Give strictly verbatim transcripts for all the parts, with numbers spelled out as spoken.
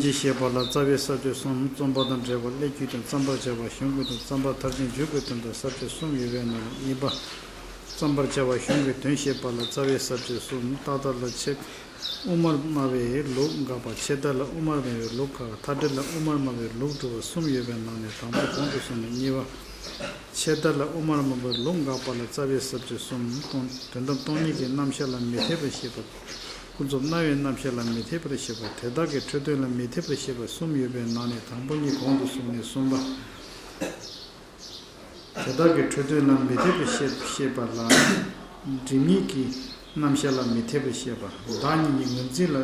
ཅེས་བཤད་པ་ལ་རྩ་བའི་ས་བཅད་གསུམ། རྩོམ་པ་དང་འབྲེལ་བ་སླད་རྒྱུ་དང་། བརྩམ་པར་བྱ་བ་གཞུང་གི་དོན། བརྩམ་པར་ཐལ་ཅན་མཇུག་གི་དོན་དང་། ས་བཅད་གསུམ་ཡོད་པའི་ནང་ནས་གཉིས་པ། བརྩམ་པར་བྱ་བ་གཞུང་གི་དོན་བཤད་པ་ལ་རྩ་བའི་ས་བཅད་གསུམ། ཏག་ཏག་ལ་ཆད་དབུ་མར་སྨྲ་བའི་ལུགས་དགག་པ། ཆད་ལྟ་ལ་དབུ་མར་སྨྲ་བའི་ལུགས་དགག་མཐའ་འབྲེལ་ལ་དབུ་མར་སྨྲ་བའི་ལུགས་སྒྲུབ་པ་གསུམ་ཡོད་པའི་ནང་ནས་དང་པོ་གོང་དུ་སོང་ནས་གཉིས་པ། ཆད་ལྟ་ལ་དབུ་མར་སྨྲ་བའི་ལུགས་དགག་པ་ལ་རྩ་བའི་ས་བཅད་གསུམ། སྟོང་དོན་དམ་སྟོང་ཉིད་ཀྱི་རྣམ་གཞག་ལ་མི་འཐད་པར་བཤད་པ། ཀུན་རྫོབ་སྣང་བའི་རྣམ་གཞག་ལ་མི་འཐད་པར་བཤད་པ། དེ་དག་གི་འཕྲོས་དོན་ལ་མི་འཐད་པར་བཤད་པ་གསུམ་ཡོད་པའི་ནང་ནས་དང་པོ་གཉིས་གོང་དུ་སོང་ནས་གསུམ་པ། དེ་དག་གི་འཕྲོས་དོན་ལ་མི་འཐད་པར་བཤད་བཤད་པ་ལ། སྒྲིབ་གཉིས་ཀྱི་རྣམ་གཞག་ལ་མི་འཐད་པར་བཤད་པ། བདག་ཉིད་ཀྱི་ངོས་འཛིན་ལ་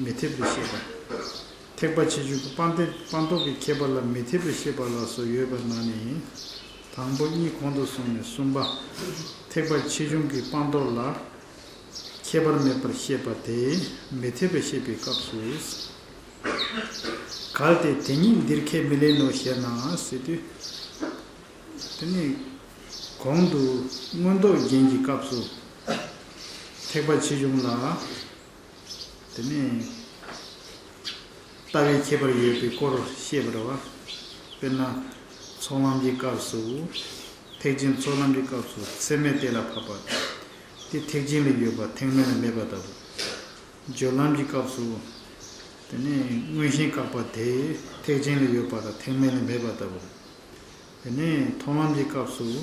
མི་འཐད་པར་བཤད་པ། ཐེག་པ་ཆེ་ཆུང་གི་སྤངས་ཏེ་སྤངས་རྟོགས་ཀྱི་ཁྱད་པར་ལ་མི་འཐད་པར་བཤད་པ་ལ་སོགས་ཡོད་པ་ནང་ནས། དང་པོ་གཉིས་གོང་དུ་སོང་ནས་གསུམ་པ། ཐེག་པ་ཆེ་ཆུང་གི་སྤངས་རྟོགས་ལ་ཁྱད་པར་མེད་པར་བཤད་པ་དེ་མི་འཐད་པར་བཤད་པའི་སྐབས་སུ། གལ་ཏེ་དེ་ཉིད་འདིར་ཁས་མི་ལེན་ནོ་ཞེ་ན་ཟེར་དུས། དེ་ནི་གོང་དུ་མངོན་རྟོགས་རྒྱན་གྱི་སྐབས་སུ། ཐེག་པ་ཆེ་ཆུང་ལ། དེ་ནས་ལྟ་བའི་ཁྱད་པར་ཡོད་པའི་སྐོར་བཤད་པ་རེད་བ། དཔེར་ན། ཚོགས་ལམ་གྱི་སྐབས་སུ། ཐེག་ཆེན་ཚོགས་ལམ་གྱི་སྐབས་སུ་ཚད་མས་གཏན་ལ་ཕབ་པ། དེ་ཐེག་ཆེན་ལ་ཡོད་པ་ཐེག་དམན་ལ་མེད་པ་ལྟ་བུ། སྦྱོར་ལམ་གྱི་སྐབས་སུ། དེ་ནས་མངོན་ཞེན་བཀག་པ་དེ་ཐེག་ཆེན་ལ་ཡོད་པ་དང་ཐེག་དམན་ལ་མེད་པ་ལྟ་བུ། དེ་ནས་མཐོང་ལམ་གྱི་སྐབས་སུ།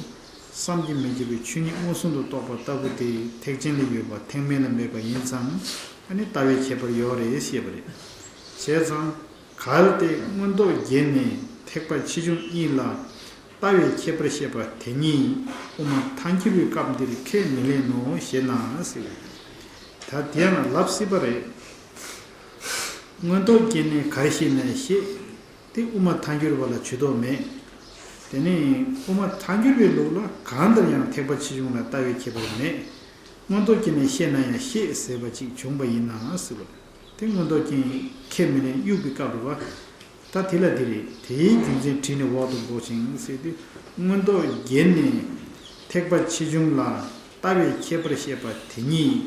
བསམ་གྱིས་མི་ཁྱབ་པའི་ཆོས་ཉིད་མངོན་སུམ་དུ་རྟོགས་པ་ལྟ་བུ་དེ་ཐེག་ཆེན་ལ་ཡོད་པ་ཐེག་དམན་ལ་མེད་པ་ཡིན་ཙང་། ཨ་ནི་ལྟ་བའི་ཁྱད་པར་ཡོད་རེད་ཞེས་པ་རེད། བྱས་ཙང་། གལ་ཏེ་མངོན་རྟོགས་རྒྱན་ནས་ཐེག་པ་ཆེ་ཆུང་གཉིས་ལ་ལྟ་བའི་ཁྱད་པར་བཤད་པ་དེ་ཉིད་དབུ་མ་ཐལ་འགྱུར་བའི་སྐབས་འདིར་ཁས་མི་ལེན་ནོ་ཞེ་ན་ཟེར། ད་དེ་ཡང་ལབ་སྲིད་པ་རེད། མངོན་རྟོགས་རྒྱན་ནས་ག་རེ་བཤད་ན་བཤད། དེ་དབུ་མ་ཐལ་འགྱུར་བ་ལ་ཇུས་གཏོགས་མེད། དེ་ནས་དབུ་མ་ཐལ་འགྱུར་བའི་ལུགས་ལ་གང་ལྟར་ཡང་ཐེག་པ་ཆེ་ཆུང་ལ་ལྟ་བའི་ཁྱད་པར་མེད། མངོན་རྟོགས་རྒྱན་ནས་བཤད་ན་ཡང་བཤད་ཟེར་བ་ཅིག་བྱུང་བ་ཡིན་ན་ཟེར་བ། དེ་མངོན་རྟོགས་རྒྱན་ཁས་མི་ལེན་དབྱུག་པའི་སྐབས་རེད་བ། ད་དེ་ལ་འདི་རེད། དེའི་རྒྱུ་མཚན་དྲིས་ནས་འོག་ཏུ་འགོག་ཅིང་ཟེར་དུས། མངོན་རྟོགས་རྒྱན་ནས་ཐེག་པ་ཆེ་ཆུང་ལ་ལྟ་བའི་ཁྱད་པར་བཤད་པ་དེ་ཉིད།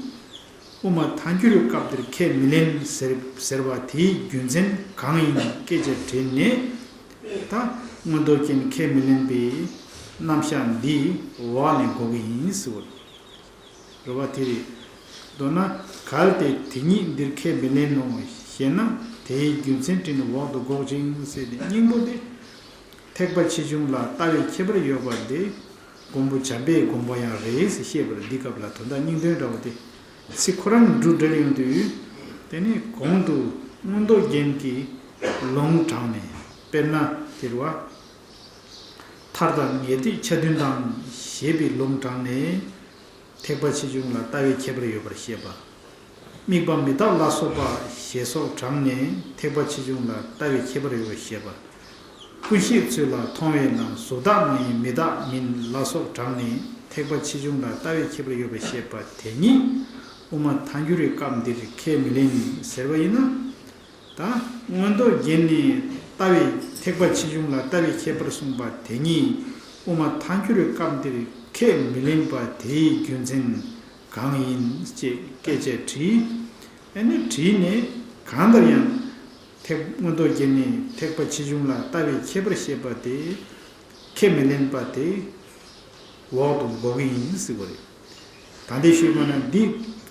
དབུ་མ་ཐལ་འགྱུར་བའི་སྐབས་འདིར་ཁས་མི་ལེན་ཟེར་ཟེར་བ་དེའི་རྒྱུ་མཚན་གང་ཡིན་སྐད་ཆ་དྲིས་ནས། ད་མངོན་རྟོགས་རྒྱན་ཁས་མི་ལེན་པའི་རྣམ་གཞག་འདི་འོག་ནས་འགོག་གི་ཡིན་ཟེར་བ་རེད་བ། དེ་རེད། མདོར་ན་གལ་ཏེ་དེ་ཉིད་འདིར་ཁས་མི་ལེན་ནོ་ཞེ་ན་དེའི་རྒྱུ་མཚན་དྲིས་ནས་འོག་ཏུ་འགོག་ཅིང་ཟེར་ཏེ་སྙིང་པོ་དེ། ཐེག་པ་ཆེ་ཆུང་ལ་ལྟ་བའི་ཁྱད་པར་ཡོད་པ་འདི་མགོན་པོ་བྱམས་པའི་དགོངས་པ་ཡང་རེད་ཟེར་བཤད་པར། འདི་སྐབས་ལ་དོན་དག་སྙིང་དོན་འདྲ་བོ་དེ་ཚིག་ཁོ་རང་འབྲུ་འགྲེལ་ཡོང་དུས། དེ་ནི་གོང་དུ་མངོན་རྟོགས་རྒྱན་གྱི་ལུང་དྲངས་ནས། དཔེར་ན་དེ་རེད་བ། མཐར་ཐུག་ངེས་དོན་ཆ་མཐུན་དང་ཞེས་པའི་ལུང་དྲངས་ནས། ཐེག་པ་ཆེ་ཆུང་ལ་ལྟ་བའི་ཁྱད་པར་ཡོད་པར་བཤད་པ། དམིགས་པ་མི་རྟག་ལ་སོགས་པ་ཞེས་སོགས་དྲངས་ནས་ཐེག་པ་ཆེ་ཆུང་ལ་ལྟ་བའི་ཁྱད་པར་ཡོད་པར་བཤད་པ། ཀུན་ཤེས་ཚུལ་ལ་མཐོང་བས་ན་གཟུགས་བདག་མ་ཡིན་མི་རྟག་མིན་ལ་སོགས་དྲངས་ནས་ཐེག་པ་ཆེ་ཆུང་ལ་ལྟ་བའི་ཁྱད་པར་ཡོད་པར་བཤད་པ་དེ་ཉིད་དབུ་མ་ཐལ་འགྱུར་བའི་སྐབས་འདིར་ཁས་མི་ལེན་ཟེར་བ་ཡིན་ན། ད་མངོན་རྟོགས་རྒྱན་ནས་ལྟ་བའི་ཐེག་པ་ཆེ་ཆུང་ལ་ལྟ་བའི་ཁྱད་པར་གསུངས་པ་དེ་ཉིད་དབུ་མ་ཐལ་འགྱུར་བའི་སྐབས་འདིར་ཁས་མི་ལེན་པ་དེའི་རྒྱུ་མཚན་གང་ཡིན་ཅེས་སྐད་ཆ་དྲིས། ཨ་ནི་དྲིས་ནས་གང་ལྟར་ཡང་ཐེག་མངོན་རྟོགས་རྒྱན་ནས་ཐེག་པ་ཆེ་ཆུང་ལ་ལྟ་བའི་ཁྱད་པར་བཤད་པ་དེ། ཁས་མི་ལེན་པ་དེ་འོག་ཏུ་འགོག་གི་ཡིན་ཟེར་བ་རེད། ད་འདི་ཞུས་པ་ན་འདི་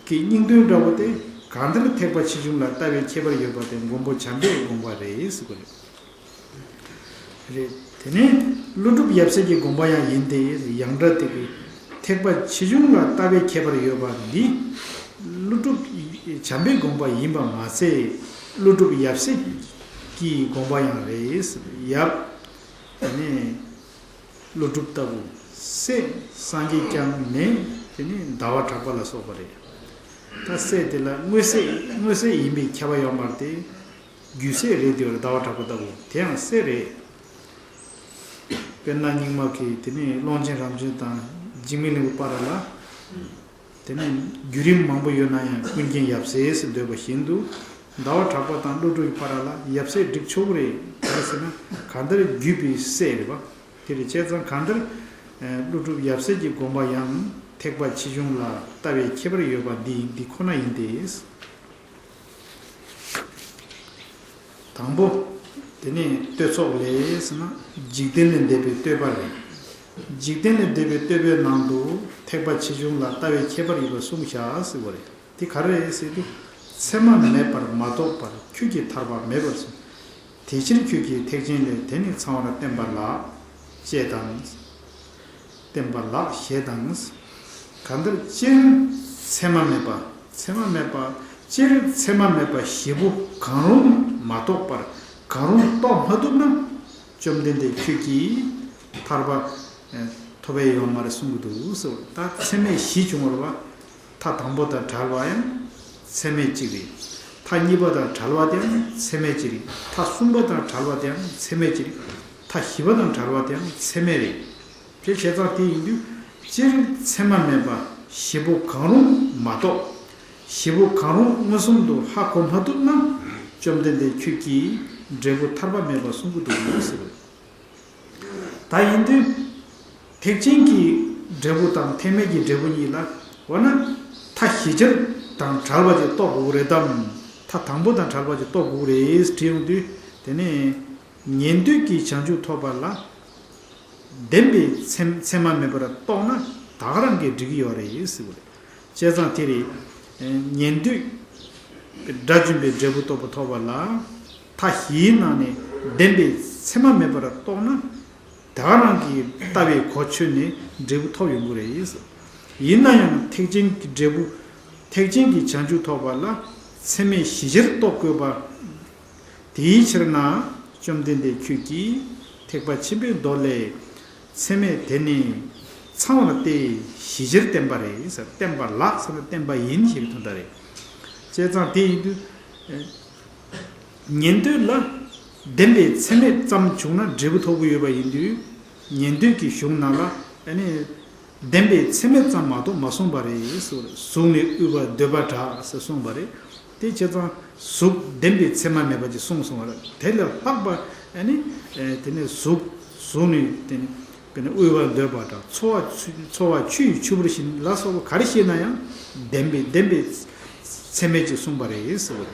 གི་སྙིང་དོན་འདྲ་བོ་དེ་གང་ལྟར་ཐེག་པ་ཆེ་ཆུང་ལ་ལྟ་བའི་ཁྱད་པར་ཡོད་པ་དེ་མགོན་པོ་བྱམས་པའི་དགོངས་པ་རེད་ཟེར་བ་རེད། རེད། དེ་ནས་ཀླུ་སྒྲུབ་ཡབ་སྲས་ཀྱི་དགོངས་པ་ཡང་ཡིན་ཏེ། ཡང་སྒྲ་དེ་གི་ཐེག་པ་ཆེ་ཆུང་ལ་ལྟ་བའི་ཁྱད་པར་ཡོད་པ་འདི་ཀླུ་སྒྲུབ་བྱམས་པའི་དགོངས་པ་ཡིན་པ་མ་ཟད། ཀླུ་སྒྲུབ་ཡབ་སྲས་ཀྱི་དགོངས་པ་ཡང་རེད། ཡབ། དེ་ནས་ཀླུ་སྒྲུབ་ལྟ་བུ། སྲས་སངས་རྒྱས་བསྐྱངས་ནས་དེ་ནས་ཟླ་བ་གྲགས་པ་ལ་སོགས་པ་རེད། ད་སྲས་དེ་ལ་དངོས་སྲས་དངོས་སྲས་ཡིན་པའི་ཁྱབ་པ་ཡོད་མ་རེད་དེ། རྒྱུད་སྲས་རེད་དེ། ཟླ་བ་གྲགས་པ་ལྟ་བུ་དེ་ཡང་སྲས་རེད། དཔེར་ན་རྙིང་མ་གི་དེ་ནས་ཀློང་ཆེན་རབ་འབྱམས་དང་འཇིགས་མེད་གླིང་པའི་བར་ལ། དེ་ནས་བརྒྱུད་རིམ་མང་པོ་ཡོད་ན་ཡང་ཀུན་མཁྱེན་ཡབ་སྲས་ཟེར་འདོད་པ་བཞིན་དུ། ཟླ་བ་གྲགས་པ་དང་ཀླུ་སྒྲུབ་ཀྱི་བར་ལ་ཡབ་སྲས་བསྒྲིགས་ཆོག་གི་རེད། ག་རེ་ཟེར་ན་གང་ལྟར་བརྒྱུད་པའི་སྲས་རེད་པ། དེ་རེད། བྱས་ཙང་གང་ལྟར་ཀླུ་སྒྲུབ་ཡབ་སྲས་ཀྱི་དགོངས་པ་ཡང་ཐེག་པ་ཆེ་ཆུང་ལ་ལྟ་བའི་ཁྱད་པར་ཡོད་པ་འདི་འདི་ཁོ་ན་ཡིན་ཏེ། དང་པོ། དེ་ནས་བསྟོད་ཚོགས་ལས་ཟེར་ན། འཇིག་རྟེན་ལས་འདས་པའི་བསྟོད་པ་རེད། འཇིག་རྟེན་ལས་འདས་པའི་བསྟོད་པའི་ནང་དུ་ཐེག་པ་ཆེ་ཆུང་ལ་ལྟ་བའི་ཁྱད་པར་ཡོད་པར་གསུངས་བཞག་ཟེར་བ་རེད། དེ་ག་རེ་རེད་ཟེར་དུས། མཚན་མ་མེད་པར་མ་རྟོགས་པར་ཁྱོད་ཀྱིས་ཐར་པ་མེད་པར་གསུངས། དེ་ཕྱིར་ཁྱོད་ཀྱིས་ཐེག་ཆེན་ལས་དེ་ནི་ཚང་བར་བསྟན་པ་ལགས། ཅེས་དང་། བསྟན་པ་ལགས་ཞེས་དང་། གང་ལྟར་སྤྱིར་མཚན་མ་མེད་པ། མཚན་མ་མེད་པ། སྤྱིར་མཚན་མ་མེད་པ་བཞི་པོ་གང་རུང་མ་རྟོགས་པར། གང་རུང་རྟོགས་མ་ཐུབ་ན། བཅོམ་ལྡན་འདས་ཁྱོད་ཀྱིས་ཐར་པ་ཐོབ་པའི་ཡོད་མ་རེད་གསུང་གི་འདུག་ཟེར་བ། ད་མཚན་མེད་བཞི་བྱུང་བ་རེད་བ། མཐའ་དང་པོ་དང་བྲལ་བ་ཡང་མཚན་མེད་གཅིག་རེད། མཐའ་གཉིས་པ་དང་བྲལ་བ་དེའང་མཚན་མེད་གཅིག་རེད། མཐའ་གསུམ་པ་དང་བྲལ་བ་དེའང་མཚན་མེད་གཅིག་རེད། མཐའ་བཞི་པ་དང་བྲལ་བ་དེའང་མཚན་མེད་རེད། དེ་བྱས་ཙང་དེ་ཡིན་དུས། སྤྱིར་མཚན་མ་མེད་པ་བཞི་པོ་གང་རུང་མ་རྟོགས། བཞི་པོ་གང་རུང་མངོན་སུམ་དུ་ཧ་གོ་མ་ཐུབ་ན། བཅོམ་ལྡན་འདས་ཁྱོད་ཀྱིས་འབྲས་བུ་ཐར་པ་མེད་པར་གསུང་གི་འདུག་ཟེར་བ་རེད། ད་ཡིན་དུས། ཐེག་ཆེན་གྱི་འབྲས་བུ་དང་ཐེག་དམན་གྱི་འབྲས་བུ་གཉིས་ལ། འོ་ན། མཐའ་བཞི་ཆར་དང་བྲལ་བ་ཅིག་རྟོགས་དགོས་རེད་དམ། མཐའ་དང་པོ་དང་བྲལ་བ་ཅིག་རྟོགས་དགོས་རེད་དྲིས་ཡོང་དུས། དེ་ནས། ཉན་ཐོས་ཀྱི་བྱང་ཆུབ་ཐོབ་པ་ལ། བདེན་པའི་མཚན་མཚན་མ་མེད་པར་རྟོགས་ན་ད་ག་རང་གིས་འགྲིག་གི་ཡོད་རེད་ཟེར་བ་རེད། བྱས་ཙང་དེ་རེད། ཉན་ཐོས་དགྲ་བཅོམ་པའི་འབྲས་བུ་རྟོགས་པ་ཐོབ་པ་ལ། མཐའ་བཞིའི་ནང་ནས་བདེན་པའི་མཚན་མ་མེད་པར་རྟོགས་ན། ད་ག་རང་གིས་ལྟ་བའི་གོ་ཆོད་ནས་འབྲས་བུ་ཐོབ་ཡོང་གི་རེད། ཡིན་ན་ཡང་ཐེག་ཆེན་གྱི་འབྲས་བུ། ཐེག་ཆེན་གྱི་བྱང་ཆུབ་ཐོབ་པ་ལ་མཚན་མེད་བཞི་ཆར་རྟོགས་དགོས་པ། དེའི་ཕྱིར་ན་བཅོམ་ལྡན་འདས་ཁྱོད་ཀྱིས་ཐེག་པ་ཆེན་པོའི་མདོ་ལས། མཚན་མེད་དེ་ནི་ཚང་བར་ཏེ་བཞི་ཆར་བསྟན་པ་རེད་ཟེར། བསྟན་པ་ལགས་ཟེར་ན་བསྟན་པ་ཡིན་ཞེས་པའི་དོན་དག་རེད། བྱས་ཙང་དེ་ཡིན་དུས། ཉན་ཐོས་ལ་བདེན་པའི་མཚན་མེད་ཙམ་བྱུང་ན་འབྲས་བུ་ཐོབ་ཀྱི་ཡོད་པ་ཡིན་དུས། ཉན་ཐོས་ཀྱི་གཞུང་ནང་ལ་ཨ་ནི། བདེན་པའི་མཚན་མེད་ཙམ་མ་གཏོགས་མ་གསུངས་པ་རེད་ཟེར། གཟུགས་ནི་དབུལ་བ་འདོད་པ་དྲག་ཟེར་གསུངས་པ་རེད། དེ་བྱས་ཙང་གཟུགས་བདེན་པའི་མཚན་མ་མེད་པ་ཅིག་གསུངས་སོང་བ་རེད། དེ་ལས་ལྷག་པ་ཨ་ནི། དེ་ནས་གཟུགས་གཟུགས་ནི་དེ་ནི་དཔེར་ན་དབུལ་བ་འདོད་པ་དྲག། འཚོ་བ་འཚོ་བ་ཆུ་ཡི་ཆུ་བུར་བཞིན་ལ་སོགས་པ་ག་རེ་བཤད་ན་ཡང་བདེན་པའི་བདེན་པའི་མཚན་མེད་ཅིག་གསུངས་པ་རེད་ཟེར་བ་རེད།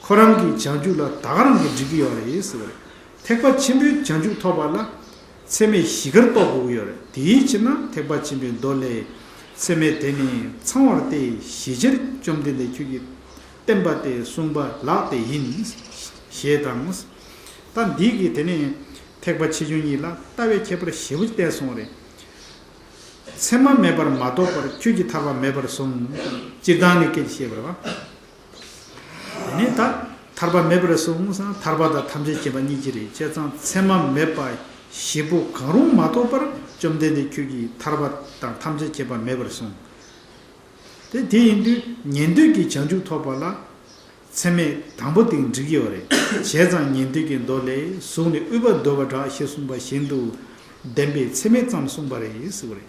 ཁོ་རང་གི་བྱང་ཆུབ་ལ་ད་ག་རང་གིས་འགྲིག་གི་ཡོད་རེད་ཟེར་བ་རེད། ཐེག་པ་ཆེན་པོའི་བྱང་ཆུབ་ཐོབ་པ་ལ་མཚན་མེད་བཞི་ཀར་རྟོགས་དགོས་ཀྱི་ཡོད་རེད། དེའི་ཕྱིར་ན་ཐེག་པ་ཆེན་པོའི་མདོ་ལས། མཚན་མེད་དེ་ནི་ཚང་བར་ཏེ་བཞི་ཆར་བཅོམ་ལྡན་འདས་ཁྱོད་ཀྱིས་བསྟན་པ་སྟེ་གསུངས་པ་ལགས་ཏེ་ཡིན། ཞེས་དང་། ད་འདི་གིས་དེ་ནི་ཐེག་པ་ཆེ་ཆུང་གཉིས་ལ་ལྟ་བའི་ཁྱད་པར་ཞེ་པོ་བསྟན་སོང་བ་རེད། མཚན་མ་མེད་པར་མ་རྟོགས་པར་ཁྱོད་ཀྱིས་ཐར་པ་མེད་པར་གསུངས། སྤྱིར་བཏང་ནི་སྐད་ཅིག་བཤད་པ་རེད་བ། དེ་ནས་ད་ཐར་པ་མེད་པར་གསུངས་སམ། ཐར་པ་དང་ཐམས་ཅད་མཁྱེན་པ་གཉིས་ཀྱི་རེད། བྱས་ཙང་མཚན་མ་མེད་པ་བཞི་པོ་གང་རུང་མ་རྟོགས་པར་བཅོམ་ལྡན་འདས་ཁྱོད་ཀྱིས་ཐར་པ་དང་ཐམས་ཅད་མཁྱེན་པ་མེད་པར་གསུངས། དེ་དེ་ཡིན་དུས་ཉན་ཐོས་ཀྱི་བྱང་ཆུབ་ཐོབ་པ་ལ་མཚན་མེད་དང་པོ་དེ་འགྲིག་གི་ཡོད་རེད། བྱས་ཙང་ཉན་ཐོས་ཀྱི་མདོ་ལས་གཟུགས་ནི་དབུལ་བ་འདོད་པ་དྲག་ཞེས་གསུངས་པ་བཞིན་དུ་བདེན་པའི་མཚན་མེད་ཙམ་གསུངས་པ་རེད་ཟེར་བ་རེད།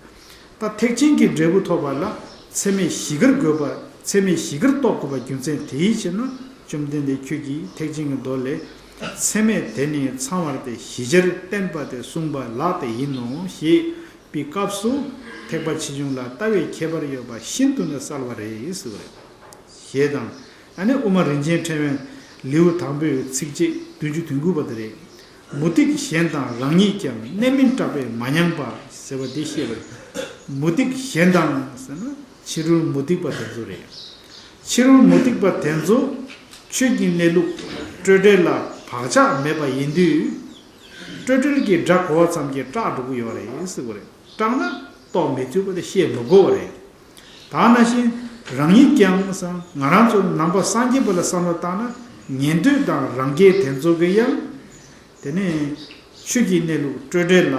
ད་ཐེག་ཆེན་གྱི་འབྲས་བུ་ཐོབ་པ་ལ་མཚན་མེད་བཞི་ཀར་དགོས་པ། མཚན་མེད་བཞི་ཀར་རྟོགས་དགོས་པ་རྒྱུ་མཚན་དེའི་ཕྱིར་ན་བཅོམ་ལྡན་འདས་ཁྱོད་ཀྱིས་ཐེག་ཆེན་གྱི་མདོ་ལས། མཚན་མེད་དེ་ནི་ཚང་བར་ཏེ་བཞི་ཆར་བསྟན་པ་སྟེ་གསུངས་པ་ལགས་ཏེ་ཡིན་ནོ་ཞེས་པའི་སྐབས་སུ་ཐེག་པ་ཆེ་ཆུང་ལ་ལྟ་བའི་ཁྱད་པར་ཡོད་པ་ཤིན་ཏུ་ནས་གསལ་བ་རེད་ཟེར་བ་རེད། ཞེས་དང་། ཨ་ནི་དབུ་མ་རིན་ཆེན་ཕྲེང་བའི་ལེའུ་དང་པོའི་ཚིགས་བཅད་བདུན་ཅུ་དོན་དགུ་པ་དེ་རེད། མུ་སྟེགས་གཞན་དང་རང་ཉིད་ཀྱང་གནས་མིན་སྐྲག་པས་མ་མྱངས་པ་ཟེར་བ་འདི་བཤད་པ་རེད། མུ་སྟེགས་གཞན་དང་ཟེར་ན་ཕྱི་རོལ་མུ་སྟེགས་པ་དེ་ཚོ་རེད། ཕྱི་རོལ་མུ་སྟེགས་པ་དེ་ཚོ་ཆོས་ཀྱི་གནས་ལུགས་སྤྲོས་བྲལ་ལ་བག་ཆགས་མེད་པ་ཡིན་དུས། སྤྲོས་བྲལ་གྱི་སྒྲ་གོ་བ་ཙམ་གྱིས་སྐྲག་འགྲོ་གི་ཡོད་རེད་ཟེར་བ་རེད། སྐྲག་ན་རྟོགས་མི་ཐུབ་པ་དེ་བཤད་མི་དགོས་པ་རེད། ད་ནང་བཞིན་རང་ཉིད་ཀྱང་ང་རང་ཚོ་ནང་པ་སངས་རྒྱས་པ་ལ་བསམ་བློ་བཏང་ན་ཉན་ཐོས་དང་རང་རྒྱལ་དེ་ཚོ་གི་ཡང་དེ་ནས་ཆོས་ཀྱི་གནས་ལུགས་སྤྲོས་བྲལ་ལ་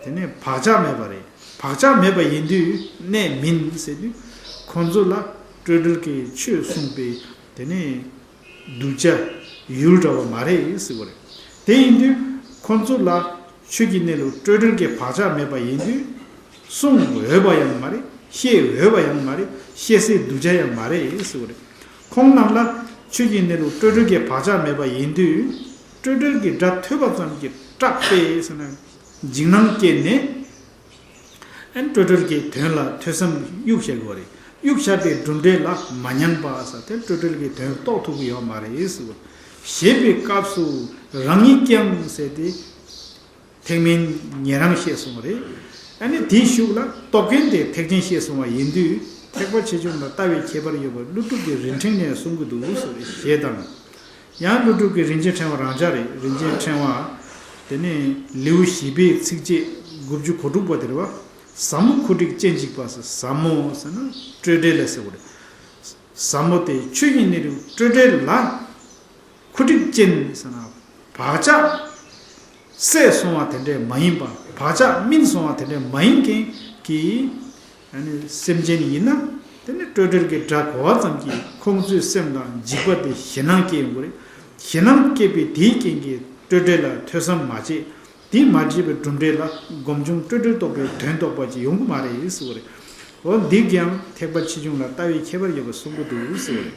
དེ་ནས་བག་ཆགས་མེད་པ་རེད། བག་ཆགས་མེད་པ་ཡིན་དུས་གནས་མིན་ཟེར་དུས་ཁོང་ཚོ་ལ་སྤྲོས་བྲལ་གྱི་ཆོས་གསུངས་པའི་དེ་ནས་གདུལ་བྱ་ཡུལ་འདྲ་བ་མ་རེད་ཟེར་བ་རེད། དེ་ཡིན་དུས་ཁོང་ཚོ་ལ་ཆོས་ཀྱི་གནས་ལུགས་སྤྲོས་བྲལ་གྱི་བག་ཆགས་མེད་པ་ཡིན་དུས་གསུང་འོས་པ་ཡང་མ་རེད། བཤད་འོས་པ་ཡང་མ་རེད། བཤད་སའི་གདུལ་བྱ་ཡང་མ་རེད་ཟེར་བ་རེད། ཁོང་རྣམས་ལ་ཆོས་ཀྱི་གནས་ལུགས་སྤྲོས་བྲལ་གྱི་བག་ཆགས་མེད་པ་ཡིན་དུས་སྤྲོས་བྲལ་གྱི་སྒྲ་ཐོས་པ་ཙམ་གྱིས་སྐྲག་པས་ཟེར་ན་འཇིགས་སྣང་སྐྱེས་ནས། ཨན་སྤྲོས་བྲལ་གྱི་དོན་ལ་ཐོས་བསམ་གཡུག་བྱ་དགོས་རེད། གཡུག་བྱ་དེ་གྲུབ་འབྲས་ལ་མ་མྱངས་པ་ཟེར་དེ་སྤྲོས་བྲལ་གྱི་དོན་རྟོགས་ཐུབ་ཀྱི་ཡོད་མ་རེད་ཟེར་བ། ཞེས་པའི་སྐབས་སུ་རང་ཉིད་ཀྱང་ཟེར་ཏེ། ཐེག་དམན་ཉན་རང་བཤད་སོང་བ་རེད། ཨ་ནི་དེའི་གཞུག་ལ་རྟོག་གེ་འདི་ཐེག་ཆེན་བཤད་སོང་བ་ཡིན་དུས། ཐེག་པ་ཆེ་ཆུང་ལ་ལྟ་བའི་ཁྱད་པར་ཡོད་པ་ཀླུ་སྒྲུབ་ཀྱི་རིན་ཕྲེང་ནས་གསུང་གི་འདུག་ཟེར་བའི་ཞེས་དང་། ཡང་ཀླུ་སྒྲུབ་ཀྱི་རིན་ཆེན་ཕྲེང་བ་རང་འཇགས་རེད། རིན་ཆེན་ཕྲེང་བ། དེ་ནས་ལེའུ་བཞི་པའི་ཚིགས་བཅད་དགུ་བཅུ་གོ་དྲུག་པ་དེ་རེད་བ། ཟབ་མོ་ཁུ་དྲེག་སྤྱན་གཅིག་པ་ཟེར། ཟབ་མོ་ཟེར་ན་སྤྲོས་བྲལ་ལ་ཟེར་བ་རེད། ཟབ་མོ་དེ་ཆོས་ཉིད་གནས་ལུགས་སྤྲོས་བྲལ་ལ། ཁུ་དྲེག་ཅན་ཟེར་ན་བག་ཆགས་ཟད་སོང་བ་དེ་འདྲས་མ་ཡིན་པ། བག་ཆགས་སྨིན་སོང་བ་དེ་འདྲས་མ་ཡིན་མཁན་གྱི་ཨ་ནི་སེམས་ཅན་ཡིན་ན། དེ་ནི་སྤྲོས་བྲལ་གྱི་སྒྲ་གོ་བ་ཙམ་གྱིས་ཁོང་ཚོའི་སེམས་དང་འཇིགས་པ་དེ་ཞེད་སྣང་སྐྱེ་ཡོང་གི་རེད། ཞེད་སྣང་སྐྱེས་པའི་དེའི་རྐྱེན་གྱིས་སྤྲོས་བྲལ་ལ་ཐོས་བསམ་མ་བྱས། དེ་མ་བྱས་པའི་གྲུབ་འབྲས་ལ་སྒོམ་བྱུང་སྤྲོས་བྲལ་རྟོགས་པའི་དོན་རྟོགས་པ་ཅིག་ཡོང་གི་མ་རེད་ཟེར་བ་རེད། འོ་འདི་གིས་ཡང་ཐེག་པ་ཆེ་ཆུང་ལ་ལྟ་བའི་ཁྱད་པར་ཡོད་པ་གསུང་གི་འདུག་ཟེར་བ་རེད།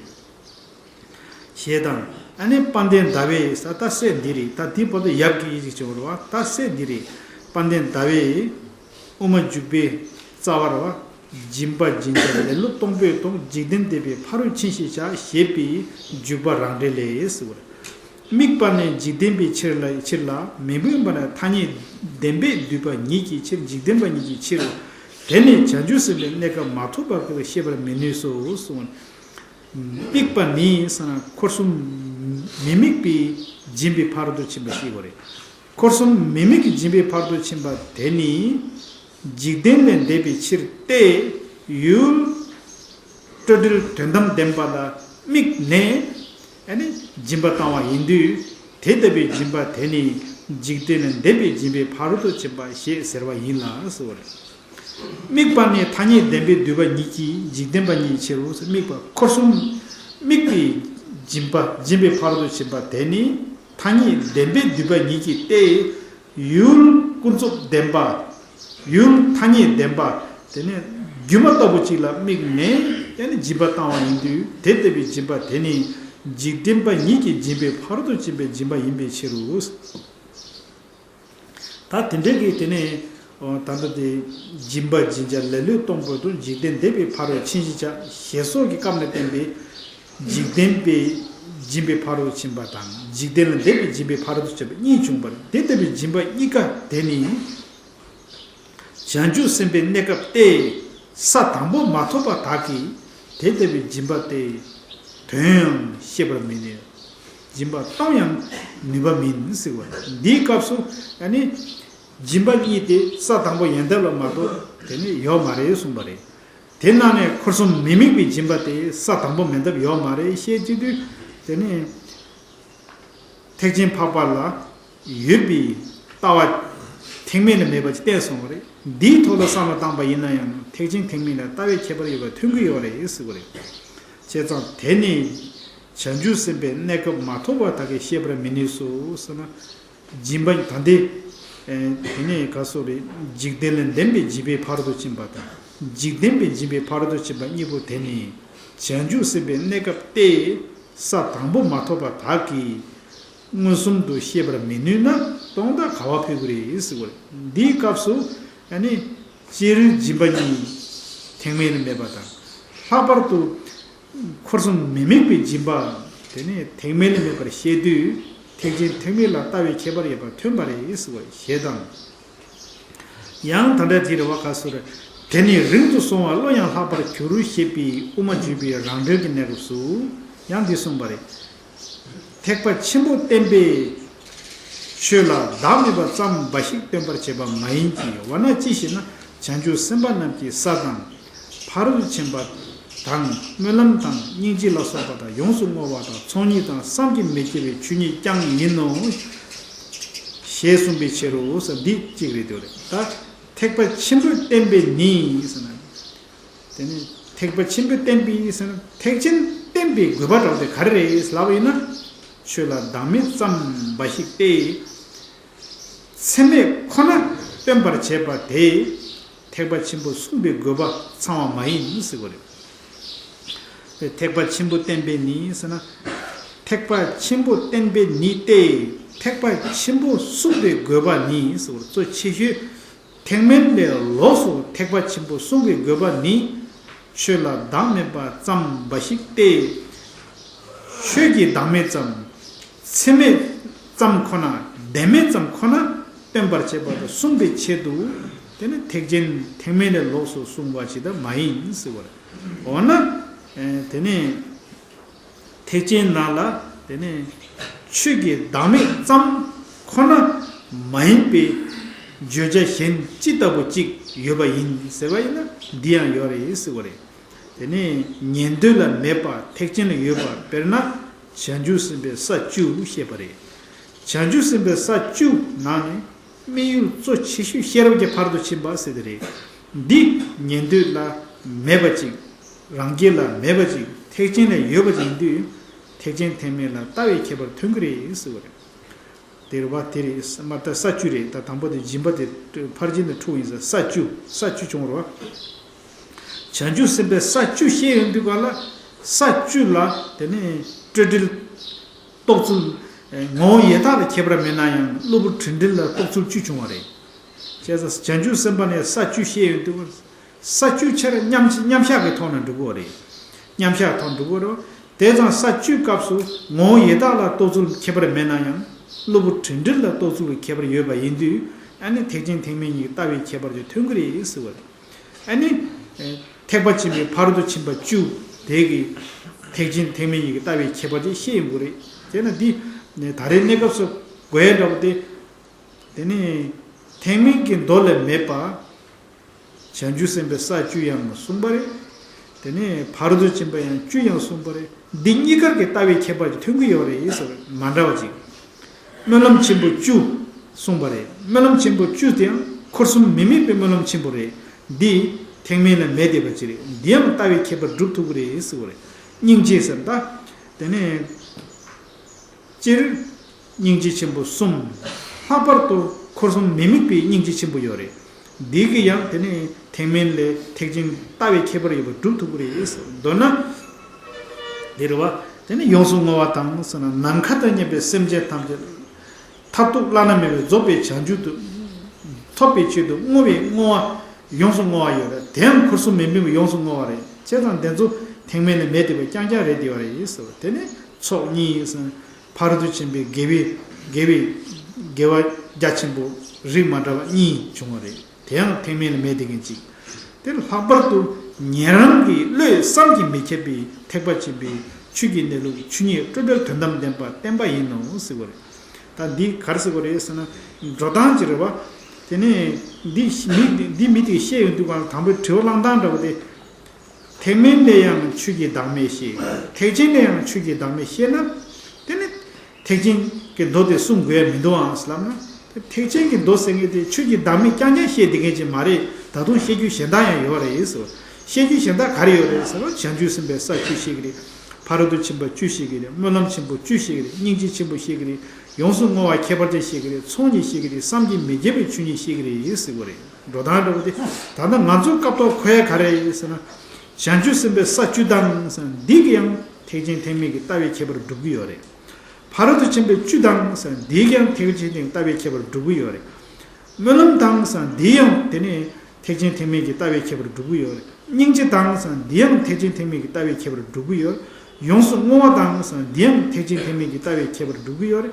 ཞེས་དང་། ཨ་ནི་དཔལ་ལྡན་ཟླ་བས་ཟེར། ད་སྲས་འདི་རེད། ད་འདི་བར་དུ་ཡབ་ཀྱི་ཡི་གེ་ཅིག་བྱུང་བ་རེད་བ། ད་སྲས་འདི་རེད། དཔལ་ལྡན་ཟླ་བས་དབུ་མ་འཇུག་པའི་རྩ་བ་རེད་བ། སྦྱིན་པ་སྦྱིན་བྱ་ལེ་ལོ་སྟོང་པོས་སྟོང་། འཇིག་རྟེན་བདེན་པའི་ཕ་རོལ་ཕྱིན་ཞེས་བྱ། ཞེས་པའི་འཇུག་པ་རང་འགྲེལ་ལས་ཟེར་བ་རེད། དམིགས་པ་ནི་འཇིག་རྟེན་པའི་ཕྱིར་ལ་ཕྱིར་ལ། མི་དམིགས་པ་ནི་ཐ་སྙད་བདེན་པས་བསྡུས་པ་ཉིད་ཀྱི་ཕྱིར། འཇིག་རྟེན་པ་ཉིད་ཀྱི་ཕྱིར་རོ། དེ་ནི་བྱང་ཆུབ་སེམས་དཔའི་གནས་སྐབས་མ་ཐོབ་པ་ཀུན་ལ་ཤེས་པར་མི་ནུས་སོ་གསུངས། དམིགས་པ་ནི་ཟེར་ན་འཁོར་གསུམ་མི་དམིགས་པའི་སྦྱིན་པའི་ཕ་རོལ་ཏུ་ཕྱིན་པ་ཤེས་དགོས་རེད། འཁོར་གསུམ་མི་དམིགས་ཀྱི་སྦྱིན་པའི་ཕ་རོལ་ཏུ་ཕྱིན་པ་དེ་ནི་འཇིག་རྟེན་ལས་འདས་པའི་ཕྱིར་ཏེ། ཡུལ་སྤྲོས་བྲལ་དོན་དམ་བདེན་པ་ལ་དམིགས་ནས་ཨ་ནི་སྦྱིན་པ་བཏང་བ་ཡིན་དུས། དེ་ལྟ་བུའི་སྦྱིན་པ་དེ་ནི་འཇིག་རྟེན་ལས་འདས་པའི་སྦྱིན་པའི་ཕ་རོལ་ཏུ་ཕྱིན་པ་ཞེས་ཟེར་བ་ཡིན་ལ་ཟེར་བ་རེད། དམིགས་པ་ནི་ཐ་སྙད་བདེན་པས་བསྡུས་པ་ཉིད་ཀྱིས་འཇིག་རྟེན་པ་ཉིད་ཕྱིར་རོ། དམིགས་པ་འཁོར་གསུམ་དམིགས་པའི་སྦྱིན་པ་སྦྱིན་པའི་ཕ་རོལ་ཏུ་ཕྱིན་པ་དེ་ནི་ཐ་སྙད་བདེན་པས་བསྡུས་པ་ཉིད་ཀྱིས་ཏེ། ཡུལ་ཀུན་རྫོབ་བདེན་པ། ཡུལ་ཐ་སྙད་བདེན་པ། དེ་ནས་སྒྱུ་མ་ལྟ་བུ་གཅིག་ལ་དམིགས་ནས་ཡང་ནི་སྦྱིན་པ་བཏང་བ་ཡིན་དུས། དེ་ལྟ་བུའི་སྦྱིན་པ་དེ་ནི་འཇིག་རྟེན་པ་ཉིད་ཀྱི་སྦྱིན་པའི་ཕ་རོལ་ཏུ་ཕྱིན་པའི་སྦྱིན་པ་ཡིན་པའི་ཕྱིར་རོ། ད་དེ་འདྲའི་གི་དེ་ནས་ད་ལྟ་དེ་སྦྱིན་པ་སྦྱིན་བྱ་ལེ་ལོས་སྟོང་པོ་དང་། འཇིག་རྟེན་འདས་པའི་ཕ་རོལ་ཕྱིན་ཞེས་བྱ། ཞེས་སོགས་ཀྱི་སྐབས་ནས་བསྟན་པའི་འཇིག་རྟེན་པའི་སྦྱིན་པའི་ཕ་རོལ་ཕྱིན་པ་དང་། འཇིག་རྟེན་ལས་འདས་པའི་སྦྱིན་པའི་ཕ་རོལ་ཏུ་ཕྱིན་པ་གཉིས་བྱུང་བ་རེད། དེ་ལྟ་བུའི་སྦྱིན་པ་གཉིས་ཀ་དེ་ནི་བྱང་ཆུབ་སེམས་དཔའི་གནས་སྐབས་ཏེ། ས་དང་པོ་མ་ཐོབ་པ་དག་གིས་དེ་ལྟ་བུའི་སྦྱིན་པ་དེ་དོན་ཡང་ཤེས་པར་མི་ནུས། སྦྱིན་པ་གཏོང་ཡང་ནུས་པ་མིན་ཟེར་བ་རེད། འདིའི་སྐབས་སུ་ཨ་ནི་སྦྱིན་པ་གཉིས་དེ་ས་དང་པོ་ཡོང་ཐབས་ལ་མ་གཏོགས་དེ་ནི་ཡོད་མ་རེད་གསུངས་པ་རེད། དེ་ནང་ནས་འཁོར་གསུམ་མི་དམིགས་པའི་སྦྱིན་པ་དེ་ས་དང་པོ་ཡོང་ཐབས་ཡོད་མ་རེད་ཞེས་བྱེད་དུས། དེ་ནི་ཐེག་ཆེན་འཕགས་པ་ལ་ཡོད་པའི་ལྟ་བ་ཐེག་དམན་ལ་མེད་པ་ཅིག་བསྟན་སོང་བ་རེད། འདིའི་ཐོག་ལ་བསམ་བློ་བཏང་པ་ཡིན་ན་ཡང་ཐེག་ཆེན་ཐེག་དམན་ལ་ལྟ་བའི་ཁྱད་པར་ཡོད་པ་ཐོན་གྱི་ཡོད་རེད་ཟེར་བ་རེད། བྱས་ཙང་དེ་ནི་བྱང་ཆུབ་སེམས་དཔའི་གནས་སྐབས་མ་ཐོབ་པ་དག་གིས་ཤེས་པར་མི་ནུས་སོ་ཟེར་ན། སྦྱིན་པ་ད་འདི། ཨེ། དེ་ནས་ག་སོགས་རེད། འཇིག་རྟེན་ལས་འདས་པའི་སྦྱིན་པའི་ཕ་རོལ་ཏུ་ཕྱིན་པ་དང་། འཇིག་རྟེན་པའི་སྦྱིན་པའི་ཕ་རོལ་ཏུ་ཕྱིན་པ་གཉིས་པོ་དེ་ནི་བྱང་ཆུབ་སེམས་དཔའི་གནས་སྐབས་ཏེ། ས་དང་པོ་མ་ཐོབ་པ་དག་གིས་མངོན་སུམ་དུ་ཤེས་པར་མི་ནུས་ན་སྟོང་དག་ག་བ་ཕེབས་ཀྱི་རེད་ཟེར་བ་རེད། འདིའི་སྐབས་སུ་ཨ་ནི་སྤྱིར་སྦྱིན་པ་གཉིས་ཐེག་དམན་ལ་མེད་པ་དང་། ལྷག་པར་དུ་འཁོར་གསུམ་མི་དམིགས་པའི་སྦྱིན་པ་དེ་ནི་ཐེག་དམན་ལ་མེད་པར་བཤད་དུས། ཐེག་ཆེན་ཐེག་དམན་ལ་ལྟ་བའི་ཁྱད་པར་ཡོད་པ་ཐོན་པ་རེད་ཟེར་བ་ཞེས་དང་། ཡང་ད་ལྟ་དེ་རེད་བ། ག་སོགས་རེད། དེ་ནི་རིང་དུ་སོང་བ་བློ་ཡང་ལྷག་པར་འགྱུར་ཞེས་པའི་དབུ་མ་འཇུག་པའི་རང་འགྲེལ་གྱི་གནས་སྐབས་སུ་ཡང་འདི་གསུངས་པ་རེད། ཐེག་པ་ཆེན་པོ་བསྟན་པས་ཆོས་ལ་བདག་མེད་པ་ཙམ་འབའ་ཞིག་སྟོན་པར་བྱེད་པ་མ་ཡིན་གྱི། འོ་ན་ཅི་ཞེ་ན། བྱང་ཆུབ་སེམས་དཔའ་རྣམས་ཀྱིས་ས་དང་། ཕ་རོལ་ཏུ་ཕྱིན་པ་དང་། སྨོན་ལམ་དང་། སྙིང་རྗེ་ལ་སོགས་པ་དང་། ཡོངས་སུ་བསྔོ་བ་དང་། ཚོགས་གཉིས་དང་། བསམ་གྱིས་མི་ཁྱབ་པའི་ཆོས་ཉིད་ཀྱང་ཡིན་ནོ། ཞེས་གསུངས་པའི་ཕྱིར་རོ་ཟེར། འདི་གཅིག་རེད་འདུག་རེད། ད་ཐེག་པ་ཆེན་པོས་བསྟན་པས་ནི་ཟེར་ན། དེ་ནི་ཐེག་པ་ཆེན་པོས་བསྟན་པས་ཟེར་ན། ཐེག་ཆེན་བསྟན་པའི་དགོས་པ་འདྲ་བོ་དེ་ག་རེ་རེད་ལབ་པ་ཡིན་ན། ཆོས་ལ་བདག་མེད་ཙམ་འབའ་ཞིག་སྟེ། ཚད་མེད་ཁོ་ན་སྟོན་པར་བྱེད་པ་དེ་ཐེག་པ་ཆེན་པོ་གསུངས་པའི་དགོས་པ་ཚང་བ་མ་ཡིན་ཟེར་བ་རེད། ཐེག་པ་ཆེན་པོས་བསྟན་པས་ནི་ཟེར་ན། ཐེག་པ་ཆེན་པོས་བསྟན་པས་ནི་སྟེ། ཐེག་པ་ཆེན་པོ་གསུངས་པའི་དགོས་པ་ནི་ཟེར་བ་གཙོ་ཆེ་ཤོས། ཐེག་དམན་ལས་ལོགས་སུ་ཐེག་པ་ཆེན་པོ་གསུངས་པའི་དགོས་པ་ནི། ཆོས་ལ་བདག་མེད་པ་ཙམ་འབའ་ཞིག་སྟེ། ཆོས་ཀྱི་བདག་མེད་ཙམ། ཚད་མེད་ཙམ་ཁོ་ན། བདེན་མེད་ཙམ་ཁོ་ན་སྟོན་པར་བྱེད་པ་དང་གསུངས་པའི་ཆེད་དུ། དེ་ནི་ཐེག་ཆེན་ཐེག་དམན་ལས་ལོགས་སུ་གསུངས་པ་ཅིག་ད་མ་ཡིན་ཟེར་བ་རེད། འོ་ན། ཨེ། དེ་ནི་ཐེག་ཆེན་ནང་ལ་དེ་ནི་ཆོས་ཀྱི་བདག་མེད་ཙམ་ཁོ་ན་མ་ཡིན་པའི་བརྗོད་བྱ་གཞན་ཅི་ལྟ་བུ་ཅིག་ཡོད་པ་ཡིན་ཟེར་བ་ཡིན་ན། འདི་ཡང་ཡོད་རེད་ཟེར་བ་རེད། དེ་ནས་ཉན་ཐོས་ལ་མེད་པ་ཐེག་ཆེན་ལ་ཡོད་པ། དཔེར་ན་བྱང་ཆུབ་སེམས་དཔའི་ས་བཅུ་བཤད་པ་རེད། བྱང་ཆུབ་སེམས་དཔའི་ས་བཅུ་ནང་ནས་དམིགས་ཡུལ་གཙོ་ཆེ་ཤོས་ཤེས་རབ་ཀྱི་ཕ་རོལ་ཏུ་ཕྱིན་པ་ཟེར་དེ་རེད། འདི་ཉན་ཐོས་ལ་མེད་པ་ཅིག་རང་རྒྱལ་ལ་མེད་པ་ཅིག་ཐེག་ཆེན་ལ་ཡོད་པ་ཅིག་ཡིན་དུས། ཐེག་ཆེན་ཐེག་དམན་ལ་ལྟ་བའི་ཁྱད་པར་ཐོན་གྱི་རེད་ཟེར་བ་རེད། དེ་རེད་བ། དེ་རེད། མ་ལྟ་ས་བཅུ་རེད། ད་དང་པོ་དེ་སྦྱིན་པ་དེ་ཕར་ཕྱིན་དེ་འཁྲུག་ཡིན་ས། ས་བཅུ། ས་བཅུ་བྱུང་རོ། བྱང་ཆུབ་སེམས་དཔའི་ས་བཅུ་བཤད་ཡོང་དུས་ག་ལ། ས་བཅུ་ལ་དེ་ནས་སྤྲོས་བྲལ་རྟོགས་ཚུལ། ངོ་བོ་ཡེ་དག་ལ་ཁྱད་པར་མེད་ན་ཡང་གློ་བུར་དྲན་འབྲེལ་ལ་རྟོགས་ཚུལ་བཅུ་བྱུང་བ་རེད། བྱས་ཙང་བྱང་ཆུབ་སེམས་དཔའ་ནས་ས་བཅུ་བཤད་ཡོང་དུས་ག་ལ། ས་བཅུ་ཆ་ར་མཉམ་མཉམ་གཞག་གི་ཐོག་ནས་འགྲོ་གི་ཡོད་རེད། མཉམ་གཞག་ཐོག་འགྲོ་གི་ཡོད་རེད། དེ་ཙང་ས་བཅུའི་སྐབས་སུ་ངོ་བོ་ཡེ་དག་ལ་རྟོགས་ཚུལ་ཁྱད་པར་མེད་ན་ཡང་གློ་བུར་དྲན་འབྲེལ་ལ་རྟོགས་ཚུལ་གྱི་ཁྱད་པར་ཡོད་པ་ཡིན་དུས། ཨ་ནི་ཐེག་ཆེན་ཐེག་དམན་གཉིས་ཀྱི་ལྟ་བའི་ཁྱད་པར་དེ་ཐོན་གྱི་རེད་ཟེར་བ་རེད། ཨ་ནི་ཐེག་པ་ཆེན་པོའི་ཕ་རོལ་ཏུ་ཕྱིན་པ་བཅུ་དེ་གི་ཐེག་ཆེན་ཐེག་དམན་གཉིས་ཀྱི་ལྟ་བའི་ཁྱད་པར་དེ་བཤད་ཡོང་གི་རེད། དེས་ན་འདི་ནས་ད་རེས་གནས་སྐབས་སུ་དགོས་ཡ་འདྲ་བོ་དེ། དེ་ནས་ཐེག་དམན་གྱི་མདོ་ལས་མེད་པ། བྱང་ཆུབ་སེམས་དཔའི་ས་བཅུ་ཡང་གསུངས་པ་རེད། དེ་ནས་ཕ་རོལ་ཏུ་ཕྱིན་པ་ཡང་བཅུ་ཡང་གསུངས་པ་རེད། འདི་གཉིས་ཀར་གྱི་ལྟ་བའི་ཁྱད་པར་གྱི་ཐོན་གྱི་ཡོད་རེད་ཟེར། མ་འདྲ་བ་ཅིག་སྨོན་ལམ་ཆེན་པོ་བཅུ་གསུངས་པ་རེད། སྨོན་ལམ་ཆེན་པོ་བཅུ་དེའང་འཁོར་གསུམ་མི་དམིགས་པའི་སྨོན་ལམ་ཆེན་པོ་རེད། འདི་ཐེག་དམན་ལ་མེད་བསྡད་པ་ཅིག་རེད། འདི་ཡང་ལྟ་བའི་ཁྱད་པར་སྒྲུབ་ཐུབ་ཀྱི་རེད་ཟེར་བ་རེད། སྙིང་རྗེ་ཟེར་ད། དེ་ནས། སྤྱིར་སྙིང་རྗེ་ཆེན་པོ་གསུམ། ལྷག་པར་དུ་འཁོར་གསུམ་མི་དམིགས་པའི་སྙིང་རྗེ་ཆེན་པོ་ཡོད་རེད། འདི་གིས་ཡང་དེ་ནི་ཐེག་དམན་ལས་ཐེག་ཆེན་ལྟ་བའི་ཁྱད་པར་ཡོད་པ་སྒྲུབ་ཐུབ་ཀྱི་རེད། མདོར་ན། དེ་རེད་བ། དེ་ནི་ཡོངས་སུ་བསྔོ་བ་དང་ཟེར་ན། ནམ་མཁའ་དང་མཉམ་པའི་སེམས་ཅན་ཐམས་ཅད་མཐར་ཐུག་བླ་ན་མེད་པའི་རྫོགས་པའི་བྱང་ཆུབ་ཏུ་ཐོབ་པའི་ཆེད་དུ་བསྔོ་བའི་བསྔོ་བ། ཡོངས་སུ་བསྔོ་བ་ཡོད་རེད། དེའང་འཁོར་གསུམ་མི་དམིགས་པའི་ཡོངས་སུ་བསྔོ་བ་རེད། བྱས་ཙང་དེ་ཚོ་ཐེག་དམན་ལས་མེད་བསྡད་པ་རྐྱང་རྐྱང་རེད་བསྡད་པ་རེད་ཟེར་བ། དེ་ནི་ཚོགས་གཉིས་ཟེར། ཕ་རོལ་ཏུ་ཕྱིན་པའི་དགེ་བའི་དགེ་བའི་དགེ་བ་རྒྱ་ཆེན་པོ་རིགས་མ་འདྲ་བ་གཉིས་བྱུང་བ་རེད། དེའང་ཐེག་དམན་ལས་མེད་བསྡད་མཁན་གཅིག་དེ་ལྷག་པར་དུ་ཉན་རང་གི་བློས་བསམ་གྱིས་མི་ཁྱབ་པའི་ཐེག་པ་ཆེན་པོའི་ཆོས་ཀྱི་གནས་ལུགས་ཆོས་ཉིད་སྤྲོས་བྲལ་དོན་དམ་བདེན་པ་བསྟན་པ་ཡིན་ནོ་ཟེར་བ་རེད། ད་འདི་ག་རེ་ཟེར་བ་རེད་ཟེར་ན། འགྲོ་སྟངས་ཅིག་རེད་བ། དེ་ནས་འདི་མི་འདི་མི་དེས་བཤད་ཡོང་དུས་གང་ལ་དང་པོའི་དྲི་བ་བླངས་སྟངས་འདྲ་བོ་དེ། ཐེག་དམན་ལས་ཡང་ཆོས་ཀྱི་བདག་མེད་བཤད། ཐེག་ཆེན་ལས་ཡང་ཆོས་ཀྱི་བདག་མེད་བཤད་ན། དེ་ནི་ཐེག་ཆེན་གྱི་མདོ་དེ་གསུང་དགོས་ཡ་མི་འདུག་ཨང་ལབ་ན། ཐེག་ཆེན་གྱི་མདོ་ཟེར་མཁན་དེ་ཆོས་ཀྱི་བདག་མེད་རྐྱང་རྐྱང་བཤད་བསྡད་མཁན་ཅིག་མ་རེད། ད་དུང་བཤད་རྒྱུ་གཞན་དག་ཡང་ཡོད་རེད་ཟེར། བཤད་རྒྱུ་གཞན་དག་ག་རེ་ཡོད་རེད་ཟེར་ན། བྱང་ཆུབ་སེམས་དཔའི་ས་བཅུ་བཤད་ཀྱི་རེད། ཕ་རོལ་ཏུ་ཕྱིན་པ་བཅུ་བཤད་ཀྱི་རེད། སྨོན་ལམ་ཆེན་པོ་བཅུ་བཤད་ཀྱི་རེད། སྙིང་རྗེ་ཆེན་པོ་བཤད་ཀྱི་རེད། ཡོངས་སུ་བསྔོ་བ་ཁྱད་པར་ཅན་བཤད་ཀྱི་རེད། ཚོགས་གཉིས་བཤད་ཀྱི་རེད། བསམ་གྱིས་མི་ཁྱབ་པའི་ཆོས་ཉིད་བཤད་ཀྱི་རེད་ཟེར་བ་རེད། འགྲོ་སྟངས་འདྲ་བོ་དེ། ད་ལྟ་ང་ཚོ་སྐབས་ཐོག་གོ་ཡ་ག་རེ་ཡིན་ཟེར་ན། བྱང་ཆུབ་སེམས་དཔའི་ས་བཅུ་དང་ཟེར་ན། འདི་གིས་ཡང་ཐེག་ཆེན་ཐེག་དམན་གྱི་ལྟ་བའི་ཁྱད་པར་སྒྲུབ་ཀྱི་ཡོད་རེད། ཕ་རོལ་ཏུ་ཕྱིན་པའི་བཅུ་དང་ཟེར་ན། འདི་གིས་ཡང་ཐེག་ཆེན་ཐེག་དམན་ལྟ་བའི་ཁྱད་པར་སྒྲུབ་ཀྱི་ཡོད་རེད། སྨོན་ལམ་དང་ཟེར་ན། འདི་ཡང་དེ་ནི་ཐེག་ཆེན་ཐེག་དམན་གྱི་ལྟ་བའི་ཁྱད་པར་སྒྲུབ་ཀྱི་ཡོད་རེད། སྙིང་རྗེ་དང་ཟེར་ན། འདི་ཡང་ཐེག་ཆེན་ཐེག་དམན་གྱི་ལྟ་བའི་ཁྱད་པར་སྒྲུབ་ཀྱི་ཡོད། ཡོངས་སུ་བསྔོ་བ་དང་ཟེར་ན། འདི་ཡང་ཐེག་ཆེན་ཐེག་དམན་གྱི་ལྟ་བའི་ཁྱད་པར་སྒྲུབ་ཀྱི་ཡོད།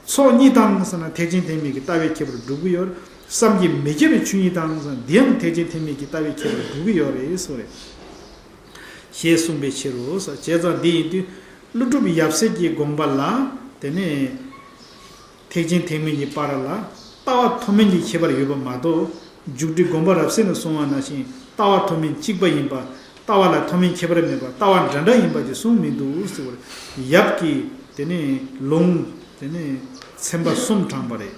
ཚོགས་གཉིས་དང་ཟེར་ན། ཐེག་ཆེན་ཐེག་དམན་གྱི་ལྟ་བའི་ཁྱད་པར་སྒྲུབ་ཀྱི་ཡོད། བསམ་གྱིས་མི་ཁྱབ་པའི་ཆོས་ཉིད་དང་ཟེར་ན། འདི་ཡང་ཐེག་ཆེན་ཐེག་དམན་གྱི་ལྟ་བའི་ཁྱད་པར་སྒྲུབ་ཀྱི་ཡོད་རེད་ཟེར་བ་རེད། ཞེས་གསུངས་པའི་ཕྱིར་རོ། བྱས་ཙང་འདི་ཡིན་དུས་ཀླུ་སྒྲུབ་ཡབ་སྲས་ཀྱི་དགོངས་པ་ལ། དེ་ནས་ཐེག་ཆེན་ཐེག་དམན་གྱི་བར་ལ་ལྟ་བ་མཐོ་དམན་གྱི་ཁྱད་པར་ཡོད་པ་མ་གཏོགས། མཇུག་སྒྲིལ་དགོངས་པ་རབ་གསལ་ནས་གསུངས་པ་ནང་བཞིན་ལྟ་བ་མཐོ་དམན་གཅིག་པ་ཡིན་པ། ལྟ་བ་ལ་མཐོ་དམན་ཁྱད་པར་མེད་པ། ལྟ་བ་འདྲ་འདྲ་ཡིན་པ་ཅིག་གསུངས་མི་འདུག་ཟེར་བར། ཡབ་ཀྱིས་དེ་ནས་ལུང་དེ་ནས་ཚན་པ་གསུམ་དྲངས་པ་རེད།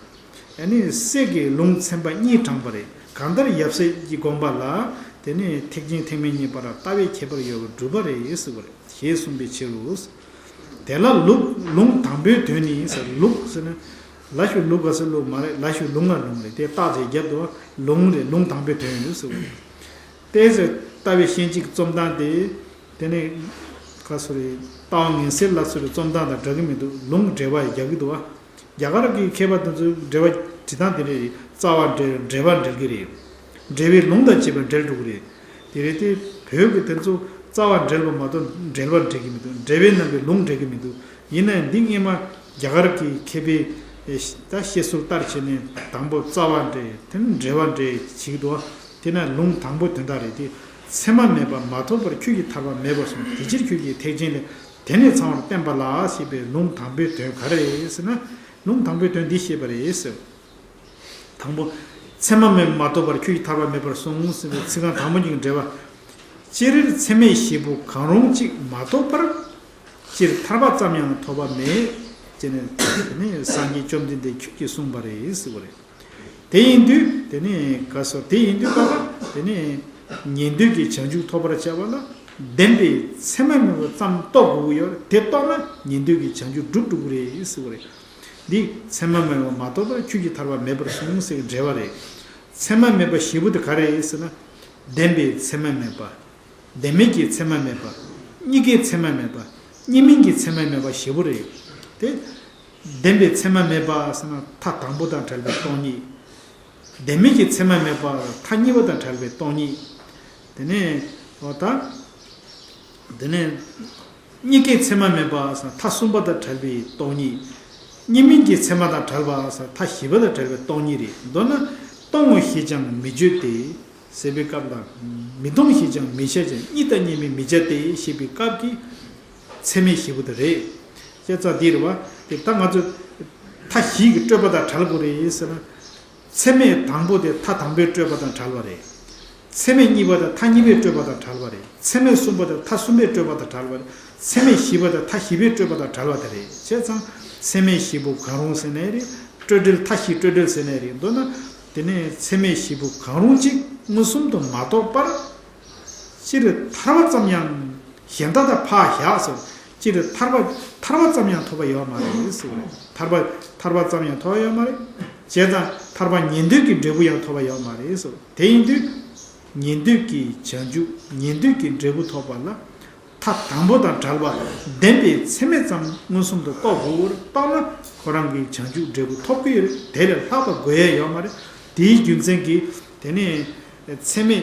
ཨ་ནི་སྲས་ཀྱིས་ལུང་ཚན་པ་གཉིས་དྲངས་པ་རེད། གང་ལྟར་ཡབ་སྲས་ཀྱི་དགོངས་པ་ལ། དེ་ནས་ཐེག་ཆེན་ཐེག་དམན་གཉིས་བར་ལྟ་བའི་ཁྱད་པར་ཡོད་པར་གྲུབ་པ་རེད་ཟེར་བ་རེད། ཞེས་གསུངས་པའི་ཕྱིར་རོ། དེ་ལ་ལུགས་ལུང་དང་པོའི་དོན་ནི་ཟེར། ལུགས་ཟེར་ན། ལ་ཞུགས་ལུགས་ག་ཟེར་ལུགས་མ་རེད། ལ་ཞུགས་ལུང་ང་ལུང་རེད། དེ་རྟགས་དེ་རྒྱབ་ཏུ་ལུང་རེད། ལུང་དང་པོའི་དོན་ཡོད་ཟེར་བ་རེད། ཏེ་ཟེར་ལྟ་བའི་ཤན་སྤྱི་གི་རྩོམ་སྟངས་དེ། དེ་ནས་ག་སོ་རེད། ལྟ་བ་ངན་སེལ་ལ་སོ་རེད། རྩོམ་སྟངས་དང་འདྲ་གི་མི་འདུག་ལུང་འགྲེལ་པ་རྒྱག་གི་འདུག་བ། རྒྱ་གར་གྱི་མཁས་པ་དེ་ཚོའི་འགྲེལ་པ་བྲིས་སྟངས་དེ་འདྲ་རེད། རྩ་བ་འགྲེལ། འགྲེལ་པ་འགྲེལ་གྱི་རེད། འགྲེལ་པའི་ལུང་དང་བཅས་པ་འགྲེལ་འགྲོ་གི་རེད། དེ་རེད་དེ། བོད་ཀྱི་དེ་ཚོ་རྩ་བ་འགྲེལ་པ་མ་གཏོགས་འགྲེལ་པ་འགྲེལ་གྱི་མི་འདུག་འགྲེལ་པའི་རྣམ་པའི་ལུང་འགྲེལ་གྱི་མི་འདུག་ཡིན་ན་ཡང་འདི་སྔས་མ་ རྒྱ་གར་གྱི་མཁས་པའི་ད་བཤད་སྲོལ་ལྟར་བྱས་ནས་དང་པོ་རྩ་བ་འགྲེལ། དེ་ནས་འགྲེལ་པ་འགྲེལ་བྱེད་ཀྱི་འདུག་དེ་ནས་ལུང་དང་པོ་དོན་དག་རེད་དེ། མཚན་མ་མེད་པ་མ་ཐོབ་པར་ཁྱོད་ཀྱིས་ཐར་པ་མེད་པར་གསུངས། དེ་ཕྱིར་ཁྱོད་ཀྱིས་ཐེག་ཆེན་ལས། དེ་ནས་ཚང་བར་བསྟན་པ་ལ་ཞེས་པའི་ལུང་དང་པོའི་དོན་ག་རེ་རེད་ཟེར་ན། ལུང་དང་པོའི་དོན་འདི་བཤད་པ་རེད་ཟེར། དང་པོ། མཚན་མ་མེད་པ་མ་ཐོབ་པར་ཁྱོད་ཀྱིས་ཐར་པ་མེད་པར་གསུངས་ཟེར་བའི་ཚིག་རྐང་དང་པོ་གཉིས་ཀྱི་འགྲེལ་པ། སྤྱིར་མཚན་མེད་བཞི་པོ་གང་རུང་གཅིག་མ་ཐོབ་པར། སྤྱིར་ཐར་པ་ཙམ་ཡང་ཐོབ་པ་མེད། ཅེས་ནས་དེ་ནས་སངས་རྒྱས་བཅོམ་ལྡན་འདས་ཁྱོད་ཀྱིས་གསུངས་པ་རེད་ཟེར་བ་རེད། དེ་ཡིན་དུས་དེ་ནས་ག་སོ་དེ་ཡིན་དུས་ཀ་དེ་ནས་ཉན་ཐོས་ཀྱི་བྱང་ཆུབ་ཐོབ་པར་བྱ་བ་ལ། བདེན་པའི་མཚན་མ་མེད་པ་ཙམ་རྟོགས་དགོས་ཀྱི་ཡོད་རེད། དེ་རྟོགས་ན་ཉན་ཐོས་ཀྱི་བྱང་ཆུབ་འགྲུབ་འགྲོ་གི་རེད་ཟེར་བ་རེད། འདི་མཚན་མ་མེད་པ་མ་རྟོགས་པར་ཁྱོད་ཀྱིས་ཐར་པ་མེད་པར་གསུངས་ཟེར་བའི་འགྲེལ་པ་རེད། མཚན་མ་མེད་པ་བཞི་པོ་དེ་ག་རེ་རེད་ཟེར་ན། བདེན་པའི་མཚན་མ་མེད་པ། བདེན་མེད་ཀྱི་མཚན་མ་མེད་པ། གཉིས་ཀའི་མཚན་མ་མེད་པ། གཉིས་མིན་གྱི་མཚན་མ་མེད་པ་བཞི་པོ་རེད། དེ། བདེན་པའི་མཚན་མ་མེད་པ་ཟེར་ན་མཐའ་དང་པོ་དང་བྲལ་བའི་སྟོང་ཉིད། བདེན་མེད་ཀྱི་མཚན་མ་མེད་པ་མཐའ་གཉིས་པ་དང་བྲལ་བའི་སྟོང་ཉིད། དེ་ནས་འོ་ད། དེ་ནས་གཉིས་ཀའི་མཚན་མ་མེད་པ་ཟེར་མཐའ་གསུམ་པ་དང་བྲལ་བའི་སྟོང་ཉིད། གཉིས་མིན་གྱི་མཚན་མ་དང་བྲལ་བ་ཟེར་མཐའ་བཞི་པ་དང་བྲལ་བའི་སྟོང་ཉིད་རེད། མདོར་ན་སྟོང་ངོ་ཞེས་ཀྱང་མི་བརྗོད་དེ། ཟེར་བའི་སྐབས་ལ། མི་སྟོང་ཞེས་ཀྱང་མི་བྱ་ཞིང་། གཉིས་དང་གཉིས་མིན་མི་བྱ་སྟེ་ཞེས་པའི་སྐབས་ཀྱི་མཚན་མེད་བཞི་པོ་དེ་རེད། ཅེས་ཙང་འདི་རེད་བ། དེ་ད་ང་ཚོས་མཐའ་བཞི་གི་སྤྲོས་པ་དང་བྲལ་དགོས་རེད་ཟེར་ན། མཚན་མེད་དང་པོ་དེ་མཐའ་དང་པོའི་སྤྲོས་པ་དང་བྲལ་བ་རེད། མཚན་མེད་གཉིས་པ་དང་མཐའ་གཉིས་པའི་སྤྲོས་པ་དང་བྲལ་བ་རེད། མཚན་མེད་གསུམ་པ་དང་མཐའ་གསུམ་པའི་སྤྲོས་པ་དང་བྲལ་བ་རེད། མཚན་མེད་བཞི་པ་དང་མཐའ་བཞི་པའི་སྤྲོས་པ་དང་བྲལ་བ་དེ་རེད། བྱས་ཙང་མཚན་མེད་བཞི་པོ་གང་རུང་ཟེར་ནའི་རེད། སྤྲོས་བྲལ་མཐའ་བཞིའི་སྤྲོས་བྲལ་ཟེར་ནའི་རེད། མདོར་ན། དེ་ནས་མཚན་མེད་བཞི་པོ་གང་རུང་གཅིག་མངོན་སུམ་དུ་མ་རྟོགས་པར། སྤྱིར་ཐར་པ་ཙམ་ཡང་གཞན་དག་དང་ཕར་བཞག་ཟེར། སྤྱིར་ཐར་པ་ཐར་པ་ཙམ་ཡང་ཐོབ་པ་ཡོད་མ་རེད་ཟེར། ཐར་པ་ཐར་པ་ཙམ་ཡང་ཐོབ་པ་ཡོད་མ་རེད། བྱས་ཙང་ཐར་པ་ཉན་ཐོས་ཀྱི་འབྲས་བུ་ཡང་ཐོབ་པ་ཡོད་མ་རེད་ཟེར། དེ་ཡིན་དུས། ཉན་ཐོས་ཀྱི་བྱང་ཆུབ་ཉན་ཐོས་ཀྱི་འབྲས་བུ་ཐོབ་པ་ལ། མཐའ་དང་པོ་དང་བྲལ་བ་བདེན་པའི་མཚན་མེད་ཙམ་མངོན་སུམ་དུ་རྟོགས་དགོས། རྟོགས་ན་ཁོ་རང་གི་བྱང་ཆུབ་འབྲས་བུ་ཐོབ་ཀྱི་ཡོད་རེད། དེ་ལས་ལྷག་པ་དགོས་ཡས་ཡོད་མ་རེད། དེའི་རྒྱུ་མཚན་གྱིས་དེ་ནས་མཚན་མེད་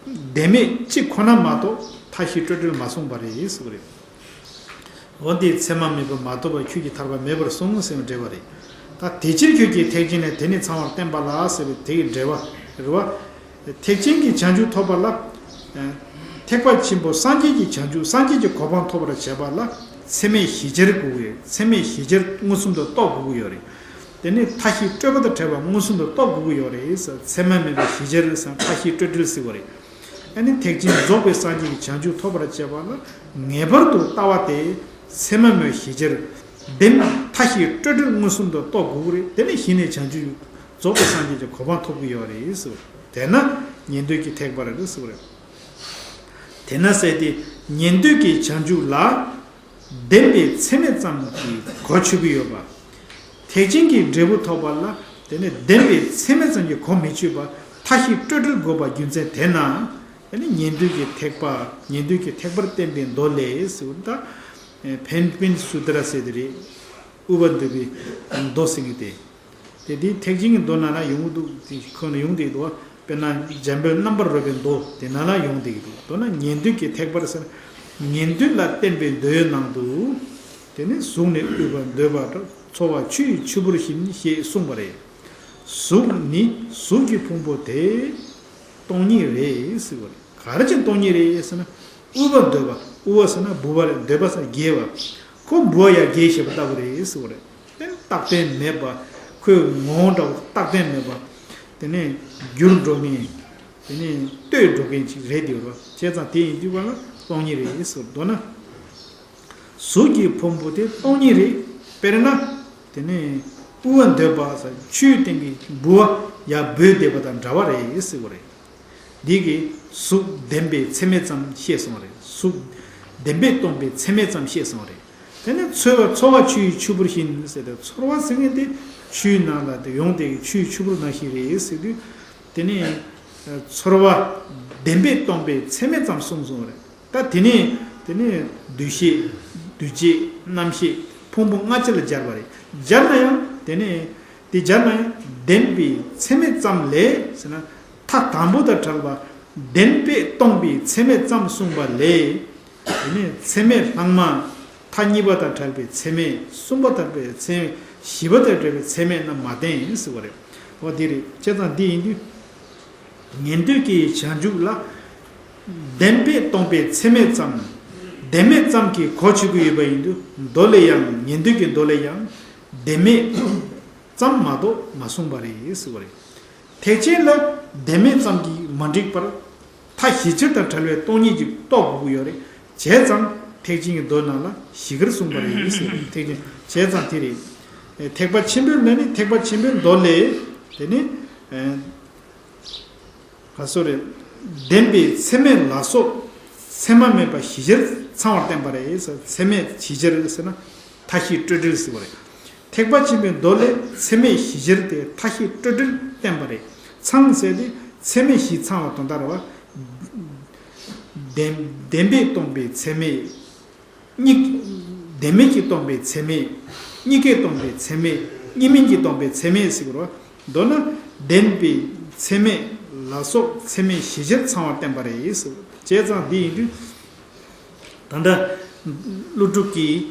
བདེན་མེད་གཅིག་ཁོ་ན་མ་གཏོགས་མཐའ་བཞི་སྤྲོས་བྲལ་མ་གསུངས་པ་རེད་ཟེར་བ་རེད། འོ་འདི་མཚན་མ་མེད་པ་མ་ཐོབ་པར་ཁྱོད་ཀྱིས་ཐར་པ་མེད་པར་གསུངས་ཟེར་བའི་འགྲེལ་པ་རེད། ད་དེ་ཕྱིར་ཁྱོད་ཀྱིས་ཐེག་ཆེན་ལས། དེ་ནས་ཚང་བར་བསྟན་པ་ལ་ཟེར་བའི་དེ་ཡི་འགྲེལ་པ་རེད་བ། ཐེག་ཆེན་གྱི་བྱང་ཆུབ་ཐོབ་པ་ལ། ཐེག་པ་ཆེན་པོ་སངས་རྒྱས་ཀྱི་བྱང་ཆུབ་སངས་རྒྱས་ཀྱི་གོ་འཕང་ཐོབ་པར་བྱེད་པ་ལ་མཚན་མེད་བཞི་ཆར་དགོས་ཀྱི་ཡོད། མཚན་མེད་བཞི་ཆར་མངོན་སུམ་དུ་རྟོགས་དགོས་ཀྱི་ཡོད་རེད། དེ་ནས་མཐའ་བཞི་སྤྲོས་པ་དང་བྲལ་བ་མངོན་སུམ་དུ་རྟོགས་དགོས་ཀྱི་ཡོད་རེད། མཚན་མ་མེད་པའི་བཞི་ཆར་ཟེར་མཐའ་བཞི་སྤྲོས་བྲལ་ཟེར་བ་རེད། ཨ་ནི་ཐེག་ཆེན་རྫོགས་པའི་སངས་རྒྱས་ཀྱི་བྱང་ཆུབ་ཐོབ་པར་བྱེད་པ་ལ་ངེས་པར་དུ་ལྟ་བ་དེ་མཚན་མ་མེད་བཞི་ཆར་བདེན་མཐའ་བཞི་སྤྲོས་བྲལ་མངོན་སུམ་དུ་རྟོགས་དགོས་ཀྱི་རེད། དེ་ནས་གཞི་ནས་བྱང་ཆུབ་རྫོགས་པའི་སངས་རྒྱས་ཀྱི་གོ་འཕང་ཐོབ་ཀྱི་ཡོད་རེད་ཟེར། དེས་ན་ཉན་ཐོས་ཀྱི་ཐེག་པ་རེད་ཟེར་བ་རེད། དེས་ན་ཟེར་ཏེ་ཉན་ཐོས་ཀྱི་བྱང་ཆུབ་ལ་བདེན་པའི་མཚན་མེད་ཙམ་གྱི་གོ་ཆོད་ཀྱི་ཡོད་པ། ཐེག་ཆེན་གྱི་འབྲས་བུ་ཐོབ་པ་ལ་དེ་ནི་བདེན་པའི་མཚན་མེད་ཙམ་གྱི་གོ་མི་ཆོད་པ་མཐའ་བཞི་སྤྲོས་བྲལ་དགོས་པ་རྒྱུ་མཚན་དེས་ན། དེ་ནི་ཉན་ཐོས་ཀྱི་ཐེག་པ་ཉན་ཐོས་ཀྱི་ཐེག་པར་བསྟན་པའི་མདོ་ལས་ཟེར་བ་ད། ཕན་པིན་སུ་ཏྲ་ཟེར་དེ་རེད། དབུ་མ་འདུས་པའི་མདོ་ཟེར་གྱི་དེ། དེ་དེའི་ཐེག་ཆེན་གྱི་མདོ་ནང་ན་ཡོང་གི་འདུག་དེ་ཁོ་ན་ཡོང་བསྡད་འདུག་དཔེར་ན་འཇམ་དཔལ་རྣམ་པར་རོལ་པའི་མདོ་དེ་ནང་ལ་ཡོང་བསྡད་ཀྱི་འདུག་མདོར་ན་ཉན་ཐོས་ཀྱི་ཐེག་པར་ཟེར། ཉན་ཐོས་ལ་བསྟན་པའི་མདོའི་ནང་དུ། དེ་ནི་གཟུགས་ནི་དབུལ་བར་འདོད་པ་འདྲ། ཚོར་བ་ཆུ་ཡི་ཆུ་བུར་བཞིན་ཞེས་གསུངས་པ་རེད། གཟུགས་ནི་གཟུགས་ཀྱི་ཕུང་པོ་དེ་སྟོང་ཉིད་རེད་ཟེར་བ་རེད། ག་རེ་བྱས་སྟོང་ཉིད་རེད་ཟེར་ན། དབུལ་བར་འདོད་པ། དབུལ་བ་ཟེར་ན་འབུལ་བ་རེད། འདོད་པ་ཟེར་ན་དགེ་བ། ཁོ་འབུལ་བ་ཡ་དགེ་ཞེས་པ་ལྟ་བུ་རེད་ཟེར་བ་རེད། དེ་ནི་རྟག་པ་མེད་པ། ཁོའི་ངོ་བོ་འདྲ་བོ་རྟག་པ་མེད་པ། དེ་ནས་འགྱུར་འགྲོ་མཁན། དེ་ནས་ལྟོས་འགྲོ་མཁན་ཅིག་རེད་དེ་རོ། བྱས་ཙང་དེ་ཡིན་དུས་ག་ལ་སྟོང་ཉིད་རེད་ཟེར། མདོར་ན། གཟུགས་ཀྱི་ཕུང་པོ་དེ་སྟོང་ཉིད་རེད། དཔེར་ན། དེ་ནས་དབུལ་བ་འདོད་པ་ཟེར་ཆུའི་སྟེང་གི་འབུལ་བ་ཡ་འབུལ་བསྡད་པ་དང་འདྲ་བ་རེད་ཟེར་བ་རེད། འདི་གིས་གཟུགས་བདེན་པའི་མཚན་མེད་ཙམ་བཤད་སོང་བ་རེད། གཟུགས་བདེན་པས་སྟོང་པའི་མཚན་མེད་ཙམ་བཤད་སོང་བ་རེད། དེ་ནས་ཚོར་བ་ཚོར་བ་ཆུ་ཡི་ཆུ་བུར་བཞིན་ཟེར་ཏེ་ཚོར་བ་ཟེར་མཁན་དེ་ཆུའི་ནང་ལ་དེ་ཡོང་བསྡད་ཀྱི་ཆུ་ཡི་ཆུ་བུར་ནང་བཞིན་རེད་ཟེར་དུས། དེ་ནས་ཚོར་བ་བདེན་པས་སྟོང་པའི་མཚན་མེད་ཙམ་གསུངས་སོང་བ་རེད། ད་དེ་ནས་དེ་ནས་འདུ་ཤེས། འདུ་བྱེད། རྣམ་ཤེས། ཕུང་པོ་ལྔ་ཆ་ལ་སྦྱར་བ་རེད། སྦྱར་ན་ཡང་དེ་ནས་དེ་སྦྱར་ན་ཡང་བདེན་པའི་མཚན་མེད་ཙམ་ལས་ཟེར་ན། མཐའ་དང་པོ་དང་བྲལ་བ་བདེན་པས་སྟོང་པའི་མཚན་མེད་ཙམ་གསུངས་པ་ལས། དེ་ནས་མཚན་མེད་ལྷག་མ་ མཐའ་གཉིས་པ་དང་བྲལ་བའི་ཚད་མས། གསུམ་པ་དང་བྲལ་བའི་ཚད་མས། བཞི་པ་དང་བྲལ་བའི་ཚད་མས་རྣམས་མ་བསྟན་ཟེར་བ་རེད། འོ་འདི་རེད། བྱས་ཙང་འདི་ཡིན་དུས། ཉན་ཐོས་ཀྱི་བྱང་ཆུབ་ལ། བདེན་པས་སྟོང་པའི་ཚད་མས་ཙམ། བདེན་མེད་ཙམ་གྱིས་གོ་ཆོད་ཀྱི་ཡོད་པ་ཡིན་དུས། མདོ་ལས་ཡང་། ཉན་ཐོས་ཀྱི་མདོ་ལས་ཡང་། བདེན་མེད་ཙམ་མ་གཏོགས་མ་གསུངས་པ་རེད་ཟེར་བ་རེད། ཐེག་ཆེན་ལ་བདེན་མེད་ཙམ་གྱིས་མ་འགྲིག་པར། མཐའ་བཞི་ཕྱིར་དང་བྲལ་བའི་སྟོང་ཉིད་ཅིག་རྟོགས་དགོས་ཀྱི་ཡོད་རེད། བྱས་ཙང་ཐེག་ཆེན་གྱི་མདོ་ནང་ལ་བཞི་ཀར་གསུངས་པ་རེད་ཟེར། ཐེག་ཆེན། བྱས་ཙང་དེ་རེད། ཐེག་པ་ཆེན་པོའི་ལས་ནི། ཐེག་པ་ཆེན་པོའི་མདོ་ལས། དེ་ནི། ག་སོ་རེད། བདེན་པའི་ཚད་མས་ལ་སོགས་ཚད་མ་མེད་པ་བཞི་ཆར་ཚང་བར་བསྟན་པ་རེད། ཚད་མས་བཞི་ཆར་ཟེར་ན་མཐའ་བཞི་སྤྲོས་བྲལ་ཟེར་བ་རེད། ཐེག་པ་ཆེན་པོའི་མདོ་ལས་ཚད་མས་བཞི་ཆར་ཏེ་མཐའ་བཞི་སྤྲོས་བྲལ་བསྟན་པ་རེད། ཚང་ཟེར་ཏེ་ཚད་མས་བཞི་ཚང་བ་དོན་དག་རེད་བ། བདེན་བདེན་པས་སྟོང་པའི་ཚད་མས། གཉིས། བདེན་མེད་ཀྱིས་སྟོང་པའི་ཚད་མས། གཉིས་ཀས་སྟོང་པའི་ཚད་མས། གཉིས་མིན་གྱིས་སྟོང་པའི་ཚད་མས་ཟེར་བ་རེད་བ། མདོར་ན་བདེན་པའི་ཚད་མས་ལ་སོགས་ཚད་མས་བཞི་ཆར་ཚང་བར་བསྟན་པ་རེད་ཟེར་བ་རེད། བྱས་ཙང་འདི་ཡིན་དུས། ད་ལྟ་ཀླུ་སྒྲུབ་ཀྱིས་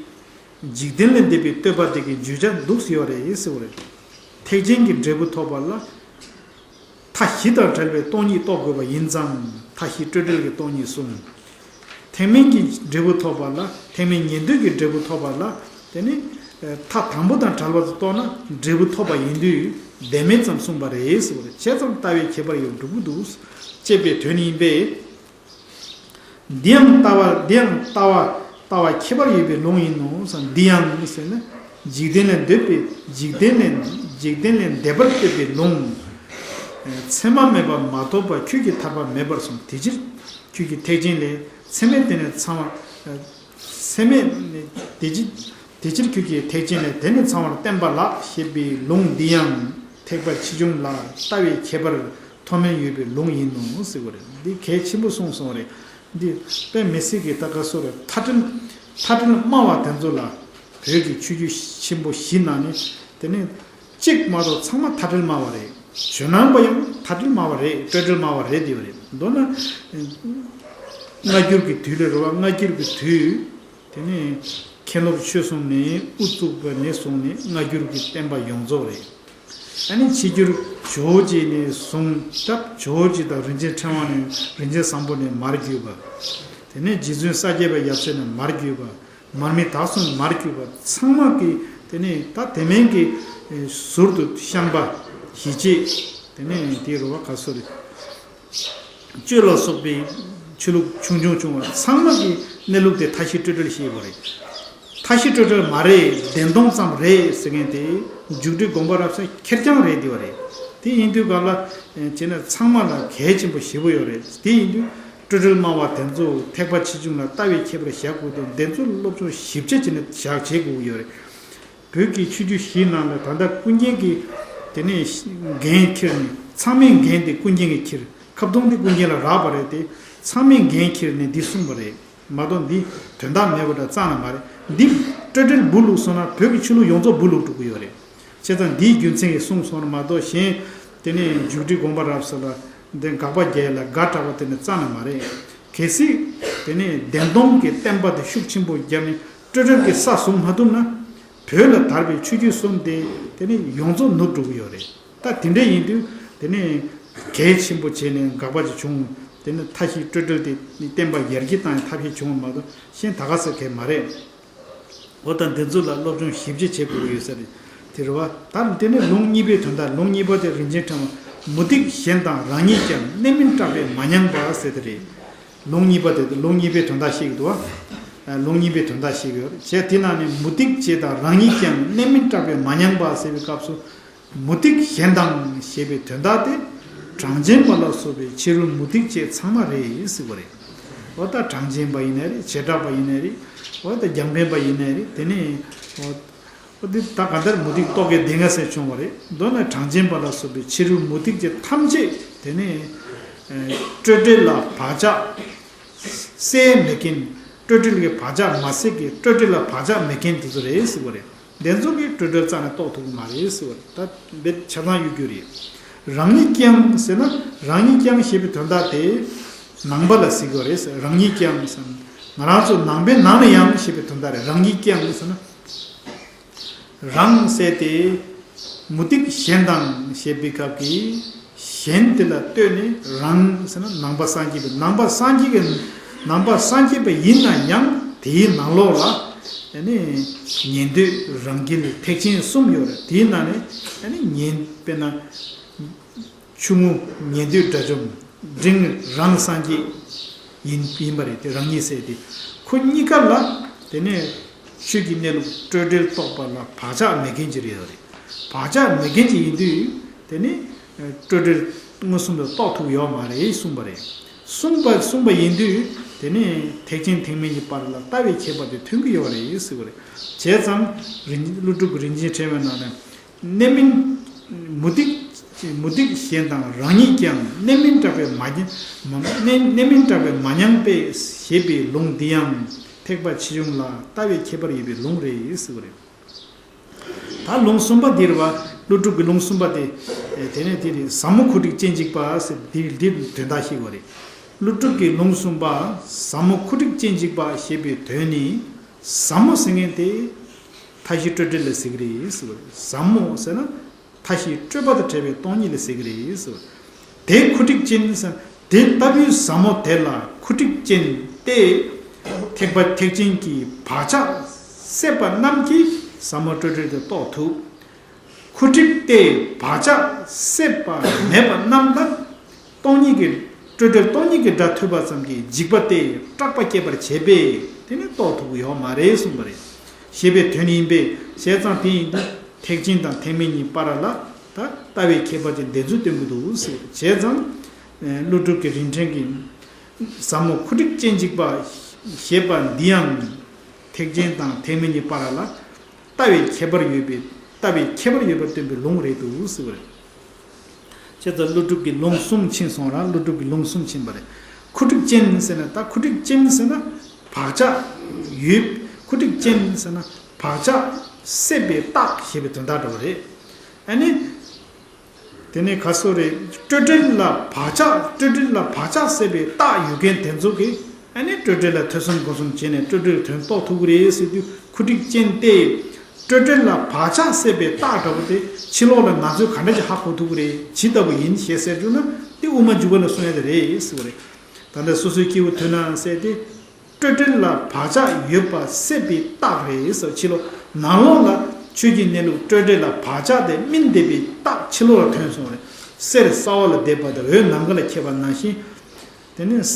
འཇིག་རྟེན་ལས་འདས་པའི་བསྟོད་པ་དེ་གི་བརྗོད་བྱ་འདུག་ཟེར་བ་རེད་ཟེར་བ་རེད། ཐེག་ཆེན་གྱི་འབྲས་བུ་ཐོབ་པ་ལ། མཐའ་བཞི་དང་བྲལ་བའི་སྟོང་ཉིད་རྟོགས་དགོས་པ་ཡིན་ཙང་། མཐའ་བཞི་སྤྲོས་བྲལ་གྱི་སྟོང་ཉིད་གསུངས། ཐེག་དམན་གྱི་འབྲས་བུ་ཐོབ་པ་ལ། ཐེག་དམན་ཉན་ཐོས་ཀྱི་འབྲས་བུ་ཐོབ་པ་ལ། དེ་ནི་མཐའ་དང་པོ་དང་བྲལ་བ་དུ་རྟོགས་ན་འབྲས་བུ་ཐོབ་པ་ཡིན་དུས་བདེན་མེད་ཙམ་གསུངས་པ་རེད་ཟེར་བ་རེད། བྱས་ཙང་ལྟ་བའི་ཁྱད་པར་ཡང་འགྲུབ་ཀྱི་འདུག་ཅེས་པའི་དོན་ཡིན་པས། འདི་ཡང་ལྟ་བ། འདི་ཡང་ལྟ་བ། ལྟ་བ་ཁྱད་པར་ཡོད་པའི་ལུང་ཡིན་ནོ། འདི་ཡང་ཟེར་ན། འཇིག་རྟེན་ལས་འདས་པའི། འཇིག་རྟེན་ལས། འཇིག་རྟེན་ལས་འདས་པར་བསྟོད་པའི་ལུང་། ཚད་མ་མེད་པ་མ་རྟོགས་པ་ཁྱོད་ཀྱིས་ཐར་པ་མེད་པར་གསུངས། དེ་ཕྱིར་ཁྱོད་ཀྱིས་ཐེག་ཆེན་ལས་ཚད་མས་དེ་ནས་ཚང་བ། ཚད་མས། དེ་ཕྱིར། དེ་ཕྱིར་ཁྱོད་ཀྱིས་ཐེག་ཆེན་ལས་དེ་ནས་ཚང་བར་བསྟན་པ་ལགས་ཞེས་པའི་ལུང་འདི་ཡང་ཐེག་པ་ཆེ་ཆུང་ལ་ལྟ་བའི་ཁྱད་པར་མཐོ་དམན་ཡོད་པའི་ལུང་ཡིན་ནོ་ཟེར་བ་རེད། འདི་གལ་ཆེན་པོ་གསུངས་སོང་བ་རེད། འདི་དཔེ་མི་སྲིད་ཀྱི་ད་ག་སོ་རེད། མཐའ་བྲལ། མཐའ་བྲལ་སྨྲ་བ་དེ་ཚོ་ལ། བོད་ཀྱི་ཆོས་བརྒྱུད་ཆེན་པོ་བཞི་ནང་ནས་དེ་ནས་གཅིག་མ་གཏོགས་ཚང་མ་མཐའ་བྲལ་སྨྲ་བ་རེད། ཇོ་ནང་པ་ཡང་མཐའ་བྲལ་སྨྲ་བ་རེད། སྤྲོས་བྲལ་སྨྲ་བ་རེད། དེ་བ་རེད། མདོར་ན། སྔ་འགྱུར་གྱི་དུས་ལ་རེད་བ། སྔ་འགྱུར་གྱི་དུས། དེ་ནས་མཁན་སློབ་ཆོས་གསུམ་ནས་དབུ་བཙུགས་པ་ནས་བཟུང་ནས་སྔ་འགྱུར་གྱི་བསྟན་པ་ཡོངས་རྫོགས་རེད། ཨ་ནི་ཕྱི་འགྱུར་ཇོ་བོ་རྗེ་ནས་བཟུང་སྟབས། ཇོ་བོ་རྗེ་དང་རིན་ཆེན་ཕྲེང་བ་ནས། རིན་ཆེན་བཟང་པོ་ནས་མར་བརྒྱུད་པ། དེ་ནས་རྗེ་བཙུན་ས་སྐྱ་པའི་ཡབ་སྲས་ནས་མར་བརྒྱུད་པ། མར་མི་དྭགས་གསུམ་མར་བརྒྱུད་པ་ཚང་མ་གི། དེ་ནས་ད་དེ་མིན་གྱི་ཟུར་དུ་ཤངས་པ། ཞི་བྱེད། དེ་ནས་དེ་རུ་བ་ག་སོ་རེད། གཅོད་ལ་སོགས་པའི་ཆོས་ལུགས་ཆུང་ཆུང་ཆུང་བ་ཚང་མ་གི་གནས་ལུགས་དེ་མཐའ་བཞི་སྤྲོས་བྲལ་ཞེས་པ་རེད། མཐའ་བཞི་སྤྲོས་བྲལ་མ་རེད། བདེན་སྟོང་ཙམ་རེད་ཟེར་མཁན་དེ་མཇུག་སྒྲིལ་དགོངས་པ་རབ་གསལ་ཁེར་རྐྱང་རེད། དེ་བ་རེད། དེ་ཡིན་དུས་ག་ལ་བྱས་ན་ཚང་མ་ལ་གལ་ཆེན་པོ་ཞེ་པོ་ཡོད་རེད། དེ་ཡིན་དུས་སྤྲོས་བྲལ་སྨྲ་བ་དེ་ཚོ་ཐེག་པ་ཆེ་ཆུང་ལ་ལྟ་བའི་ཁྱད་པར་བཞག་དགོས་དུས་དེ་ཚོ་སློབ་སྦྱོང་ཞིབ་ཆ་བྱས་ནས་བཞག་བྱེད་དགོས་ཀྱི་ཡོད་རེད། བོད་ཀྱི་ཆོས་བརྒྱུད་བཞིའི་ནང་ལ་ད་ལྟ་ཀུན་མཁྱེན་གྱི། དེ་ནས་འགན་འཁྱེར་ནས། ཚང་མས་འགན་དེ་ཀུན་མཁྱེན་གྱིས་འཁྱེར། ཁ་བརྡུང་དེ་ཀུན་མཁྱེན་ལ་རག་པ་རེད་དེ། ཚང་མས་འགན་འཁྱེར་ནས་འདི་གསུངས་པ་རེད་མ་གཏོགས་འདི་དོན་དག་མེད་པ་འདྲ་རྩ་ནས་མ་རེད། འདི་སྤྲོས་བྲལ་སྦུག་ལུག་སོང་ན་བོད་ཀྱི་ཆོས་ལུགས་ཡོངས་རྫོགས་སྦུག་ལུག་འགྲོ་གི་ཡོད་རེད། བྱས་ཙང་འདིའི་རྒྱུ་མཚན་གྱིས་གསུངས་སོང་མ་གཏོགས་གཞན། དེ་ནས་མཇུག་སྒྲིལ་དགོངས་པ་རབ་གསལ་ལ་འདི་དགག་པ་རྒྱག་ཡ་ལ་དགའ་དྲགས་པ་དེ་ནི་རྩ་ནས་མ་རེད། གལ་སྲིད་དེ་ནས་བདེན་སྟོང་གི་བསྟན་པ་དེ་ཤུགས་ཆེན་པོ་བརྒྱབ་ནས་སྤྲོས་བྲལ་གྱི་ས་བཟུང་མ་ཐུབ་ན། བོད་ལ་དར་བའི་ཆོས་བརྒྱུད་གསུམ་དེ་དེ་ནི་ཡོངས་རྫོགས་ནུབ་འགྲོ་གི་ཡོད་རེད། ད་དེ་འདྲ་ཡིན་དུས་དེ་ནི་གལ་ཆེན་པོ་བྱས་ནས་དགག་པ་ཅིག་བྱུང་། དེ་ནི་མཐའ་བཞི་སྤྲོས་བྲལ་དེ་ནི་བསྟན་པ་ཡར་རྒྱས་བཏང་ཡ་ཐབས་ཤེས་བྱུང་བ་མ་གཏོགས་གཞན་ད་ག་ས་གལ་མ་རེད། འོ་ད་འདི་ཚོ་ལ་སློབ་སྦྱོང་ཞིབ་ཆ་བྱེད་དགོས་ཀྱི་ཡོད་ས་རེད། དེ་རེད་བ། ད་དེ་ནི་ལུང་གཉིས་པའི་དོན་དག་ལུང་གཉིས་པ་དེ་རིན་ཆེན་ཕྲེང་བ། མུ་སྟེགས་གཞན་དང་རང་ཉིད་ཀྱང་། གནས་མིན་སྐྲག་པས་མ་མྱངས་པ་ཟེར་དེ་རེད། ལུང་གཉིས་པ་དེ་ལུང་གཉིས་པའི་དོན་དག་བཤད་ཀྱི་འདུག་བ། ལུང་གཉིས་པའི་དོན་དག་བཤད་ཀྱི་ཡོད་རེད། བྱས་དེ་ནང་ནས་མུ་སྟེགས་བྱེད་དང་རང་ཉིད་ཀྱང་། གནས་མིན་སྐྲག་པས་མ་མྱངས་པ་ཟེར་བའི་སྐབས་སུ། མུ་སྟེགས་གཞན་དང་ཞེས་པའི་དོན་དག་དེ། གྲངས་ཅན་པ་ལ་སོགས་པའི་ཕྱི་རོལ་མུ་སྟེགས་བཅས་ཚང་མ་རེད་ཟེར་བ་རེད། འོ་ད་གྲངས་ཅན་པ་ཡིན་ནའི་རེད། བྱེ་བྲག་པ་ཡིན་ནའི་རེད། འོ་ད་རྒྱང་འཕེན་པ་ཡིན་ནའི་རེད། དེ་ནས་འོ་འོ་འདི་ད་ག་འདིར་མུ་སྟེགས་རྟོག་གེའི་སྡེ་ལྔ་ཟེར་བྱུང་བ་རེད། མདོར་ན་གྲངས་ཅན་པ་ལ་སོགས་པའི་ཕྱི་རོལ་མུ་སྟེགས་བཅས་ཐམས་ཅད་དེ་ནས་སྤྲོས་བྲལ་ལ་བག་ཆགས། སེལ་མེད་མཁན། སྤྲོས་བྲལ་གྱི་བག་ཆགས་མ་སེལ་གྱི་སྤྲོས་བྲལ་ལ་བག་ཆགས་མེད་མཁན་དེ་ཚོ་རེད་ཟེར་བ་རེད། དེ་ཚོ་གིས་སྤྲོས་བྲལ་རྩ་ནས་རྟོགས་ཐུབ་ཀྱི་མ་རེད་ཟེར་བ་རེད། ད་དཔེ་ཆ་ཚང་གཡུག་རྒྱུ་རེད། རང་ཉིད་ཀྱང་ཟེར་ན་རང་ཉིད་ཀྱང་ཞེས་པའི་དོན་དག་དེ་ནང་པ་ལ་ཟེར་གྱི་རེད་ཟེར། རང་ཉིད་ཀྱང་ཟེར་ན་ ང་རང་ཚོ་ནང་པའི་ནང་ལ་ཡང་ཞེས་པའི་དོན་དག་རེད། རང་ཉིད་ཀྱང་ཟེར་ན། རང་ཟེར་ཏེ། མུ་སྟེགས་གཞན་དང་ཞེས་པའི་སྐབས་ཀྱི་གཞན་དེ་ལ་ལྟོས་ནས། རང་ཟེར་ན་ནང་པ་སངས་རྒྱས་པའི། ནང་པ་སངས་རྒྱས་ཀྱི། ནང་པ་སངས་རྒྱས་པ་ཡིན་ན་ཡང་དེའི་ནང་ལོགས་ལ་ཨ་ནི་ཉན་ཐོས་རང་རྒྱལ་ཐེག་ཆེན་གསུམ་ཡོད་རེད། དེའི་ནང་ནས་ཨ་ནི་ཉན། དཔེར་ན། ཆུང་ངུ་ཉན་ཐོས་དགྲ་བཅོམ། འབྲིང་རང་སངས་རྒྱས་ཡིན་ཡིན་པ་རེད་དེ། རང་ཉིད་ཟེར་དེ། ཁོ་གཉིས་ཀ་ལ་དེ་ནས་ཆོས་ཀྱི་གནས་ལུགས་སྤྲོས་བྲལ་རྟོགས་པ་ལ་བག་ཆགས་མེད་མཁན་ཅིག་རེད་རེད། བག་ཆགས་མེད་མཁན་ཅིག་ཡིན་དུས་དེ་ནས་སྤྲོས་བྲལ་མངོན་སུམ་དུ་རྟོགས་ཐུབ་ཡོད་མ་རེད་གསུངས་པ་རེད། གསུངས་པ་གསུངས་པ་ཡིན་དུས་དེ་ནས་ཐེག་ཆེན་ཐེག་དམན་གྱི་བར་ལ་ལྟ་བའི་ཁྱད་པར་དེ་ཐོན་གྱི་ཡོད་རེད་ཟེར་བ་རེད། བྱས་ཙང་རིན། ཀླུ་སྒྲུབ་ཀྱི་རིན་ཆེན་ཕྲེང་བའི་ནང་ནས། གནས་མིན། མུ་སྟེགས། མུ་སྟེགས་གཞན་དང་རང་ཉིད་ཀྱང་གནས་མིན་སྐྲག་པས་མ་མྱ། མ། གནས། གནས་མིན་སྐྲག་པས་མ་མྱངས་པས་ཞེས་པའི་ལུང་འདི་ཡང་ཐེག་པ་ཆེ་ཆུང་ལ་ལྟ་བའི་ཁྱད་པར་ཡོད་པའི་ལུང་རེད་ཟེར་བ་རེད། ད་ལུང་གསུམ་པ་འདིར་བ། ཀླུ་སྒྲུབ་ཀྱི་ལུང་གསུམ་པ་དེ། དེ་ནས་དེ་རེད། ཟབ་མོ་ཁུ་དྲེགས་སྤྱན་གཅིག་པ་ཟེར་འདི། འདི་དོན་དག་ཤེས་དགོས་རེད། ཀླུ་སྒྲུབ་ཀྱི་ལུང་གསུམ་པ། ཟབ་མོ་ཁུ་དྲེགས་སྤྱན་གཅིག་པ་ཞེས་པའི་དོན་ནི། ཟབ་མོ་ཟེར་མཁན་དེ། མཐའ་བཞི་སྤྲོས་བྲལ་ལ་ཟེར་གྱི་རེད་ཟེར་བ་རེད། ཟབ་མོ་ཟེར་ན། མཐའ་བཞི་སྤྲོས་པ་དང་བྲལ་བའི་སྟོང་ཉིད་ལ་ཟེར་གྱི་རེད་ཟེར་བ་རེད། དེ་ཁུ་དྲེགས་ཅན་ཟེར་ན། དེ་ལྟ་བུའི་ཟབ་མོ་དེ་ལ་ཁུ་དྲེགས་ཅན་ཏེ། ཐེག་པ་ཐེག་ཆེན་གྱི་བག་ཆགས་སད་པ་རྣམས་ཀྱིས་ཟབ་མོ་སྤྲོས་བྲལ་དེ་རྟོགས་ཐུབ། ཁུ་དྲེགས་ཏེ་བག་ཆགས་སད་པ་མེད་པ་རྣམས་ལ། སྟོང་ཉིད་ཀྱི། སྤྲོས་བྲལ་སྟོང་ཉིད་ཀྱི་སྒྲ་ཐོས་པ་ཙམ་གྱིས་འཇིགས་པ་སྟེ་སྐྲག་པ་སྐྱེད་པར་བྱེད་པས་དེ་ནི་རྟོགས་ཐུབ་ཀྱི་ཡོད་མ་རེད་གསུངས་པ་རེད། ཞེས་པའི་དོན་ཡིན་པས། བྱས་ཙང་དེ་ཡིན་དུས་ཐེག་ཆེན་དང་ཐེག་དམན་གཉིས་བར་ལ་ད་ལྟ་བའི་ཁྱད་པར་གྱི་འདི་ཚོ་སྟོན་གྱི་འདུག་ཟེར། བྱས་ཙང་ཀླུ་སྒྲུབ་ཀྱི་རིན་ཕྲེང་གིས། ཟབ་མོ་ཁུ་དྲེགས་སྤྱན་གཅིག་པ་ཞེས་པ་འདི་ཡང་ཐེག་ཆེན་དང་ཐེག་དམན་གཉིས་བར་ལ། ལྟ་བའི་ཁྱད་པར་ཡོད་པའི། ལྟ་བའི་ཁྱད་པར་ཡོད་པར་སྟོན་པའི་ལུང་རེད་འདུག་ཟེར་བ་རེད། བྱས་ཙང་ཀླུ་སྒྲུབ་ཀྱི་ལུང་གསུམ་ཕྱིན་སོང་ར། ཀླུ་སྒྲུབ་ཀྱི་ལུང་གསུམ་ཕྱིན་པ་རེད། ཁུ་དྲེགས་ཅན་ཟེར་ན། ད་ཁུ་དྲེགས་ཅན་ཟེར་ན་བག་ཆགས་ཡོད། ཁུ་དྲེགས་ཅན་ཟེར་ན་བག་ཆགས་སད་པའི་རྟགས་ཞེས་པའི་དོན་དག་འདྲ་བོ་རེད། ཨ་ནི། དེ་ནས་ག་སོ་རེད། སྤྲོས་བྲལ་ལ་བག་ཆགས། སྤྲོས་བྲལ་ལ་བག་ཆགས་སད་པའི་རྟགས་ཡོད་མཁན་དེ་ཚོ་གིས་ཨ་ནི་སྤྲོས་བྲལ་ལ་ཐོས་བསམ་སྒོམ་གསུམ་བྱས་ནས་སྤྲོས་བྲལ་དོན་རྟོགས་ཐུབ་ཀྱི་རེད་ཟེར་དུས། ཁུ་དྲེགས་ཅན་ཏེ། སྤྲོས་བྲལ་ལ་བག་ཆགས་སད་པའི་རྟགས་འདྲ་པོ་དེ་ཕྱི་ལོགས་ལ་ང་ཚོས་ག་འདྲ་ཞིག་ཧ་གོ་ཐུབ་ཀྱི་རེད། ཇི་ལྟ་བུ་ཡིན་ཞེས་ཟེར་རྒྱུ་ན་དེ་དབུ་མ་འཇུག་པ་ལ་གསུང་ཡ་དེ་རེད་ཟེར་བ་རེད། ད་ལྟ་སོ་སོའི་སྐྱེས་བུ་དོན་ན་ཟེར་ཏེ། སྤྲོས་བྲལ་ལ་བག་ཆགས་ཡོད་པ་སད་པའི་རྟགས་རེད་ཟེར། ཕྱི་ལོགས། ནང་ལོགས་ལ་ཆོས་ཀྱི་གནས་ལུགས་སྤྲོས་བྲལ་ལ་བག་ཆགས་དེ་སྨིན་བསྡད་པའི་རྟགས་ཕྱི་ལོགས་ལ་ཐོན་སོང་བ་རེད། གསེར་སྲ་བ་ལ་བསྡད་པ་དང་འོད་ནམ་མཁའ་ལ་ཁྱབ་པ་ནང་བཞིན། དེ་ནས་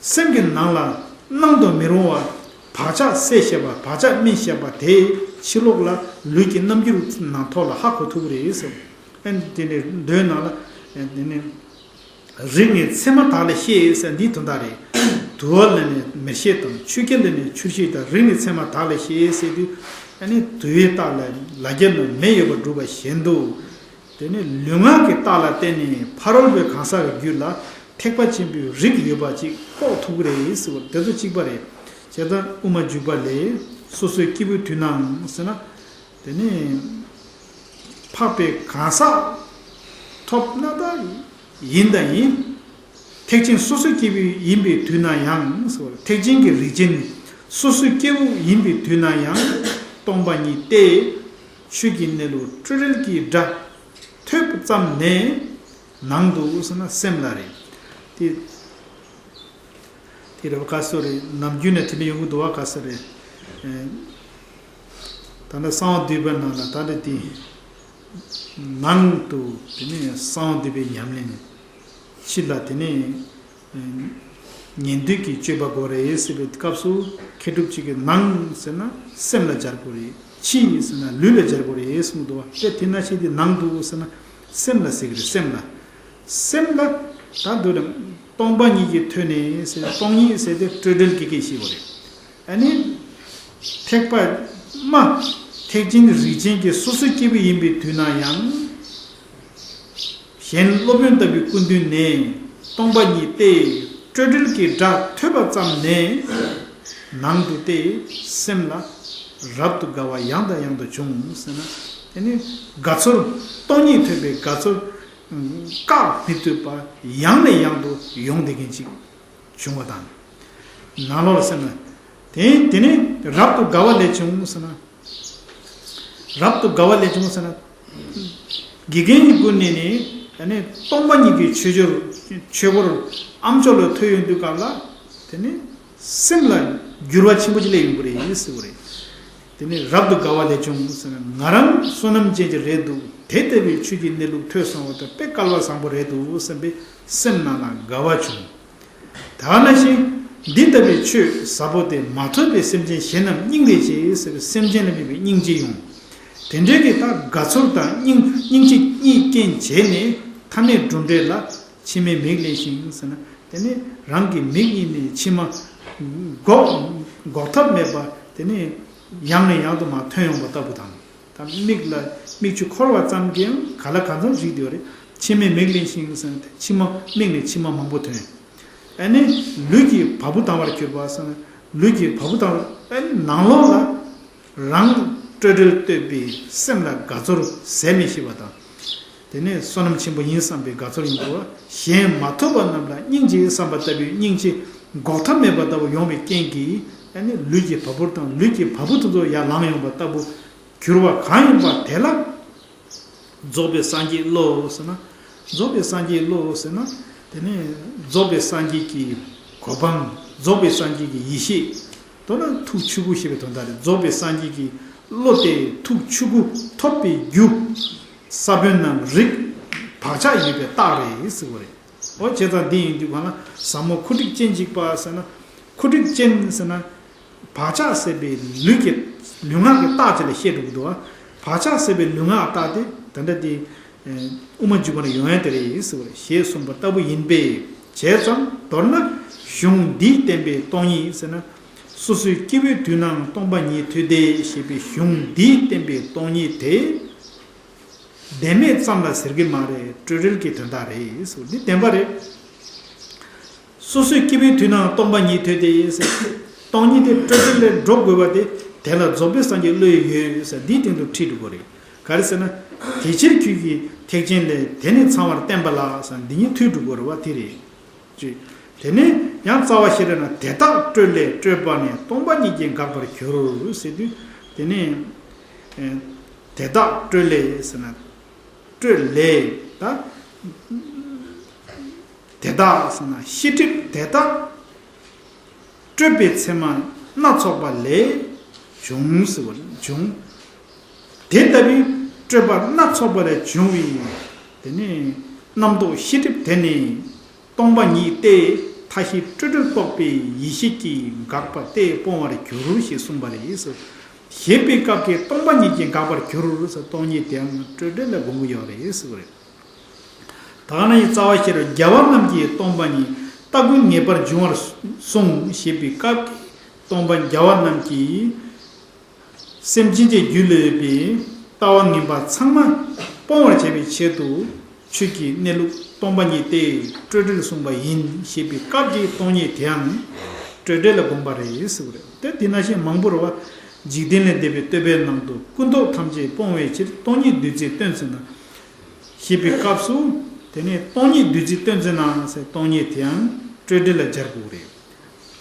སེམས་ཀྱི་ནང་ལ་སྣང་དུ་མི་རུང་བ་བག་ཆགས་སད་བཞག་པ། བག་ཆགས་སྨིན་བཞག་པ་དེ་ཕྱི་ལོགས་ལ་ལུས་ཀྱི་རྣམ་འགྱུར་ནང་ཐོག་ལ་ཧ་གོ་ཐུབ་ཀྱི་རེད་ཟེར། ཨ་ནི་དེ་ནས་མདོའི་ནང་ལ་དེ་ནས། རིགས་ནི་མཚན་མ་དག་ལས་ཤེས་ཟེར་འདིའི་དོན་དག་རེད། དུ་བ་ལས་ནི་མེར་ཤེས་དང་། ཆུ་སྐྱེས་ལས་ནི་ཆུར་ཤེས་དང་། རིགས་ནི་མཚན་མ་དག་ལས་ཤེས་ཟེར་དུས། ཨ་ནི་དུ་བའི་རྟགས་ལ་ལ་རྒྱ་ན་མེ་ཡོད་པར་སྒྲུབ་པ་བཞིན་དུ། དེ་ནི་ལུས་ངག་གི་རྟགས་ལ་བརྟེན་ནས་ཕ་རོལ་པོའི་གང་ཟག་གི་རྒྱུད་ལ་ཐེག་པ་ཆེན་པོའི་རིགས་ཡོད་པ་ཅིག་རྟོགས་ཐུབ་ཀྱི་རེད་ཟེར་བ་དེ་ཚོ་གཅིག་པ་རེད། བྱས་ཙང་དབུ་མ་འཇུག་པ་ལས། སོ་སོའི་སྐྱེས་བུའི་དུས་ནའང་ཟེར་ན། དེ་ནས་འཕགས་པའི་གང་ཟག་ཐོབ་ན་ད་ཡིན་དང་ཡིན། ཐེག་ཆེན་སོ་སོའི་སྐྱེས་བུ་ཡིན་པའི་དུས་ན་ཡང་ཟེར་བ། ཐེག་ཆེན་གྱི་རིགས་ཅན་སོ་སོའི་སྐྱེས་བུ་ཡིན་པའི་དུས་ན་ཡང་སྟོང་པ་ཉིད་དེ་ཆོས་ཀྱི་གནས་ལུགས་སྤྲོས་བྲལ་གྱི་སྒྲ་ཐོས་པ་ཙམ་ནས། ནང་དུ་ཟེར་ན་སེམས་ལ་རེད། དེ། དེ་རེད་བ། ག་སོ་རེད། ནམ་རྒྱུན་ནས་དེ་འདྲ་ཡོང་གི་འདུག་བ། ག་སོ་རེད། ཨེ། ད་ནི་གསང་བ་འདུས་པའི་ནང་ལ་ད་ནི་དེ། ནང་དུ་དེ་ནས་གསང་བ་འདུས་པའི་ཉམས་ལེན། ཕྱི་ལ་དེ་ནས་ཨེ་ཉན་ཐོས་ཀྱི་སྤྱོད་པ་དགོས་རེད་ཟེར་བའི་སྐབས་སུ། མཁས་གྲུབ་ཅིག་གིས་ནང་ཟེར་ན་སེམས་ལ་སྦྱར་དགོས་རེད། ཕྱི་ཟེར་ན་ལུས་ལ་སྦྱར་དགོས་རེད་གསུངས་འདུག་བ། དེ་དེ་ནང་བཞིན་དེ་ནང་དུ་ཟེར་ན་སེམས་ལ་ཟེར་གི་རེད། སེམས་ལ། སེམས་ལ་ད་འདུག་ལ། སྟོང་པ་ཉིད་ཀྱི་ཐོག་ནས་ཟེར། སྟོང་ཉིད་ཟེར་དེ་སྤྲོས་བྲལ་གྱི་སྐད་བཤད་པ་རེད། ཨ་ནི། ཐེག་པ་མ། ཐེག་ཆེན་རིགས་ཅན་གྱི་སོ་སོའི་སྐྱེས་བུ་ཡིན་པའི་དུས་ན་ཡང་། གཞན་སློབ་དཔོན་ལྟ་བུའི་སྐུ་མདུན་ནས་སྟོང་པ་ཉིད་དེ་སྤྲོས་བྲལ་གྱི་སྒྲ་ཐོས་པ་ཙམ་ནས། ནང་དུ་དེ་སེམས་ལ་རབ་ཏུ་དགའ་བ་ཡང་དང་ཡང་དུ་བྱུང་ཟེར་ན། ཨ་ནི་དགའ་ཚོར། སྟོང་ཉིད་ཐོས་པའི་དགའ་ཚོར་བཀག་མི་ཐུབ་པ་ཡང་ནས་ཡང་དུ་ཡོང་བསྡད་མཁན་ཅིག་བྱུང་བ་དང་། ནང་ལོགས་ལ་སེམས་ལ། དེ་དེ་ནི་རབ་ཏུ་དགའ་བ་ལས་བྱུང་ཟེར་ན། རབ་ཏུ་དགའ་བ་ལས་བྱུང་ཟེར་ན། དགེ་རྒན་གྱི་སྒོ་ནས་ནི་ཨ་ནི་སྟོང་པ་ཉིད་ཀྱི་ཆོས་སྦྱོར་ཆོས་སྐོར་ཨ་མཆོག་ལ་ཐོས་ཡོང་དུས་སྐབས་ལ། དེ་ནི་སེམས་ལ་འགྱུར་བ་ཆེན་པོ་ཅིག་སླེབས་ཡོང་གི་རེད་ཟེར་བ་རེད། དེ་ནི་རབ་ཏུ་དགའ་བ་ལས་བྱུང་ཟེར་ན། ང་རང་བསོད་ནམས་ཅན་ཅིག་རེད་འདུག་དེ་ལྟ་བུའི་ཆོས་ཀྱི་གནས་ལུགས་ཐོས་སོང་བ་དང་དཔེ་སྐལ་བ་བཟང་པོ་རེད་འདུག་བསམ་པའི་སེམས་ནང་ལ་དགའ་བ་བྱུང་། ད་ག་ནང་བཞིན་འདི་ལྟ་བུའི་ཆོས་ཟབ་པོ་དེ་མ་ཐོས་པའི་སེམས་ཅན་གཞན་རྣམས་སྙིང་རེ་རྗེ་ཟེར་བའི་སེམས་ཅན་ལ་དམིགས་པའི་སྙིང་རྗེ་ཡོང་། དེ་འདྲའི་གི་ད་དགའ་ཚོར་དང་སྙིང་སྙིང་རྗེ་གཉིས་རྐྱེན་བྱས་ནས་ཐ་མལ་གྲུབ་འབྲས་ལ་མཆི་མའི་མིག་བླན་ཞིང་ཟེར་ན། དེ་ནི་རང་གི་མིག་གཉིས་ནས་མཆི་མ་འགོག་འགོག་ཐབས་མེད་པ་དེ་ནི་ཡང་ནས་ཡང་དུ་མར་ཐོན་ཡོང་བ་ལྟ་བུ་དང་། ད་མིག་ལ་མིག་ཆུ་འཁོར་བ་ཙམ་གྱིས་ཡང་ག་ལ་གང་འཚམ་རིག་བསྡད་ཡོད་རེད། མཆི་མའི་མིག་བླན་ཞིང་ཟེར་ན་མཆི་མ་མིག་ནས་མཆི་མ་མང་པོ་ཐོན། ཨ་ནི་ལུས་ཀྱི་བ་སྤུ་ལྡང་བར་གྱུར་པ་ཟེར་ན། ལུས་ཀྱི་བ་སྤུ་ལྡང་བ་ཨ་ནི་ནང་ལོགས་ལ་རང་སྤྲོས་བྲལ་བསྟོད་པའི་སེམས་ལ་དགའ་ཚོར་ཟད་མི་ཤེས་པ་དང་། དེ་ནས་བསོད་ནམས་ཆེན་པོ་ཡིན་བསམ་པའི་དགའ་ཚོར་ཡིན་པ། གཞན་མ་ཐོས་པ་རྣམས་ལ་སྙིང་རྗེ་བསམ་པ་ལྟ་བུའི་སྙིང་རྗེ་འགོག་ཐབས་མེད་པ་ལྟ་བུ་ཡོང་བའི་རྐྱེན་གྱིས། ཨ་ནི་ལུས་ཀྱི་བ་སྤུ་དང་ལུས་ཀྱི་བ་སྤུ་དེ་ཚོ་ཡར་ལངས་ཡོང་བ་ལྟ་བུ་གྱུར་པ་གང་ཡིན་པ་དེ་ལ་རྫོགས་པའི་སངས་རྒྱས་བློ་ཟེར་ན། རྫོགས་པའི་སངས་རྒྱས་བློ་ཟེར་ན། དེ་ནི་རྫོགས་པའི་སངས་རྒྱས་ཀྱི་གོ་འཕང་། རྫོགས་པའི་སངས་རྒྱས་ཀྱི་ཡེ་ཤེས། མདོར་ན་ཐུགས་ཆོས་སྐུ་ཞེས་པའི་དོན་དག་རེད། རྫོགས་པའི་སངས་རྒྱས་ཀྱི་བློ་དེ་ཐུགས་ཆོས་སྐུ་ཐོབ་པའི་རྒྱུ། ས་བོན་ནམ་རིགས་བག་ཆགས་ཡོད་པའི་རྟགས་རེད་ཟེར་བ་རེད། འོ་བྱས་ཙང་འདི་ཡིན་དུས་གང་ལ་ཟབ་མོ་ཁུ་འཁྲིག་ཅན་གཅིག་པ་ཟེར་ན། ཁུ་འཁྲིག་ཅན་ཟེར་ན། བག་ཆགས་ཟེར་བའི་ལུས་ཀྱི་ལུས་ངག་གི་རྟགས་ཅིག་ལ་བཤད་འགྲོ་གི་འདུག་བ། བག་ཆགས་ཟེར་བའི་ལུས་ངག་རྟགས་དེ་ད་ལྟ་དེ། དབུ་མ་འཇུག་པ་ནས་ཡོང་ཡ་དེ་རེད་ཟེར་བ་རེད། ཞེས་གསུངས་པ་ལྟ་བུ་ཡིན་པས། བྱས་ཙང་མདོར་ན་གཞུང་འདིས་བསྟན་པའི་སྟོང་ཉིད་ཟེར་ན། སོ་སོའི་སྐྱེ་བོའི་དུས་ནའང་སྟོང་པ་ཉིད་ཐོས་ཏེ་ཞེས་པའི་གཞུང་འདིས་བསྟན་པའི་སྟོང་ཉིད་དེ། བདེན་མེད་ཙམ་ལ་ཟེར་གྱི་མ་རེད། སྤྲོས་བྲལ་གྱི་དོན་དག་རེད་ཟེར། འདི་བདེན་པ་རེད། སོ་སོའི་སྐྱེ་བོའི་དུས་ནའང་སྟོང་པ་ཉིད་ཐོས་ཏེ་ཟེར། སྟོང་ཉིད་དེ་སྤྲོས་བྲལ་ལས་སྒྲོབ་དགོས་པ་དེ་དེ་ལ་རྫོགས་པའི་སངས་རྒྱས་བློ་ཡི་ཡོད་ཟེར། འདིའི་སྟེང་དུ་ཁྲིད་འགྲོ་དགོས་རེད། ག་རེ་ཟེར་ན། དེ་ཕྱིར་ཁྱོད་ཀྱིས་ཐེག་ཆེན་ལས། དེ་ནི་ཚང་བར་བསྟན་པ་ལགས་ཟེར། འདི་ཉིད་ཐོས་འགྲོ་དགོས་རེད་བ། དེ་རེད། ཅེས། དེ་ནས་ཡང་རྩ་བ་ཤེས་རབ་ན། དེ་དག་སྤྲོས་ལས་སྤྲོས་པ་ནི། སྟོང་པ་ཉིད་ཀྱིས་འགག་པར་འགྱུར་ཟེར་དུས། དེ་ནས་དེ་དག་སྤྲོས་ལས་ཟེར་ན། སྤྲོས་ལས་ད། དེ་དག་ཟེར་ན་ཤེས་སྒྲིབ་དེ་དག་སྤྲོས་པའི་མཚན་མ་སྣ་ཚོགས་པ་ལས་བྱུང་ཟེར་བ་བྱུང་། དེ་ལྟ་བུའི་སྤྲོས་པ་སྣ་ཚོགས་པ་ལས་བྱུང་བའི་དེ་ནི་རྣམ་རྟོག་ཤེས་སྒྲིབ་དེ་ནི་སྟོང་པ་ཉིད་དེ་མཐའ་བཞི་སྤྲོས་བྲལ་རྟོགས་པའི་ཡེ་ཤེས་ཀྱིས་འགག་པ་སྟེ་སྤོང་བར་འགྱུར་ཞེས་གསུངས་པ་རེད། ཞེས་པའི་སྐབས་ཀྱི་སྟོང་པ་ཉིད་ཀྱིས་འགག་པར་འགྱུར་ཟེར། སྟོང་ཉིད་དེའང་སྤྲོས་བྲལ་ལ་དགོངས་ཀྱི་ཡོད་རེད་ཟེར་བ་རེད། ད་ག་ནང་བཞིན་རྩ་བ་ཤེས་རབ། རྒྱལ་བ་རྣམས་ཀྱིས་སྟོང་པ་ཉིད། ལྟ་ཀུན་ངེས་པར་འབྱུང་བར་གསུངས། ཞེས་པའི་སྐབས་ཀྱི་སྟོང་པ་རྒྱལ་བ་རྣམས་ཀྱིས། སེམས་ཅན་གྱི་རྒྱུད་ལ་ཡོད་པའི་ལྟ་བ་ངན་པ་ཚང་མ་སྤོང་བར་བྱ་བའི་ཆེད་དུ། ཆོས་ཀྱི་གནས་ལུགས་སྟོང་པ་ཉིད་དེ་སྤྲོས་བྲལ་གསུངས་པ་ཡིན། ཞེས་པའི་སྐབས་ཀྱི་སྟོང་ཉིད་དེའང་སྤྲོས་བྲལ་ལ་དགོངས་པ་རེད་ཟེར་བ་རེད། དེ་དེ་ནང་བཞིན་མང་པོ་རེད་བ། འཇིག་རྟེན་ལས་འདས་པའི་བསྟོད་པའི་ནང་དུ། ཀུན་རྟོག་ཐམས་ཅད་སྤོང་བའི་ཕྱིར། སྟོང་ཉིད་བདུད་རྩིས་སྟོན་མཛད་ན། ཞེས་པའི་སྐབས་སུ། དེ་ནས་སྟོང་ཉིད་བདུད་རྩིས་སྟོན་མཛད་ན་ཟེར། སྟོང་ཉིད་དེའང་སྤྲོས་བྲལ་ལ་སྦྱར་དགོས་རེད།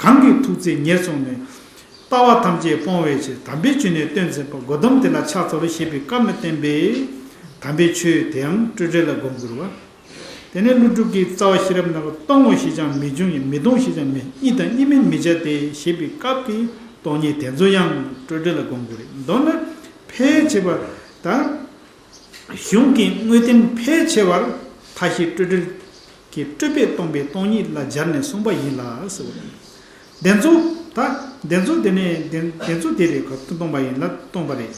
གང་གིས་ཐུགས་བརྩེས་ཉེར་བཟུང་ནས། ལྟ་བ་ཐམས་ཅད་སྤོང་བའི་ཕྱིར། དམ་པའི་ཆོས་ནི་སྟོན་མཛད་པ། གོ་ཏམ་དེ་ལ་ཕྱག་འཚལ་ལོ། ཞེས་པའི་སྐབས་ནས་བསྟན་པའི་དམ་པའི་ཆོས་དེའང་སྤྲོས་བྲལ་ལ་དགོངས་དགོས་རེད་བ། དེ་ནས་ཀླུ་སྒྲུབ་ཀྱི་རྩ་བ་ཤེས་རབ་ནང་གི། སྟོང་ངོ་ཞེས་ཀྱང་མི་འབྱུང་ཡང་། མི་སྟོང་ཞེས་ཀྱང་མི། གཉིས་དང་གཉིས་མིན་མི་བྱ་སྟེ། ཞེས་པའི་སྐབས་ཀྱི་སྟོང་ཉིད་དེ་ཚོ་ཡང་སྤྲོས་བྲལ་ལ་དགོངས་དགོས་རེད། མདོར་ན་ཕལ་ཆེ་བ་དང་། གཞུང་གི་དངོས་བསྟན་ཕལ་ཆེ་བར་མཐའ་བཞི་སྤྲོས་བྲལ་གྱི་སྤྲོས་པས་སྟོང་པའི་སྟོང་ཉིད་ལ་སྦྱར་ནས་གསུངས་པ་ཡིན་ལ་ཟེར་བ་རེད། དེ་ཚོ་ད་དེ་ཚོ་དེ་ནས་དེ་དེ་ཚོ་དེ་རེད། ག་སྟོང་པ་ཡིན་ལ་སྟོང་པ་རེད།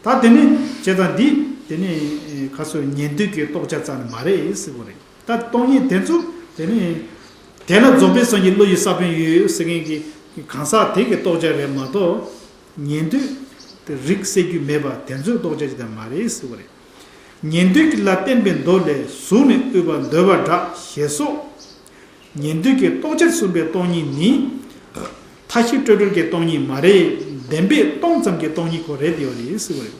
ད་དེ་ནས་བྱས་ཙང་འདི་དེ་ནས་ག་སོ་ཉན་ཐོས་ཀྱི་རྟོགས་བྱ་རྩ་ནས་མ་རེད་ཟེར་བ་རེད། ད་སྟོང་ཉིད་དེ་ཚོ་དེ་ནས་དེ་ལ་རྫོགས་པའི་སངས་རྒྱས་བློ་ཡི་ས་བོན་ཡོད་ཟེར་མཁན་གྱི་གང་ཟག་དེ་གི་རྟོགས་བྱ་རེད་མ་གཏོགས། ཉན་ཐོས་དེ་རིགས་སད་རྒྱུ་མེད་པ་དེ་ཚོའི་རྟོགས་བྱ་ཅིག་ད་མ་རེད་ཟེར་བ་རེད། ཉན་ཐོས་ཀྱི་ལ་བསྟན་པའི་མདོ་ལས། གཟུགས་ནི་དབུལ་བ་འདོད་པ་དྲག་ཞེས་སོགས། ཉན་ཐོས་ཀྱི་རྟོགས་བྱར་གསུངས་པའི་སྟོང་ཉིད་ནི། མཐའ་བཞི་སྤྲོས་བྲལ་གྱི་སྟོང་ཉིད་མ་རེད། བདེན་པས་སྟོང་ཙམ་གྱི་སྟོང་ཉིད་ཁོ་རེད་དེ་ཡོད་རེད་ཟེར་བ་རེད།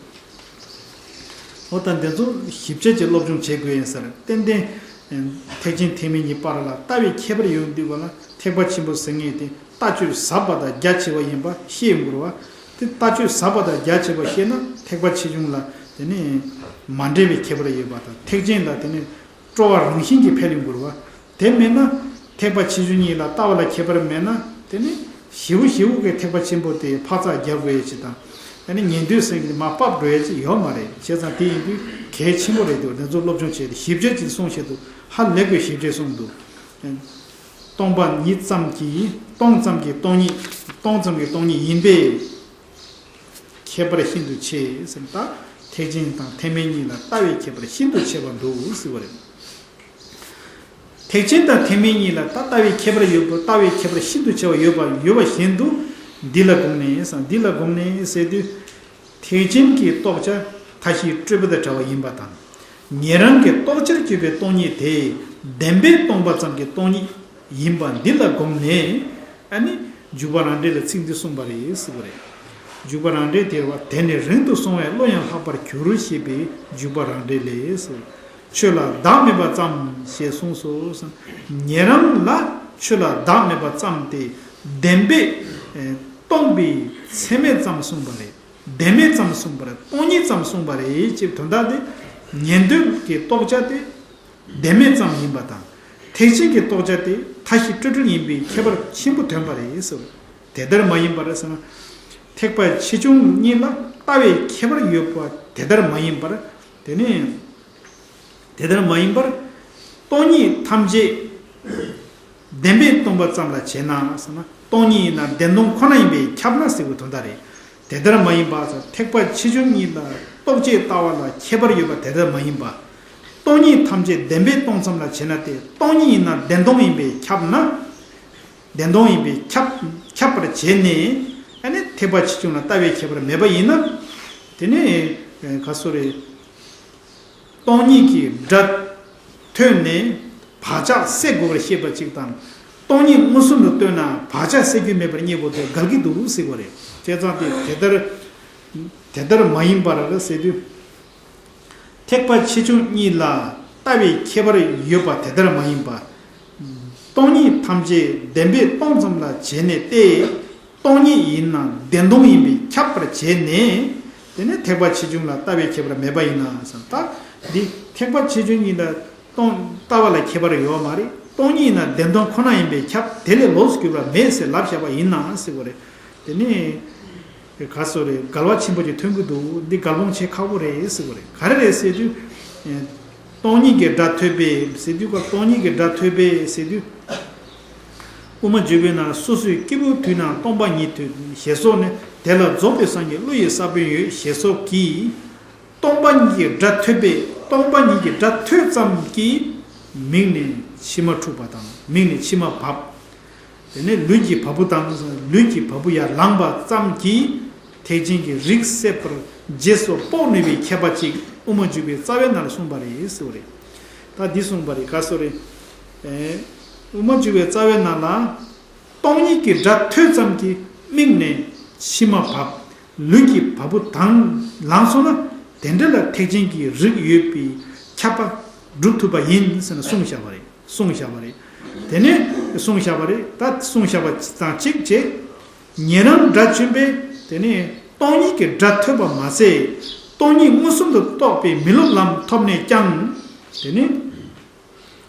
འོ་ད་འདི་ཚོ་ཞིབ་ཆ་ཅིག་སློབ་སྦྱོང་བྱེད་དགོས་ཡིན་ཟེར། ཏན་ཏན་ཐེག་ཆེན་ཐེག་དམན་གཉིས་བར་ལ་ལྟ་བའི་ཁྱད་པར་ཡོད་དུས་ག་ལ་ཐེག་པ་ཆེན་པོ་ཟེར་མཁན་དེ། ལྟ་སྤྱོད་ཟབ་པ་དང་རྒྱ་ཆེ་བ་ཡིན་པ་ཤེས་དགོས་རེད་བ། དེ་ལྟ་སྤྱོད་ཟབ་པ་དང་རྒྱ་ཆེ་བ་ཤེས་ན་ཐེག་པ་ཆེ་ཆུང་ལ་དེ་ནི་མ་འདྲེས་པའི་ཁྱད་པར་ཡོད་པ་དང་། ཐེག་ཆེན་ལ་དེ་ནི་སྤྲོ་བ་རང་བཞིན་གྱིས་འཕེལ་ཡོང་དགོས་རེད་བ། དེ་མེད་ན་ཐེག་པ་ཆེ་ཆུང་གཉིས་ལ་ལྟ་བ་ལ་ཁྱད་པར་མེད་ན་དེ་ནི་ཞེ་པོ་ཞེ་པོ་གི་ཐེག་པ་ཆེན་པོ་དེ་འཕག་འཚག་རྒྱག་དགོས་ཡ་ཅིག་དང་། དེ་ནི་ཉན་ཐོས་སེམས་ཀྱིས་མར་ཕབ་འགྲོ་ཡ་ཅིག་ཡོད་མ་རེད། བྱས་ཙང་དེ་ཡིན་དུས་གལ་ཆེན་པོ་རེད་འདུག་དེ་ཚོ་སློབ་སྦྱོང་བྱས་ཏེ་ཞིབ་ཆ་ཅིག་གསུངས་བྱས་འདུག་ཧ་ལས་པའི་ཞིབ་ཆ་གསུངས་འདུག་སྟོང་པ་ཉིད་ཙམ་གྱིས། སྟོང་ཙམ་གྱིས་སྟོང་ཉིད། སྟོང་ཙམ་གྱིས་སྟོང་ཉིད་ཡིན་པས་ཁྱད་པར་ཤིན་ཏུ་ཆེ་ཟེར། ད་ཐེག་ཆེན་དང་ཐེག་དམན་གཉིས་ལ་ལྟ་བའི་ཁྱད་པར་ཤིན་ཏུ་ཆེ་བར་འདུག་ཟེར་བ་རེད། ཐེག་ཆེན་དང་ཐེག་དམན་གཉིས་ལ་ད་ལྟ་བའི་ཁྱད་པར་ཡོད་པ། ལྟ་བའི་ཁྱད་པར་ཤིན་ཏུ་ཆེ་བ་ཡོད་པ་ཡོད་པ་བཞིན་དུ། འདི་ལ་དགོངས་ནས་ཟེར། འདི་ལ་དགོངས་ནས་ཟེར་དུས། ཐེག་ཆེན་གྱི་རྟོགས་བྱ་མཐའ་བཞིའི་སྤྲོས་པ་དང་བྲལ་བ་ཡིན་པ་དང་། ཉན་རང་གི་རྟོགས་བྱར་གྱུར་པའི་སྟོང་ཉིད་དེ་བདེན་པས་སྟོང་པ་ཙམ་གྱི་སྟོང་ཉིད་ཡིན་པ་འདི་ལ་དགོངས་ནས། ཨ་ནི་འཇུག་པ་རང་འགྲེལ་ལ་ཚིག་འདི་གསུངས་པ་རེད་ཟེར་བ་རེད། འཇུག་པ་རང་འགྲེལ་དེ་བ། དེ་ནི་རིང་དུ་སོང་བས་བློ་ཡང་ལྷག་པར་འགྱུར་ཞེས་པའི་འཇུག་པ་རང་འགྲེལ་ལས་ཟེར། ཆོས་ལ་བདག་མེད་པ་ཙམ་ཞེས་གསུངས་སོ། ཉན་རང་ལ་ཆོས་ལ་བདག་མེད་པ་ཙམ་སྟེ་བདེན་པས་སྟོང་པའི་ཚད་མས་ཙམ་གསུངས་པ་རེད། བདེན་མེད་ཙམ་གསུངས་པ་རེད། སྟོང་ཉིད་ཙམ་གསུངས་པ་རེད་ཅེས་དོན་དག་དེ། ཉན་ཐོས་ཀྱི་རྟོགས་བྱ་དེ་བདེན་མེད་ཙམ་ཡིན་པ་དང་། ཐེག་ཆེན་གྱི་རྟོགས་བྱ་དེ་མཐའ་བཞི་སྤྲོས་བྲལ་ཡིན་པའི་ཁྱད་པར་ཆེན་པོ་ཐོན་པ་རེད་ཟེར། དེ་ལྟར་མ་ཡིན་པར་ཟེར་ན། ཐེག་པ་ཆེ་ཆུང་གཉིས་ལ་ལྟ་བའི་ཁྱད་པར་ཡོད་པ་དེ་ལྟར་མ་ཡིན་པར། དེ་ནི་དེ་ལྟར་མ་ཡིན་པར། སྟོང་ཉིད་ཐམས་ཅད་བདེན་པས་སྟོང་པ་ཙམ་ལ་བྱས་ན་ཟེར་ན། སྟོང་ཉིད་ཡིན་ན་བདེན་སྟོང་ཁོ་ན་ཡིན་པས་ཁྱབ་ན་ཟེར་བའི་དོན་དག་རེད། དེ་ལྟར་མ་ཡིན་པ་ཟེར། ཐེག་པ་ཆེ་ཆུང་གཉིས་ལ་རྟོགས་བྱའི་ལྟ་བ་ལ་ཁྱད་པར་ཡོད་པ་དེ་ལྟར་མ་ཡིན་པ། སྟོང་ཉིད་ཐམས་ཅད་བདེན་པས་སྟོང་ཙམ་ལ་བྱས་ན་དེ་སྟོང་ཉིད་ཡིན་ན་བདེན་སྟོང་ཡིན་པས་ཁྱབ་ན། བདེན་སྟོང་ཡིན་པས་ཁྱབ་ཁྱབ་པར་བྱས་ནས། ཨ་ནི་ཐེག་པ་ཆེ་ཆུང་ལ་ལྟ་བའི་ཁྱད་པར་མེད་པ་ཡིན་ན། དེ་ནི་ག་སོ་རེད། སྟོང་ཉིད་ཀྱི་སྒྲ་ཐོས་ནས་བག་ཆགས་སད་དགོས་པར་བཤད་པ་གཅིག་དང་། སྟོང་ཉིད་མངོན་སུམ་དུ་ལྟོས་ན་བག་ཆགས་སད་རྒྱུ་མེད་པར་རྙེད་པོ་དེ་འགལ་གྱི་འདུག་ཟེར་བ་རེད། བྱས་ཙང་དེ་དེ་ལྟར་དེ་ལྟར་མ་ཡིན་པར་ཟེར་དུས། ཐེག་པ་ཆེ་ཆུང་གཉིས་ལ་ལྟ་བའི་ཁྱད་པར་ཡོད་པ་དེ་ལྟར་མ་ཡིན་པ། སྟོང་ཉིད་ཐམས་ཅད་བདེན་པས་སྟོང་ཙམ་ལ་བྱས་ནས་ཏེ། སྟོང་ཉིད་ཡིན་ན་བདེན་སྟོང་ཡིན་པས་ཁྱབ་པར་བྱས་ནས། དེ་ནས་ཐེག་པ་ཆེ་ཆུང་ལ་ལྟ་བའི་ཁྱད་པར་མེད་པ་ཡིན་ན་ཟེར། ད་འདི་ཐེག་པ་ཆེ་ཆུང་གཉིས་ལ་སྟོང་ལྟ་བ་ལ་ཁྱད་པར་ཡོད་མ་རེད། སྟོང་ཉིད་ཡིན་ན་བདེན་སྟོང་ཁོ་ན་ཡིན་པས་ཁྱབ། དེ་ལས་ལོགས་སུ་གྱུར་པ་མེད་ཟེར་ལབ་བཞག་པ་ཡིན་ན་ཟེར་བ་རེད། དེ་ནས་ག་སོ་རེད། འགལ་བ་ཆེན་པོ་ཅིག་ཐོན་གྱི་འདུག་འདི་འགལ་སྤོང་བྱེད་ཁག་པོ་རེད་ཟེར་བ་རེད། ག་རེ་རེད་ཟེར་དུས། སྟོང་ཉིད་ཀྱི་སྒྲ་ཐོས་པས་ཟེར་དུས་ཀ་སྟོང་ཉིད་ཀྱི་སྒྲ་ཐོས་པས་ཟེར་དུས། དབུ་མ་འཇུག་པའི་ནང་སོ་སོའི་སྐྱེས་བུ་དུས་ན་སྟོང་པ་ཉིད་ཐོས་ཞེས་སོགས་ནས། དེ་ལ་རྫོགས་པའི་སངས་རྒྱས་བློ་ཡི་ས་བོན་ཡོད་ཞེས་སོགས་ཀྱིས། སྟོང་པ་ཉིད་ཀྱི་སྒྲ་ཐོས་པས། སྟོང་པ་ཉིད་ཀྱི་སྒྲ་ཐོས་ཙམ་གྱིས་མིག་ནས་མཆི་མ་འཁྲུགས་པ་དང་། མིག་ནས་མཆི་མ་བབས། དེ་ནས་ལུས་ཀྱི་བ་སྤུ་དང་། ལུས་ཀྱི་བ་སྤུ་ཡར་ལངས་པ་ཙམ་གྱིས་ཐེག་ཆེན་གྱི་རིགས་སད་པར་རྗེས་སུ་དཔོག་ནུས་པའི་མཁས་པ་ཅིག་དབུ་མ་འཇུག་པའི་རྩ་བའི་ནང་ལ་གསུངས་པ་རེད་ཟེར་བ་རེད། ད་འདི་གསུངས་པ་རེད། ག་སོ་རེད། ཨེ། དབུ་མ་འཇུག་པའི་རྩ་བའི་ནང་ལ། སྟོང་ཉིད་ཀྱི་སྒྲ་ཐོས་ཙམ་གྱིས་མིག་ནས་མཆི་མ་བབས། ལུས་ཀྱི་བ་སྤུ་དྭངས་ལངས་སོང་ན་དེ་འདྲ་ལ་ཐེག་ཆེན་གྱི་རིགས་ཡོད་པའི་ཁྱབ་པ་སྒྲུབ་ཐུབ་པ་ཡིན་ཟེར་ནས་གསུངས་བཞག་པ་རེད། གསུངས་བཞག་པ་རེད། དེ་ནས་གསུངས་བཞག་པ་རེད། ད་གསུངས་བཞག་པ་དང་གཅིག་བྱས། ཉན་རང་སྒྲ་བཅོམ་པས་དེ་ནས་སྟོང་ཉིད་ཀྱི་སྒྲ་ཐོས་པ་མ་ཟད། སྟོང་ཉིད་མངོན་སུམ་དུ་རྟོགས་པའི་མི་སློབ་ལམ་ཐོབ་ནས་ཀྱང་། དེ་ནས།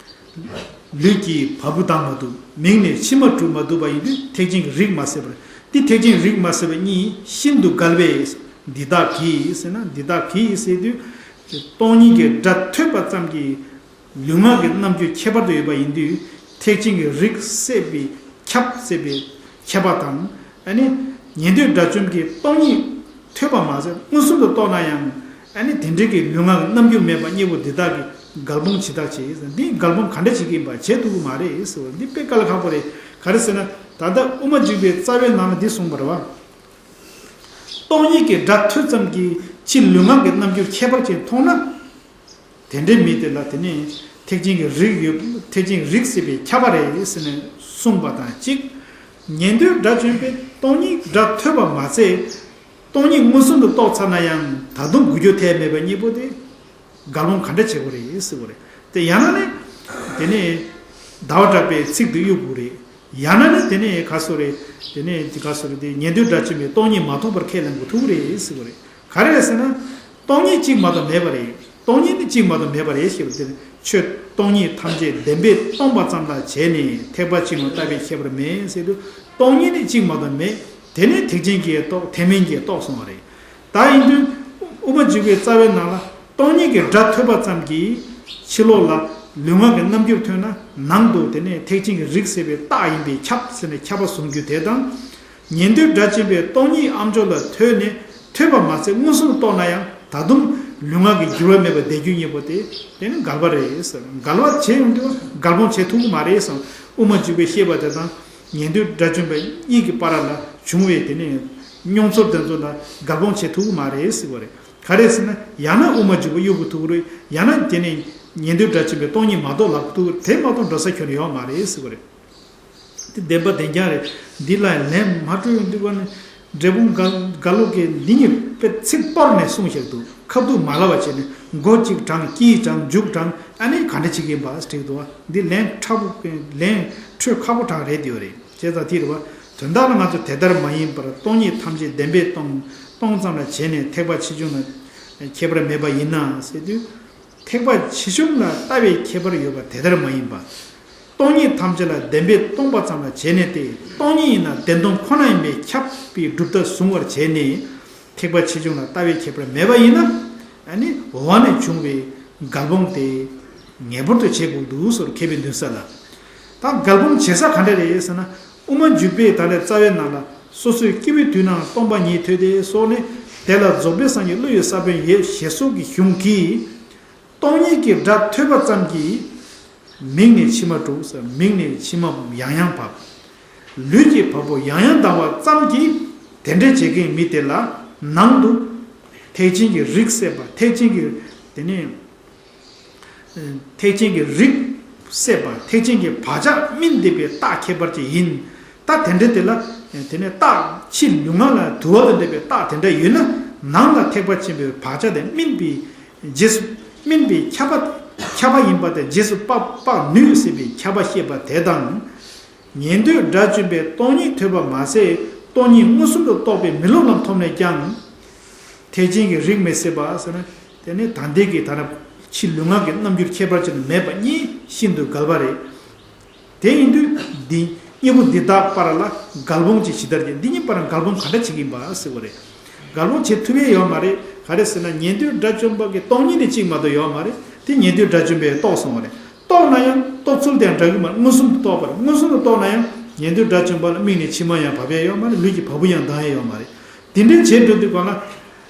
ལུས་ཀྱི་བ་སྤུ་ལྡང་མ་ཐུབ། མིག་ནས་མཆི་མ་འཁྲུག་མ་ཐུབ་པ་ཡིན་དུས་ཐེག་ཆེན་གྱི་རིགས་མ་ཟད་པར། འདི་ཐེག་ཆེན་རིགས་མ་ཟད་པ་གཉིས་ཤིན་ཏུ་འགལ་བས། འདི་དག་གིས་ཟེར་ན། འདི་དག་གིས་ཟེར་དུས། སྟོང་ཉིད་ཀྱི་སྒྲ་ཐོས་པ་ཙམ་གྱིས་ལུས་ངག་གི་རྣམ་འགྱུར་ཁྱད་པར་དུ་ཡོད་པ་ཡིན་དུས། ཐེག་ཆེན་གྱི་རིགས་སད་པའི་ཁྱབ་སད་པའི་ཁྱབ་པ་དང་། ཨ་ནི། ཉན་ཐོས་དགྲ་བཅོམ་གྱིས་སྟོང་ཉིད་ཐོས་པ་མ་ཟད་མངོན་སུམ་དུ་རྟོགས་ན་ཡང་། ཨ་ནི་དེ་འདྲའི་གི་ལུས་ངག་གི་རྣམ་འགྱུར་མེད་པ་གཉིས་པོ་འདི་དག་གི་འགལ་སྤོང་ཇི་ལྟར་བྱེད། འདི་འགལ་སྤོང་ག་འདྲ་བྱེད་ཀྱི་ཡིན་པ་བྱེད་ཐུབ་ཀྱི་མ་རེད་ཟེར་བ་འདི་དཔེ་དཀའ་ལས་ཁག་པོ་རེད། ག་རེ་ཟེར་ན། ད་ལྟ་དབུ་མ་འཇུག་པའི་རྩ་བའི་ནང་ལ་འདི་གསུངས་པ་རེད་བ། སྟོང་ཉིད་ཀྱི་སྒྲ་ཐོས་ཙམ་གྱིས་ཕྱི་ལུས་ངག་གི་རྣམ་འགྱུར་ཁྱད་པར་ཅན་མཐོང་ན། དེ་འདྲའི་མི་དེ་ལ་དེ་ནི་ཐེག་ཆེན་གྱི་རིགས་ཡོད། ཐེག་ཆེན་རིགས་སད་པའི་ཁྱབ་པ་རེད་ཟེར་ནས་གསུངས་པ་དང་གཅིག་ཉན་ཐོས་དགྲ་བཅོམ་པས་སྟོང་ཉིད་སྒྲ་ཐོས་པ་མ་ཟད། སྟོང་ཉིད་མངོན་སུམ་དུ་རྟོགས་ཚར་ན་ཡང་ད་དུང་འགུལ་སྐྱོད་ཐེབས་མེད་པ་གཉིས་པོ་དེ་འགལ་སྤོང་ག་འདྲ་བྱེད་དགོས་རེད་ཟེར་བ་རེད། དེ་ཡང་ན་ནི་དེ་ནི་ཟླ་བ་གྲགས་པའི་ཚིག་ཏུ་གཡུག་དགོས་རེད། ཡང་ན་ནི་དེ་ནས་ག་སོ་རེད། དེ་ནས་ག་སོ་རེད། དེ་ཉན་ཐོས་དགྲ་བཅོམ་པས་སྟོང་ཉིད་མ་རྟོགས་པར་ཁས་ལེན་དགོས་ཐུག་རེད་ཟེར་བ་རེད། ག་རེ་རེད་ཟེར་ན། སྟོང་ཉིད་གཅིག་མ་གཏོགས་མེད་པ་རེད། སྟོང་ཉིད་ནི་གཅིག་མ་གཏོགས་མེད་པ་རེད་ཞེས་པ་དེ་ནི་ཆོས་སྟོང་ཉིད་ཐམས་ཅད་བདེན་པས་སྟོང་པ་ཙམ་ལ་བྱས་ནས་ཐེག་པ་ཆེ་ཆུང་ལ་བལྟ་བའི་ཁྱད་པར་མེད་ཟེར་དུས། སྟོང་ཉིད་ནི་གཅིག་མ་གཏོགས་མེད། དེ་ནི་ཐེག་ཆེན་གྱིས་རྟོགས། ཐེག་དམན་གྱིས་རྟོགས་གསུངས་པ་རེད། ད་ཡིན་དུས། དབུ་མ་འཇུག་པའི་རྩ་བའི་ནང་ལ་སྟོང་ཉིད་ཀྱི་སྒྲ་ཐོས་པ་ཙམ་གྱིས་ཕྱི་ལོགས་ལ་ལུས་ངག་གི་རྣམ་འགྱུར་ཐོས་ན། ནང་དུ་དེ་ནས་ཐེག་ཆེན་གྱི་རིགས་སད་པའི་རྟགས་ཡིན་པས་ཁྱབ་ཟེར་ནས་ཁྱབ་པ་གཟུང་རྒྱུ་དེ་དང་། ཉན་ཐོས་དགྲ་བཅོམ་པས་སྟོང་ཉིད་ཨ་མཆོག་ལ་ཐོས་ནས་ཐོས་པ་མ་ཟད་མངོན་སུམ་དུ་རྟོགས་ན་ཡང་ད་དུང་ལུས་ངག་གི་འགྱུར་བ་མེད་པར་བསྡད་རྒྱུ་གཉིས་པོ་དེ་དེ་ནི་འགལ་བ་རེད་ཟེར། འགལ་བ་བྱས་ཡོང་དུས་འགལ་སྤོང་བྱེད་ཐུབ་ཀྱི་མ་རེད་ཟེར། དབུ་མ་འཇུག་པས་བཤད་པ་དེ་དང་། ཉན་ཐོས་དགྲ་བཅོམ་པ་གཉིས་ཀྱི་བར་ལ་བྱུང་བའི་དེ་ནས་མྱོང་ཚོར་དེ་ཚོ་ལ་འགལ་སྤོང་བྱེད་ཐུབ་ཀྱི་མ་རེད་ཟེར་བ་རེད། ག་རེ་ཟེར་ན། ཡང་ན་དབུ་མ་འཇུག་པ་གཡོ་དགོས་ཐུག་རེད། ཡང་ན་དེ་ནས་ཉན་ཐོས་དགྲ་བཅོམ་པས་སྟོང་ཉིད་མ་རྟོགས་ལབ་ཐུག་རེད། དེ་མ་གཏོགས་འགྲོ་ས་ཁྱོན་ནས་ཡོད་མ་རེད་ཟེར་བ་རེད། དེ་བདེན་པ་བདེན་རྐྱང་རེད། འདི་ལ་ལན་མ་སྤྲོད་འདུག་པ་ནི། འབྲས་སྤུངས་དགའ་ལོ་གིས་འདི་ཉིད་དཔེ་ཚིག་བོར་ནས་གསུངས་བཞག་འདུག་ཁ་ཐུག་མ་ལབ་པ་བྱས་ནས་མགོ་གཅིག་དྲངས། དཀྱིལ་དྲངས། མཇུག་དྲངས། ཨ་ནི་ག་འདྲ་བྱེད་ཀྱི་ཡིན་པ་དྲིས་འདུག་པ། འདི་ལན་ཁྲ་པོ། ལན་འཕྲོད་ཁག་པོ་དྲགས་རེད་དེ་བ་རེད། བྱས་ཙང་དེ་རེད་པ། དོན་དག་ལ་ང་ཚོ་དེ་ལྟར་མ་ཡིན་པར་སྟོང་ཉིད་ཐམས་ཅད་བདེན་པས་སྟོང་སྟོང་ཙམ་ལ་བྱས་ནས་ཐེག་པ་ཆེ་ཆུང་ལ་ཁྱད་པར་མེད་པ་ཡིན་ན་ཟེར་དུས། ཐེག་པ་ཆེ་ཆུང་ལ་ལྟ་བའི་ཁྱད་པར་ཡོད་པ་དེ་ལྟར་མ་ཡིན་པ། སྟོང་ཉིད་ཐམས་ཅད་ལ་བདེན་པས་སྟོང་པ་ཙམ་ལ་བྱས་ནས་ཏེ། སྟོང་ཉིད་ཡིན་ན་བདེན་སྟོང་ཁོ་ན་ཡིན་པས་ཁྱབ་པའི་གྲུབ་མཐའ་བཟུང་བར་བྱས་ནས། ཐེག་པ་ཆེ་ཆུང་ལ་ལྟ་བའི་ཁྱད་པར་མེད་པ་ཡིན་ན། ཨ་ནི་འོག་ནས་བྱུང་བའི་འགལ་སྤོང་དེ་ངེས་པར་དུ་བྱེད་དགོས་འདུག་ཟེར། མཁས་པའི་མདུན་ས་ལ། ད་འགལ་སྤོང་བྱེད་ས་ག་འདྲ་རེད་ཟེར་ན། དབུ་མ་འཇུག་པའི་ད་ལྟའི་རྩ་བའི་ནང་ལ། སོ་སོའི་སྐྱེ་བོའི་དུས་ན་སྟོང་པ་ཉིད་ཐོས་ཏེ་སོགས་ནས། དེ་ལ་རྫོགས་པའི་སངས་རྒྱས་བློ་ཡི་ས་བོན་ཡོད་ཞེས་སོགས་ཀྱི་གཞུང་གིས། སྟོང་ཉིད་ཀྱི་སྒྲ་ཐོས་པ་ཙམ་གྱིས་མིག་ནས་མཆི་མ་འཁྲུགས་ཟེར། མིག་ནས་མཆི་མ་ཡང་ཡང་བབས། ལུས་ཀྱི་བ་སྤུ་ཡང་ཡང་ལྡང་བ་ཙམ་གྱིས་དེ་འདྲ་བྱེད་མཁན་མི་དེ་ལ་ནང་དུ་ཐེག་ཆེན་གྱི་རིགས་སད་པ། ཐེག་ཆེན་གྱི་དེ་ནས་ཐེག་ཆེན་གྱི་རིགས་སད་པ། ཐེག་ཆེན་གྱི་བག་ཆགས་སྨིན་བསྡད་པའི་རྟགས་ཁྱད་པར་ཅན་ཡིན། ད་དེ་འདྲ་དེ་ལ་དེ་ནས་རྟགས་ཕྱི་ལུས་ངག་ལ་དུ་བ་དང་འདྲ་བའི་རྟགས་དེ་འདྲ་ཡོད་ན། ནང་ལ་ཐེག་པ་ཆེན་པོའི་བག་ཆགས་དེ་སྨིན་པའི་རྗེས་སུ། སྨིན་པའི་ཁྱབ་པ། ཁྱབ་པ་ཡིན་པ་དེ་རྗེས་སུ་དཔག་དཔག་ནུས་སྲིད་པའི་ཁྱབ་པ་བཤད་པ་དེ་དང་། ཉན་ཐོས་དགྲ་བཅོམ་པས་སྟོང་ཉིད་ཐོས་པ་མ་ཟད་སྟོང་ཉིད་མངོན་སུམ་དུ་རྟོགས་པའི་མི་སློབ་ལམ་ཐོབ་ནས་ཀྱང་། ཐེག་ཆེན་གྱི་རིགས་མི་སད་པ་ཟེར་ན། དེ་ནི་ད་ལྟའི་གི་ད་ལྟ་ཕྱི་ལུས་ངག་གི་རྣམ་འགྱུར་ཁྱད་པར་ཅན་མེད་པ་གཉིས་ཤིན་ཏུ་འགལ་བ་རེད། དེ་ཡིན་དུས་འདི་གཉིས་པོ་འདི་དག་བར་ལ་འགལ་སྤོང་ཅིག་ཇི་ལྟར་བྱེད། འདི་གཉིས་བར་འགལ་སྤོང་ག་འདྲ་བྱེད་ཀྱི་ཡིན་པ་ཟེར་བ་རེད། འགལ་སྤོང་བྱེད་ཐུབ་ཡས་ཡོད་མ་རེད། ག་རེ་ཟེར་ན། ཉན་ཐོས་དགྲ་བཅོམ་པ་གི་སྟོང་ཉིད་ནི་གཅིག་མ་གཏོགས་ཡོད་མ་རེད། དེ་ཉན་ཐོས་དགྲ་བཅོམ་པས་རྟོགས་སོང་བ་རེད། རྟོགས་ན་ཡང་རྟོགས་ཚུལ་དེ་ཡང་འདྲ་གི་མ་རེད། མངོན་སུམ་དུ་རྟོགས་པ་རེད། མངོན་སུམ་དུ་རྟོགས་ན་ཡང་ཉན་ཐོས་དགྲ་བཅོམ་པ་ལ་མིག་ནས་མཆི་མ་ཡང་བབས་ཡས་ཡོད་མ་རེད། ལུས་ཀྱི་བ་སྤུ་ཡང་ལྡང་ཡས་ཡོད་མ་རེད། དེ་འདྲའི་བྱེད་འགྲོ་དུས་གང་ལ།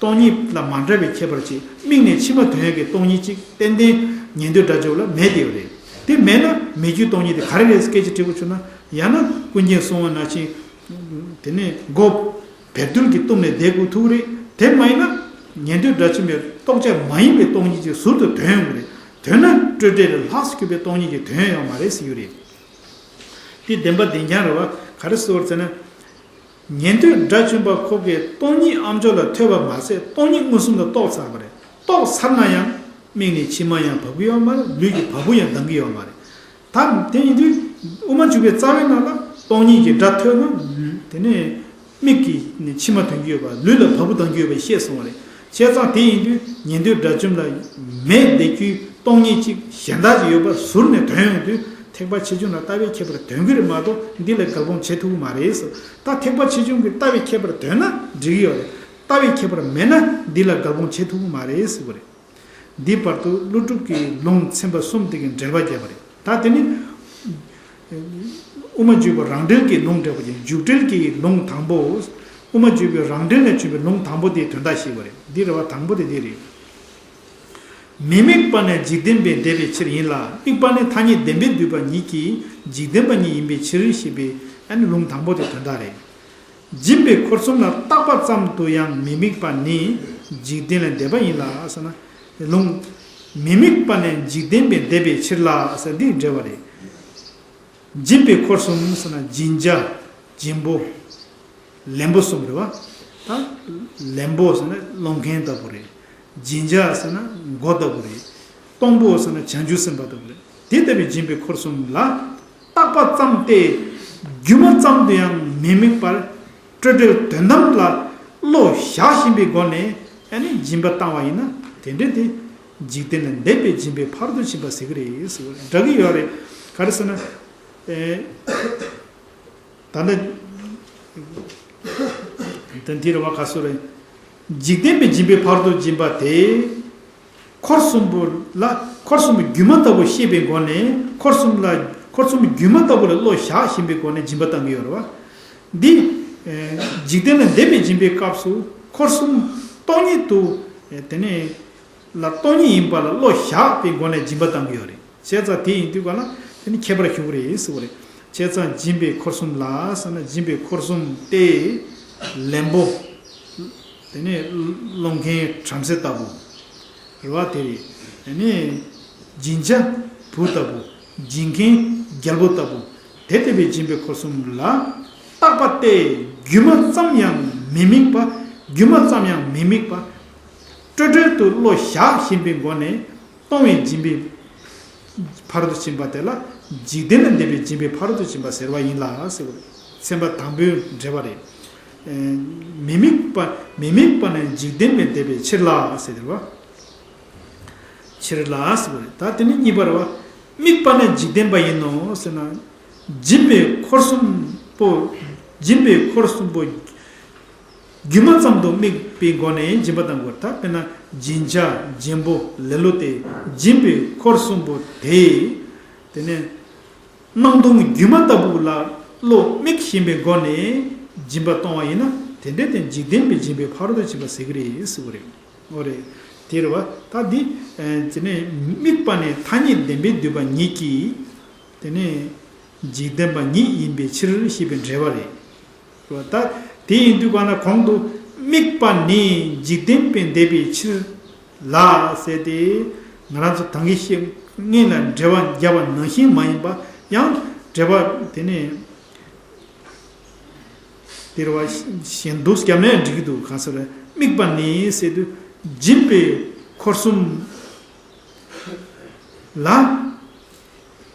སྟོང་ཉིད་ལ་མ་འདྲ་བའི་ཁྱད་པར་ཅིག་མིག་ནས་མཆི་མ་ཐོན་ཡས་ཀྱི་སྟོང་ཉིད་ཅིག་ཏན་ཏན་ཉན་ཐོས་དགྲ་བཅོམ་ལ་མེད་དེ་རེད། དེ་མེད་ན་མེད་རྒྱུའི་སྟོང་ཉིད་དེ་ག་རེ་རེད་སྐད་ཆ་དྲི་དགོས་བྱུང་ན། ཡང་ན་ཀུན་མཁྱེན་གསུང་བ་ནང་བཞིན། དེ་ནས་མགོ་བེར་ཏོལ་གྱིས་བཏུམས་ནས་བསྡད་དགོས་ཐུག་རེད། དེ་མ་ཡིན་ན་ཉན་ཐོས་དགྲ་བཅོམ་པའི་རྟོགས་བྱ་མ་ཡིན་པའི་སྟོང་ཉིད་ཅིག་ཟུར་དུ་ཐོན་ཡོང་གི་རེད། ཐོན་ན་སྤྲོས་བྲལ་ལས་ལྷག་གྱུར་པའི་སྟོང་ཉིད་ཅིག་ཐོན་ཡོང་མ་རེད་ཟེར་རྒྱུ་རེད། དེ་བདེན་པ་བདེན་རྐྱང་རེད་བ། ག་རེ་ཟེར་བ་ཟེར་ན། ཉན་ཐོས་དགྲ་བཅོམ་པ་ཁོ་གིས་སྟོང་ཉིད་ཨ་མཆོག་ལ་ཐོས་པ་མ་ཟད་སྟོང་ཉིད་མངོན་སུམ་དུ་རྟོགས་ཚར་བ་རེད། རྟོགས་ཚར་ན་ཡང་མིག་ནས་མཆི་མ་ཡང་བབས་ཀྱི་ཡོད་མ་རེད། ལུས་ཀྱི་བ་སྤུ་ཡང་ལྡང་གི་ཡོད་མ་རེད། ད་དེ་ཡིན་དུས་དབུ་མ་འཇུག་པའི་རྩ་བའི་ནང་ལ་སྟོང་ཉིད་ཀྱི་སྒྲ་ཐོས་ན་དེ་ནས་མིག་གིས་ནས་མཆི་མ་ཐོན་གྱི་ཡོད་པ། ལུས་ལ་བ་སྤུ་ལྡང་གི་ཡོད་པ་བཤད་སོང་བ་རེད། བྱས་ཙང་དེ་ཡིན་དུས་ཉན་ཐོས་དགྲ་བཅོམ་ལ་མེད་བསྡད་རྒྱུའི་སྟོང་ཉིད་ཅིག་གཞན་དག་ཅིག་ཡོད་པ་ཟུར་ནས་ཐོན་ཡོང་དུས་ཐེག་པ་ཆེ་ཆུང་ལ་ལྟ་བའི་ཁྱད་པར་ཐོན་གྱི་རེད་མ་གཏོགས་འདི་ལ་འགལ་སྤོང་བྱེད་ཐུབ་ཀྱི་མ་རེད་ཟེར། ད་ཐེག་པ་ཆེ་ཆུང་གི་ལྟ་བའི་ཁྱད་པར་ཐོན་ན་འགྲིག་གི་ཡོད་རེད། ལྟ་བའི་ཁྱད་པར་མེད་ན་འདི་ལ་འགལ་སྤོང་བྱེད་ཐུབ་ཀྱི་མ་རེད་ཟེར་བ་རེད། འདི་བར་དུ་ཀླུ་སྒྲུབ་ཀྱི་ལུང་ཚན་པ་གསུམ་དེ་གི་འགྲེལ་པ་བརྒྱབ་པ་རེད། ད་དེ་ནི་དབུ་མ་འཇུག་པ་རང་འགྲེལ་གྱི་ལུང་འགྲེལ་པ་ཅིག་མཇུག་འགྲེལ་གྱི་ལུང་དང་པོ། དབུ་མ་འཇུག་པའི་རང་འགྲེལ་ནས་བྱུང་བའི་ལུང་དང་པོ་དེའི་དོན་དག་ཞེས་པ་རེད། འདི་རེད་བ། དང་པོ་དེ་འདི་རེད། མི་དམིགས་པ་ནི་འཇིག་རྟེན་པས་འདས་པའི་ཕྱིར་ཡིན་ལ། དམིགས་པ་ནི་ཐ་སྙད་བདེན་པས་བསྡུས་པ་ཉིད་ཀྱིས་འཇིག་རྟེན་པ་ཉིད་ཡིན་པའི་ཕྱིར་ཞེས་པའི་ཨ་ནི་ལུང་དང་པོ་དེ་དོན་དག་རེད། སྦྱིན་པའི་འཁོར་གསུམ་ལ་བརྟག་པ་ཙམ་དུ་ཡང་མི་དམིགས་པ་ནི་འཇིག་རྟེན་ལས་འདས་པ་ཡིན་ལ་ཟེར་ན། ལུང་། མི་དམིགས་པ་ནི་འཇིག་རྟེན་པས་འདས་པའི་ཕྱིར་ལ་ཟེར་འདི་འགྲེལ་བ་རེད། སྦྱིན་པའི་འཁོར་གསུམ་ཟེར་ན་སྦྱིན་བྱ། སྦྱིན་པོ། ལེན་པོ་གསུམ་རེད་བ། ད་ལེན་པོ་ཟེར་ན་སློང་མཁན་ལྟ་བུ་རེད། སྦྱིན་བྱ་ཟེར་ན་མགོ་ལྟ་བུ་རེད། གཏོང་པོ་ཟེར་ན་བྱང་ཆུབ་སེམས་དཔའ་ལྟ་བུ་རེད། དེ་ལྟ་བུའི་སྦྱིན་པའི་འཁོར་གསུམ་ལ་བརྟག་པ་ཙམ་སྟེ། སྒྱུ་མ་ཙམ་དུ་ཡང་མི་དམིགས་པར། སྤྲོས་བྲལ་དོན་དམ་ལ་བློ་བཞག་བཞིན་པའི་སྒོ་ནས་ཨ་ནི་སྦྱིན་པ་བཏང་བ་ཡིན་ན། དེ་འདྲ་དེ་འཇིག་རྟེན་ལས་འདས་པའི་སྦྱིན་པའི་ཕ་རོལ་ཏུ་ཕྱིན་པ་ཟེར་གྱི་རེད་ཟེར་བ་རེད། འདྲ་གི་ཡོད་རེད། ག་རེ་ཟེར་ན། ཨེ། ད་ནི། དོན་དེ་རེད་བ། ག་སུ་རེད། འཇིག་རྟེན་པའི་སྦྱིན་པའི་ཕ་རོལ་ཏུ་ཕྱིན་པ་དེ། འཁོར་གསུམ་པོ་ལ། འཁོར་གསུམ་པོ་སྒྱུ་མ་ལྟ་བུ་ཤེས་པའི་སྒོ་ནས། འཁོར་གསུམ་ལ། འཁོར་གསུམ་སྒྱུ་མ་ལྟ་བུ་ལ་བློ་བཞག་བཞིན་པའི་སྒོ་ནས་སྦྱིན་པ་བཏང་གི་ཡོད་རེད་བ། འདི། ཨེ། འཇིག་རྟེན་ལས་འདས་པའི་སྦྱིན་པའི་སྐབས་སུ་འཁོར་གསུམ་སྟོང་ཉིད་དུ། ཨེ། དེ་ནས་ལ་སྟོང་ཉིད་ཡིན་པ་ལ་བློ་བཞག་པའི་སྒོ་ནས་སྦྱིན་པ་བཏང་གི་ཡོད་རེད། བྱས་ཙང་དེ་ཡིན་དུས་ག་ལ་དེ་ནི་ཁྱད་པར་ཞུགས་རེད་ཟེར་བ་རེད། བྱས་ཙང་སྦྱིན་པའི་འཁོར་གསུམ་ལ་ཟེར་ན། སྦྱིན་པའི་འཁོར་གསུམ་སྟེ། ལེན་པོ། དེ་ནས་སློང་མཁན་བྲམ་ཟེ་ལྟ་བུ། རེད་བ། དེ་རེད། དེ་ནས་སྦྱིན་བྱ་བུ་ལྟ་བུ། སྦྱིན་མཁན་རྒྱལ་པོ་ལྟ་བུ། དེ་ལྟ་བུའི་སྦྱིན་པའི་འཁོར་གསུམ་ལ། རྟག་པ་སྟེ། སྒྱུ་མ་ཙམ་ཡང་མི་དམིགས་པ། སྒྱུ་མ་ཙམ་ཡང་མི་དམིགས་པ། སྤྲོས་བྲལ་དུ་བློ་བཞག་བཞིན་པའི་སྒོ་ནས། གཏོང་བའི་སྦྱིན་པའི་ཕ་རོལ་ཏུ་ཕྱིན་པ་དེ་ལ་འཇིག་རྟེན་ལས་འདས་པའི་སྦྱིན་པའི་ཕ་རོལ་ཏུ་ཕྱིན་པ་ཟེར་བ་ཡིན་ལ་ཟེར་བ་རེད། ཚན་པ་དང་པོའི་འགྲེལ་པ་རེད། ཨེ། མི་དམིགས་པ། མི་དམིགས་པ་ནི་འཇིག་རྟེན་ལས་འདས་པའི་ཕྱིར་ལ་ཟེར་བ། ཕྱིར་ལ་ཟེར་བ་རེད། ད་དེ་ནི་གཉིས་པ་རེད་བ། དམིགས་པ་ནི་འཇིག་རྟེན་པ་ཡིན་ནོ་ཟེར་ན། སྦྱིན་པའི་འཁོར་གསུམ་པོ། སྦྱིན་པའི་འཁོར་གསུམ་པོ། སྒྱུ་མ་ཙམ་དུ་དམིགས་པའི་སྒོ་ནས་སྦྱིན་པ་བཏང་དགོས། ད་དཔེར་ན་སྦྱིན་བྱ། སྦྱིན་པོ། ལེ་ལོ་སྟེ། སྦྱིན་པའི་འཁོར་གསུམ་པོ་དེ། དེ་ནས་སྣང་སྟོང་སྒྱུ་མ་ལྟ་བུ་ལ་བློ་དམིགས་བཞིན་པའི་སྒོ་ནས་སྦྱིན་པ་གཏོང་བ་ཡིན་ན། དེ་འདྲ་དེ་འཇིག་རྟེན་པའི་སྦྱིན་པའི་ཕ་རོལ་ཏུ་ཕྱིན་པ་ཟེར་གྱི་རེད་ཟེར་བ་རེད། འོ་རེད། དེ་རེད་བ། ད་འདི། ཨེ། དེ་ནས་དམིགས་པ་ནི་ཐ་སྙད་བདེན་པས་བསྡུས་པ་ཉིད་ཀྱིས། དེ་ནས་འཇིག་རྟེན་པ་ཉིད་ཡིན་པའི་ཕྱིར་ཞེས་པའི་འགྲེལ་པ་རེད། ད་དེ་ཡིན་དུས་ག་ན་གོང་དུ་དམིགས་པ་ནི་འཇིག་རྟེན་པས་འདས་པའི་ཕྱིར་ལ་ཟེར་ཏེ། ང་རང་ཚོ་ད་གིན་བཤད་སྔོན་ལ་འགྲེལ་པ་བརྒྱབ་པ་ནང་བཞིན་མ་ཡིན་པ། ཡང་འགྲེལ་པ་དེ་ནས་དེ་རེད་བ། གཞན་འདུག་བརྒྱབ་ན་ཡང་འགྲིག་གི་འདུག་གང་ཟེར་ན། དམིགས་པ་ནི་ཟེར་དུས་སྦྱིན་པའི་འཁོར་གསུམ་ལ།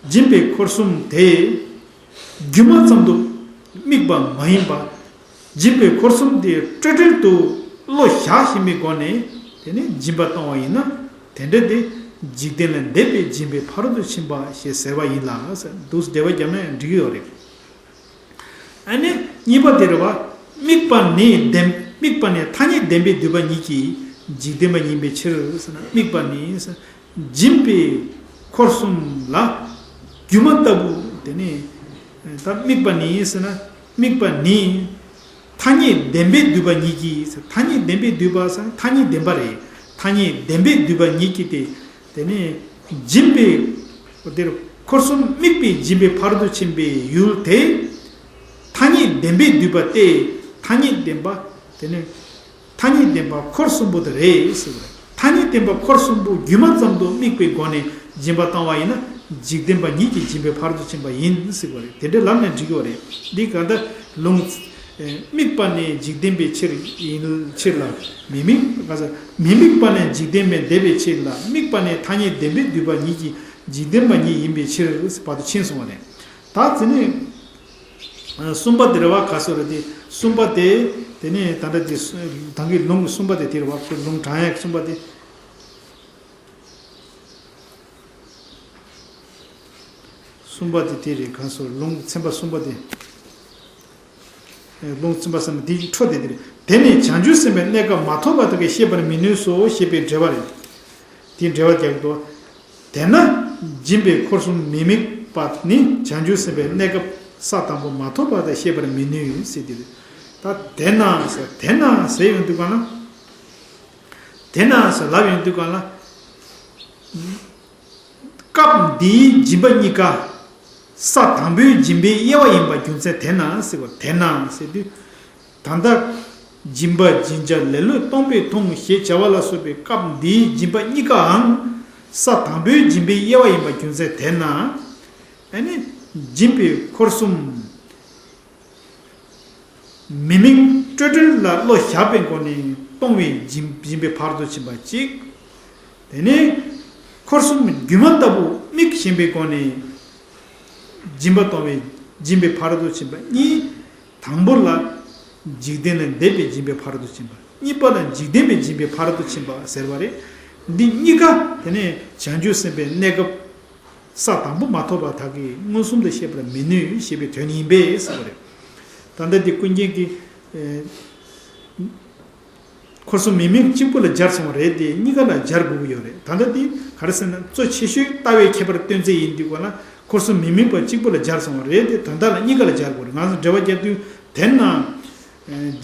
སྦྱིན་པའི་འཁོར་གསུམ་དེ་སྒྱུ་མ་ཙམ་དུ་དམིགས་པ་མ་ཡིན་པ། སྦྱིན་པའི་འཁོར་གསུམ་དེ་སྤྲོས་བྲལ་དུ་བློ་བཞག་བཞིན་པའི་སྒོ་ནས་དེ་ནས་སྦྱིན་པ་གཏོང་བ་ཡིན་ན། དེ་འདྲ་དེ་འཇིག་རྟེན་ལས་འདས་པའི་སྦྱིན་པའི་ཕ་རོལ་ཏུ་ཕྱིན་པ་ཞེས་ཟེར་བ་ཡིན་ལ། འདུག་འགྲེལ་པ་བརྒྱབ་ན་ཡང་འགྲིག་གི་ཡོད་རེད། ཨ་ནི་གཉིས་པ་དེ་རེད་བ། དམིགས་པ་ནི་བདེན། དམིགས་པ་ནི་ཐ་སྙད་བདེན་པས་བསྡུས་པ་ཉིད་ཀྱིས་འཇིག་རྟེན་པ་ཡིན་པའི་ཕྱིར་ཟེར་ན། དམིགས་པ་ནི་ཟེར། སྦྱིན་པའི་འཁོར་གསུམ་ལ་སྒྱུ་མ་ལྟ་བུ། དེ་ནས་ད་དམིགས་པ་ནི་ཟེར་ན། དམིགས་པ་ནི་ཐ་སྙད་བདེན་པས་བསྡུས་པ་ཉིད་ཀྱིས་ཟེར། ཐ་སྙད་བདེན་པས་བསྡུས་པ་ཟེར་ན་ཐ་སྙད་བདེན་པ་རེད། ཐ་སྙད་བདེན་པས་བསྡུས་པ་ཉིད་ཀྱིས་ཏེ། དེ་ནས་སྦྱིན་པའི་འཁོར་གསུམ་དམིགས་པའི་སྦྱིན་པའི་ཕ་རོལ་ཏུ་ཕྱིན་པའི་ཡུལ་དེ། ཐ་སྙད་བདེན་པས་བསྡུས་པ་སྟེ། ཐ་སྙད་བདེན་པ། དེ་ནས་ཐ་སྙད་བདེན་པ་འཁོར་གསུམ་པོ་དེ་རེད་ཟེར་བ་རེད། ཐ་སྙད་བདེན་པ་འཁོར་གསུམ་པོ་སྒྱུ་མ་ཙམ་དུ་དམིགས་པའི་སྒོ་ནས་སྦྱིན་པ་བཏང་བ་ཡིན་ན། འཇིག་རྟེན་པ་ཉིད་ཀྱིས་སྦྱིན་པའི་ཕ་རོལ་ཏུ་ཕྱིན་པ་ཡིན་ཟེར་བ་རེད། དེ་འདྲའི་ལབ་ན་འགྲིག་གི་རེད། འདི་ག་འདྲ་ལུང་། དམིགས་པ་ནི་འཇིག་རྟེན་པའི་ཕྱིར་ཡིན་ཕྱིར་ལ། མི་དམིགས། མི་དམིགས་པ་ནི་འཇིག་རྟེན་པས་འདས་པའི་ཕྱིར་ལ། དམིགས་པ་ནི་ཐ་སྙད་བདེན་པས་བསྡུས་པ་ཉིད་ཀྱིས་འཇིག་རྟེན་པ་ཉིད་ཡིན་པའི་ཕྱིར་བར་དུ་ཕྱིན་སོང་བ་རེད། ད་དེ་ནས་གསུམ་པ་དེ་རེད་བ། ག་སོ་རེད་དེ། གསུམ་པ་དེ། དེ་ནས་ད་ལྟ་དེ་ད་གིན་ལུང་གསུམ་པ་དེ་དེ་རེད་བ། ཁོ་ལུང་དྲངས་ཡག་གསུམ་པ་དེ། གསུམ་པ་དེ་དེ་རེད། གང་སོ། ལུང་ཚན་པ་གསུམ་པ་དེ། ལུང་ཚན་པ་གསུམ་པ་དེ་འཕྲོ་དེ་དེ་རེད། དེ་ནི་བྱང་ཆུབ་སེམས་དཔའི་གནས་སྐབས་མ་ཐོབ་པ་དག་གིས་ཤེས་པར་མི་ནུས་སོ་ཞེས་པའི་འགྲེལ་པ་རེད། དེའི་འགྲེལ་པ་རྒྱག་གི་འདུག་དེས་ན་སྦྱིན་པའི་འཁོར་གསུམ་མི་དམིགས་པ་ནི་བྱང་ཆུབ་སེམས་དཔའི་གནས་སྐབས་ས་དང་པོ་མ་ཐོབ་པ་དག་ཤེས་པར་མི་ནུས་ཟེར་དེ་རེད། ད་དེས་ན་ཟེར། དེས་ན་ཟེར་ཡོང་དུས་གང་ལ། དེས་ན་ཟེར་ལབ་ཡོང་དུས་གང་ལ། སྐབས་འདིའི་སྦྱིན་པ་གཉིས་ཀ་ས་དང་པོའི་སྦྱིན་པའི་དབྱེ་བ་ཡིན་པ་རྒྱུ་མཚན་དེས་ན་ཟེར་བ། དེས་ན་ཟེར་དུས། ད་ལྟ་སྦྱིན་པ་སྦྱིན་བྱ་ལེ་ལོས་སྟོང་པས་མཐོང་ཞེས་བྱ་བ་ལ་སོགས་པའི་སྐབས་འདིའི་སྦྱིན་པ་གཉིས་ཀའང་ས་དང་པོའི་སྦྱིན་པའི་དབྱེ་བ་ཡིན་པ་རྒྱུ་མཚན་དེས་ན། ཨ་ནི་སྦྱིན་པའི་འཁོར་གསུམ་མི་དམིགས་སྤྲོས་བྲལ་ལ་བློ་བཞག་པའི་སྒོ་ནས་གཏོང་བའི་སྦྱིན་སྦྱིན་པའི་ཕ་རོལ་ཏུ་ཕྱིན་པ་གཅིག་དེ་ནས་འཁོར་གསུམ་སྒྱུ་མ་ལྟ་བུ་དམིགས་བཞིན་པའི་སྒོ་ནས་སྦྱིན་པ་གཏོང་བའི་ སྦྱིན་པའི་ཕ་རོལ་ཏུ་ཕྱིན་པ་གཉིས། དང་པོ་ལ་འཇིག་རྟེན་ལས་འདས་པའི་སྦྱིན་པའི་ཕ་རོལ་ཏུ་ཕྱིན་པ། གཉིས་པ་ལ་འཇིག་རྟེན་པའི་སྦྱིན་པའི་ཕ་རོལ་ཏུ་ཕྱིན་པ་ཟེར་བ་རེད། འདི་གཉིས་ཀ་དེ་ནས་བྱང་ཆུབ་སེམས་དཔའི་གནས་སྐབས་ས་དང་པོ་མ་ཐོབ་པ་དག་གིས་མངོན་སུམ་དུ་ཤེས་པར་མི་ནུས་ཞེས་པའི་དོན་ཡིན་པས་ཟེར་བ་རེད། ད་ལྟ་འདི་ཀུན་མཁྱེན་གྱིས། འཁོར་གསུམ་མི་དམིགས་གཅིག་པུ་ལ་སྦྱར་སོང་བ་རེད་དེ། གཉིས་ཀ་ལ་སྦྱར་དགོས་ཀྱི་ཡོད་རེད། ད་ལྟ་འདི་ག་རེ་ཟེར་ན། གཙོ་ཆེ་ཤོས་ལྟ་བའི་ཁྱད་པར་སྟོན་ཚད་ཡིན་དུས་ག་ལ་འཁོར་གསུམ་མི་དམིགས་པ་གཅིག་པུ་ལ་སྦྱར་སོང་བ་རེད་དེ། དོན་དག་ལ་གཉིས་ཀ་ལ་སྦྱར་དགོས་རེད། ང་ཚོ་འགྲེལ་པ་རྒྱག་དུས། དེས་ན་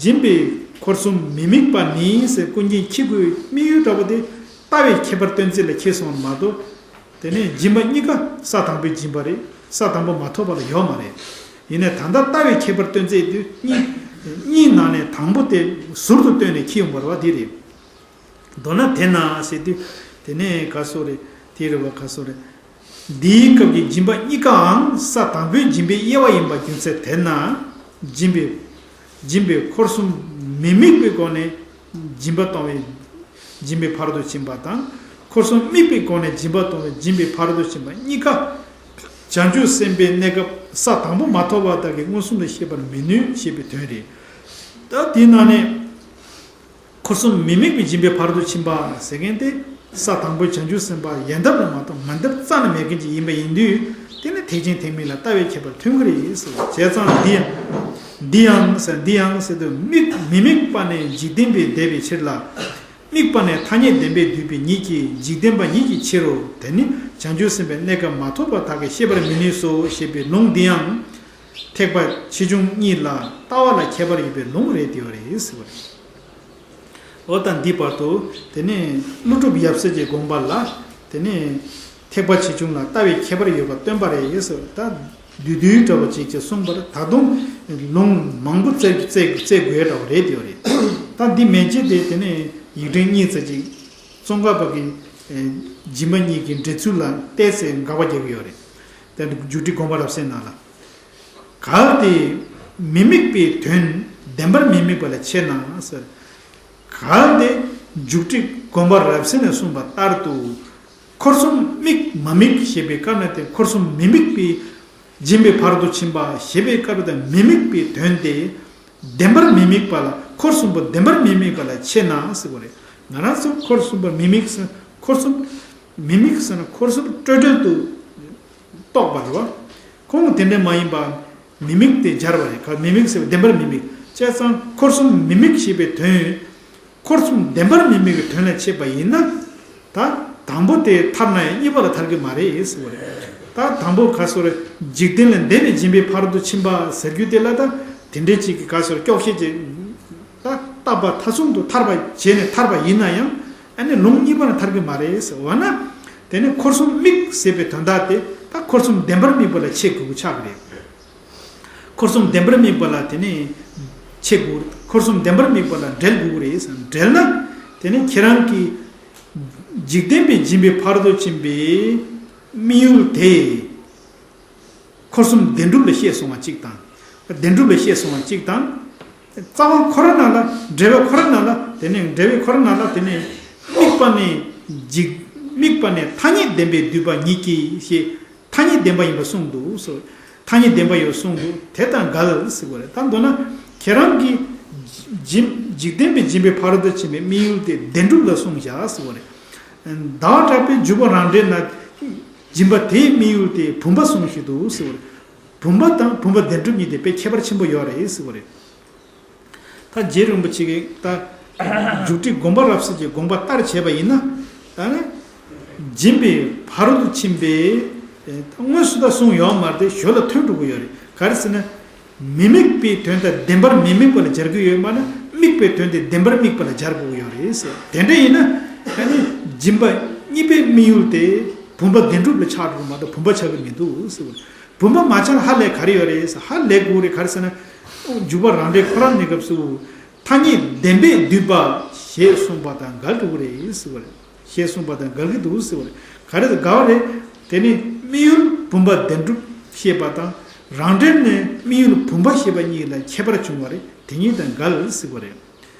སྦྱིན་པའི་འཁོར་གསུམ་མི་དམིགས་པ་ནི་ཟེར་ཀུན་མཁྱེན་ཁྱི་གུའི་དམིགས་ཡུལ་འདྲ་པོ་དེ་ལྟ་བའི་ཁྱད་པར་སྟོན་ཚད་ལ་འཁེལ་སོང་བ་མ་གཏོགས། དེ་ནས་སྦྱིན་པ་གཉིས་ཀ་ས་དང་པོའི་སྦྱིན་པ་རེད། ས་དང་པོ་མ་ཐོབ་པ་ལ་ཡོད་མ་རེད། ཡིན་ནའི་ད་ལྟ་ལྟ་བའི་ཁྱད་པར་སྟོན་ཚད་དུ་གཉིས། གཉིས་ནང་ནས་དང་པོ་དེ་ཟུར་དུ་བཏོན་ནས་འཁྱེར་ཡོང་བ་རེད་བ། དེ་རེད། མདོར་ན་དེས་ན་ཟེར་དུས། དེ་ནས་ག་སོ་རེད། དེ་རེད་བ། ག་སོ་རེད། འདིའི་སྐབས་ཀྱི་སྦྱིན་པ་གཉིས་ཀའང་ས་དང་པོའི་སྦྱིན་པའི་དབྱེ་བ་ཡིན་པ་རྒྱུ་མཚན་དེས་ན། སྦྱིན་པའི་སྦྱིན་པའི་འཁོར་གསུམ་མི་དམིགས་པའི་སྒོ་ནས་སྦྱིན་པ་གཏོང་བའི་སྦྱིན་པའི་ཕ་རོལ་ཏུ་ཕྱིན་པ་དང་། འཁོར་གསུམ་དམིགས་པའི་སྒོ་ནས་སྦྱིན་པ་གཏོང་བའི་སྦྱིན་པའི་ཕ་རོལ་ཏུ་ཕྱིན་པ་གཉིས་ཀ་བྱང་ཆུབ་སེམས་དཔའི་གནས་སྐབས་ས་དང་པོ་མ་ཐོབ་པ་དག་གིས་མངོན་སུམ་དུ་ཤེས་པར་མི་ནུས་ཞེས་པའི་དོན་རེད། ད་དེའི་ནང་ནས་འཁོར་གསུམ་མི་དམིགས་པའི་སྦྱིན་པའི་ཕ་རོལ་ཏུ་ཕྱིན་པ་ཟེར་མཁན་དེ། ས་དང་པོའི་བྱང་ཆུབ་སེམས་དཔའ་ཡལ་འདབ་ལ་མ་གཏོགས་མ་འདབ་རྩ་ནས་མེད་མཁན་ཅིག་ཡིན་པ་ཡིན་དུས། དེ་ནི་ཐེག་ཆེན་ཐེག་དམན་ལ་ལྟ་བའི་ཁྱད་པར་ཐོན་གྱི་རེད་ཟེར། བྱས་ཙང་འདི་ཡང་། འདི་ཡང་ཟེར། འདི་ཡང་ཟེར་དུས། དམིགས་མི་དམིགས་པ་ནི་འཇིག་རྟེན་པས་འདས་པའི་ཕྱིར་ལ། དམིགས་པ་ནི་ཐ་སྙད་བདེན་པས་བསྡུས་པའི་ཉིད་ཀྱིས་འཇིག་རྟེན་པ་ཉིད་ཀྱི་ཕྱིར་རོ། དེ་ནི་བྱང་ཆུབ་སེམས་དཔའི་གནས་སྐབས་མ་ཐོབ་པ་དག་གིས་ཤེས་པར་མི་ནུས་སོ་ཞེས་པའི་ལུང་འདི་ཡང་། ཐེག་པ་ཆེ་ཆུང་གཉིས་ལ་ལྟ་བ་ལ་ཁྱད་པར་ཡོད་པའི་ལུང་རེད་དེ་ཡོད་རེད་ཟེར་བ་རེད། འོ་ད་འདི་བར་དུ་དེ་ནས་ཀླུ་སྒྲུབ་ཡབ་སྲས་ཀྱི་དགོངས་པ་ལ། དེ་ནས་ཐེག་པ་ཆེ་ཆུང་ལ་ལྟ་བའི་ཁྱད་པར་ཡོད་པ་སྟོན་པ་རེད་ཟེར། ད་བསྡུས་བསྡུས་འདྲ་བོ་ཅིག་ཅིག་གསུངས་པར། ད་དུང་ལུང་མང་པོ་བཙལ་བཙལ་བཙལ་དགོས་འདྲ་བོ་རེད་དེ་ཡོད་རེད། ད་འདི་མན་ཆད་དེ་དེ་ནས་ཡིག་ཕྲེང་གཉིས་ཙམ་ཅིག་ཙོང་ཁ་པ་གི་སྦྱིན་པ་གཉིས་ཀྱི་འགྲེལ་ཚུལ་ལ་བལྟས་ཚེ་དགག་པ་རྒྱག་གི་ཡོད་རེད། དེ་འཇུག་ཁྲིད་དགོངས་པ་རབ་གསལ་ནང་ལ། གལ་ཏེ་མི་དམིགས་པའི་དོན་བདེན་པར་མི་དམིགས་པ་ལ་ཕྱེ་ན་ཟེར། གལ་ཏེ་འཇུག་ཁྲིད་དགོངས་པ་རབ་གསལ་ནས་གསུངས་པ་ལྟར་དུ། འཁོར་གསུམ་དམིགས་མ་དམིགས་ཞེས་པའི་སྐབས་ན་དེ། འཁོར་གསུམ་མི་དམིགས་པའི་སྦྱིན་པའི་ཕ་རོལ་ཏུ་ཕྱིན་པ་ཞེས་པའི་སྐབས་དེ་མི་དམིགས་པའི་དོན་དེ་བདེན་པར་མི་དམིགས་པ་ལ། འཁོར་གསུམ་པོ་བདེན་པར་མི་དམིགས་པ་ལ་ཕྱེ་ན་ཟེར་བ་རེད། ང་རང་ཚོ་འཁོར་གསུམ་པོ་མི་དམིགས་ཟེར། འཁོར་གསུམ་མི་དམིགས་ཟེར་ན་འཁོར་གསུམ་སྤྲོས་བྲལ་དུ་རྟོགས་པ་རེད་བ། ཁོང་དེ་འདྲ་མ་ཡིན་པ་མི་དམིགས་དེ་སྦྱར་བ་རེད། ག་མི་དམིགས་ཟེར་བ་བདེན་པར་མི་དམིགས། བྱས་ཙང་འཁོར་གསུམ་མི་དམིགས་ཞེས་པའི་དོན། འཁོར་གསུམ་བདེན་པར་མི་དམིགས་ཀྱི་དོན་ལ་ཕྱེ་བ་ཡིན་ན། ད་དང་པོ་དེ་ཐར་ན་ཡང་གཉིས་པ་ལ་ཐར་གྱི་མ་རེད་ཟེར་བ་རེད། ད་དང་པོ་ག་སོ་རེད། འཇིག་རྟེན་ལས་འདས་པའི་སྦྱིན་པའི་ཕ་རོལ་ཏུ་ཕྱིན་པ་ཟེར་རྒྱུ་དེ་ལ། ད་དེ་འདྲའི་ཅིག་གི་ག་སོ་རེད། སྐྱོག་བཤད་ཅིག་ད་བཏབ་པ་མཐའ་གསུམ་དུ་ཐར་པ་བྱས་ནས་ཐར་པ་ཡིན་ན་ཡང་། ཨ་ནི་ལུང་གཉིས་པ་ལ་ཐར་གྱི་མ་རེད་ཟེར་བ་ན། དེ་ནི་འཁོར་གསུམ་དམིགས་ཟེར་བའི་དོན་དག་དེ་ད་འཁོར་གསུམ་བདེན་པར་དམིགས་པ་ལ་ཕྱེ་དགོས་ཀྱི་ཆགས་ཀྱི་རེད། འཁོར་གསུམ་བདེན་པར་དམིགས་པ་ལ་དེ་ནི་ཕྱེ་དགོས། འཁོར་གསུམ་བདེན་པར་དམིགས་པ་ལ་འབྲེལ་དགོས་རེད་ཟེར། འབྲེལ་ན་དེ་ནི་ཁྱེད་རང་གིས་འཇིག་རྟེན་པའི་སྦྱིན་པའི་ཕ་རོལ་ཏུ་ཕྱིན་པའི་དམིགས་ཡུལ་དེ། འཁོར་གསུམ་བདེན་གྲུབ་ལ་བཤད་སོང་བ་གཅིག་དང་། བདེན་གྲུབ་ལ་བཤད་སོང་བ་གཅིག་དང་། རྩ་བ་ཁོ་ར་ནང་ལ། འགྲེལ་པ་ཁོ་ར་ནང་ལ། དེ་ནས་འགྲེལ་པ་ཁོ་ར་ནང་ལ། དེ་ནས་དམིགས་པ་ནི་འཇིག་དམིགས་པ་ནི་ཐ་སྙད་བདེན་པས་བསྡུས་པ་ཉིད་ཀྱིས་ཞེས། ཐ་སྙད་བདེན་པ་ཡིན་པར་གསུངས་འདུག་ཟེར། ཐ་སྙད་བདེན་པ་ཡོད་གསུངས་འདུག་དེ་དང་འགལ་ཟེར་བ་རེད། ད་མདོར་ན་ཁྱེད་རང་གིས་སྦྱིན། འཇིག་རྟེན་པའི་སྦྱིན་པའི་ཕ་རོལ་ཏུ་ཕྱིན་པའི་དམིགས་ཡུལ་དེ་བདེན་གྲུབ་ལ་གསུངས་བཞག་ཟེར་བ་རེད། ཟླ་བ་གྲགས་པས་འཇུག་པ་རང་འགྲེལ་ན། སྦྱིན་པ་དེའི་དམིགས་ཡུལ་དེ་བུམ་པ་གསུངས་བཞག་འདུག་ཟེར་བ་རེད། བུམ་པ་དང་བུམ་པ་བདེན་གྲུབ་གཉིས་དེ་དཔེ་ཁྱད་པར་ཆེན་པོ་ཡོད་རེད་ཟེར་བ་རེད། ད་རྗེ་རིན་པོ་ཆེ་གིས་ད་འཇུག་ཁྲིད་དགོངས་པ་རབ་གསལ་གྱི་དགོངས་པ་ལྟར་བྱས་པ་ཡིན་ན། ད་ནི་སྦྱིན་པའི་ཕ་རོལ་ཏུ་ཕྱིན་པའི་དངོས་སུ་ད་གསུངས་ཡོད་མ་རེད་དེ། ཞོར་ལ་ཐོན་འགྲོ་གི་ཡོད་རེད། ག་རེ་ཟེར་ན། མི་དམིགས་པའི་དོན་དང་བདེན་པར་མི་དམིགས་པ་ལ་སྦྱར་གྱི་ཡོད་མ་ན། དམིགས་པའི་དོན་དེ་བདེན་པར་དམིགས་པ་ལ་སྦྱར་དགོས་ཀྱི་ཡོད་རེད་ཟེར། དེ་འདྲ་ཡིན་ན་ཨ་ནི་སྦྱིན་པ་གཉིས་པའི་དམིགས་ཡུལ་དེ་བུམ་པ་བདེན་གྲུབ་ལ་ཆགས་འགྲོ་མ་གཏོགས་བུམ་པ་ཆགས་ཀྱི་མི་འདུག་ཟེར་བ་རེད། བུམ་པ་མ་ཆགས་ན་ཧ་ལས་ག་རེ་ཡོད་རེད་ཟེར། ཧ་ལས་དགོས་རེད། ག་རེ་ཟེར་ན། འཇུག་པ་རང་འགྲེལ་ཁོ་རང་གནས་སྐབས་སུ། ཐ་སྙད་བདེན་པས་བསྡུས་པ་ཞེས་གསུངས་པ་དང་འགལ་འགྲོ་གི་རེད་ཟེར་བ་རེད། ཞེས་གསུངས་པ་དང་འགལ་གྱི་འདུག་ཟེར་བ་རེད། ག་རེ་འགལ་བ་རེད། དེ་ནི་དམིགས་ཡུལ་བུམ་པ་བདེན་གྲུབ་བཤད་པ་དང་། རང་འགྲེལ་ནས་དམིགས་ཡུལ་བུམ་པ་བཤད་པ་གཉིས་ལ་ཁྱད་པར་བྱུང་བ་རེད། དེ་གཉིས་དང་འགལ་ཟེར་བ་རེད།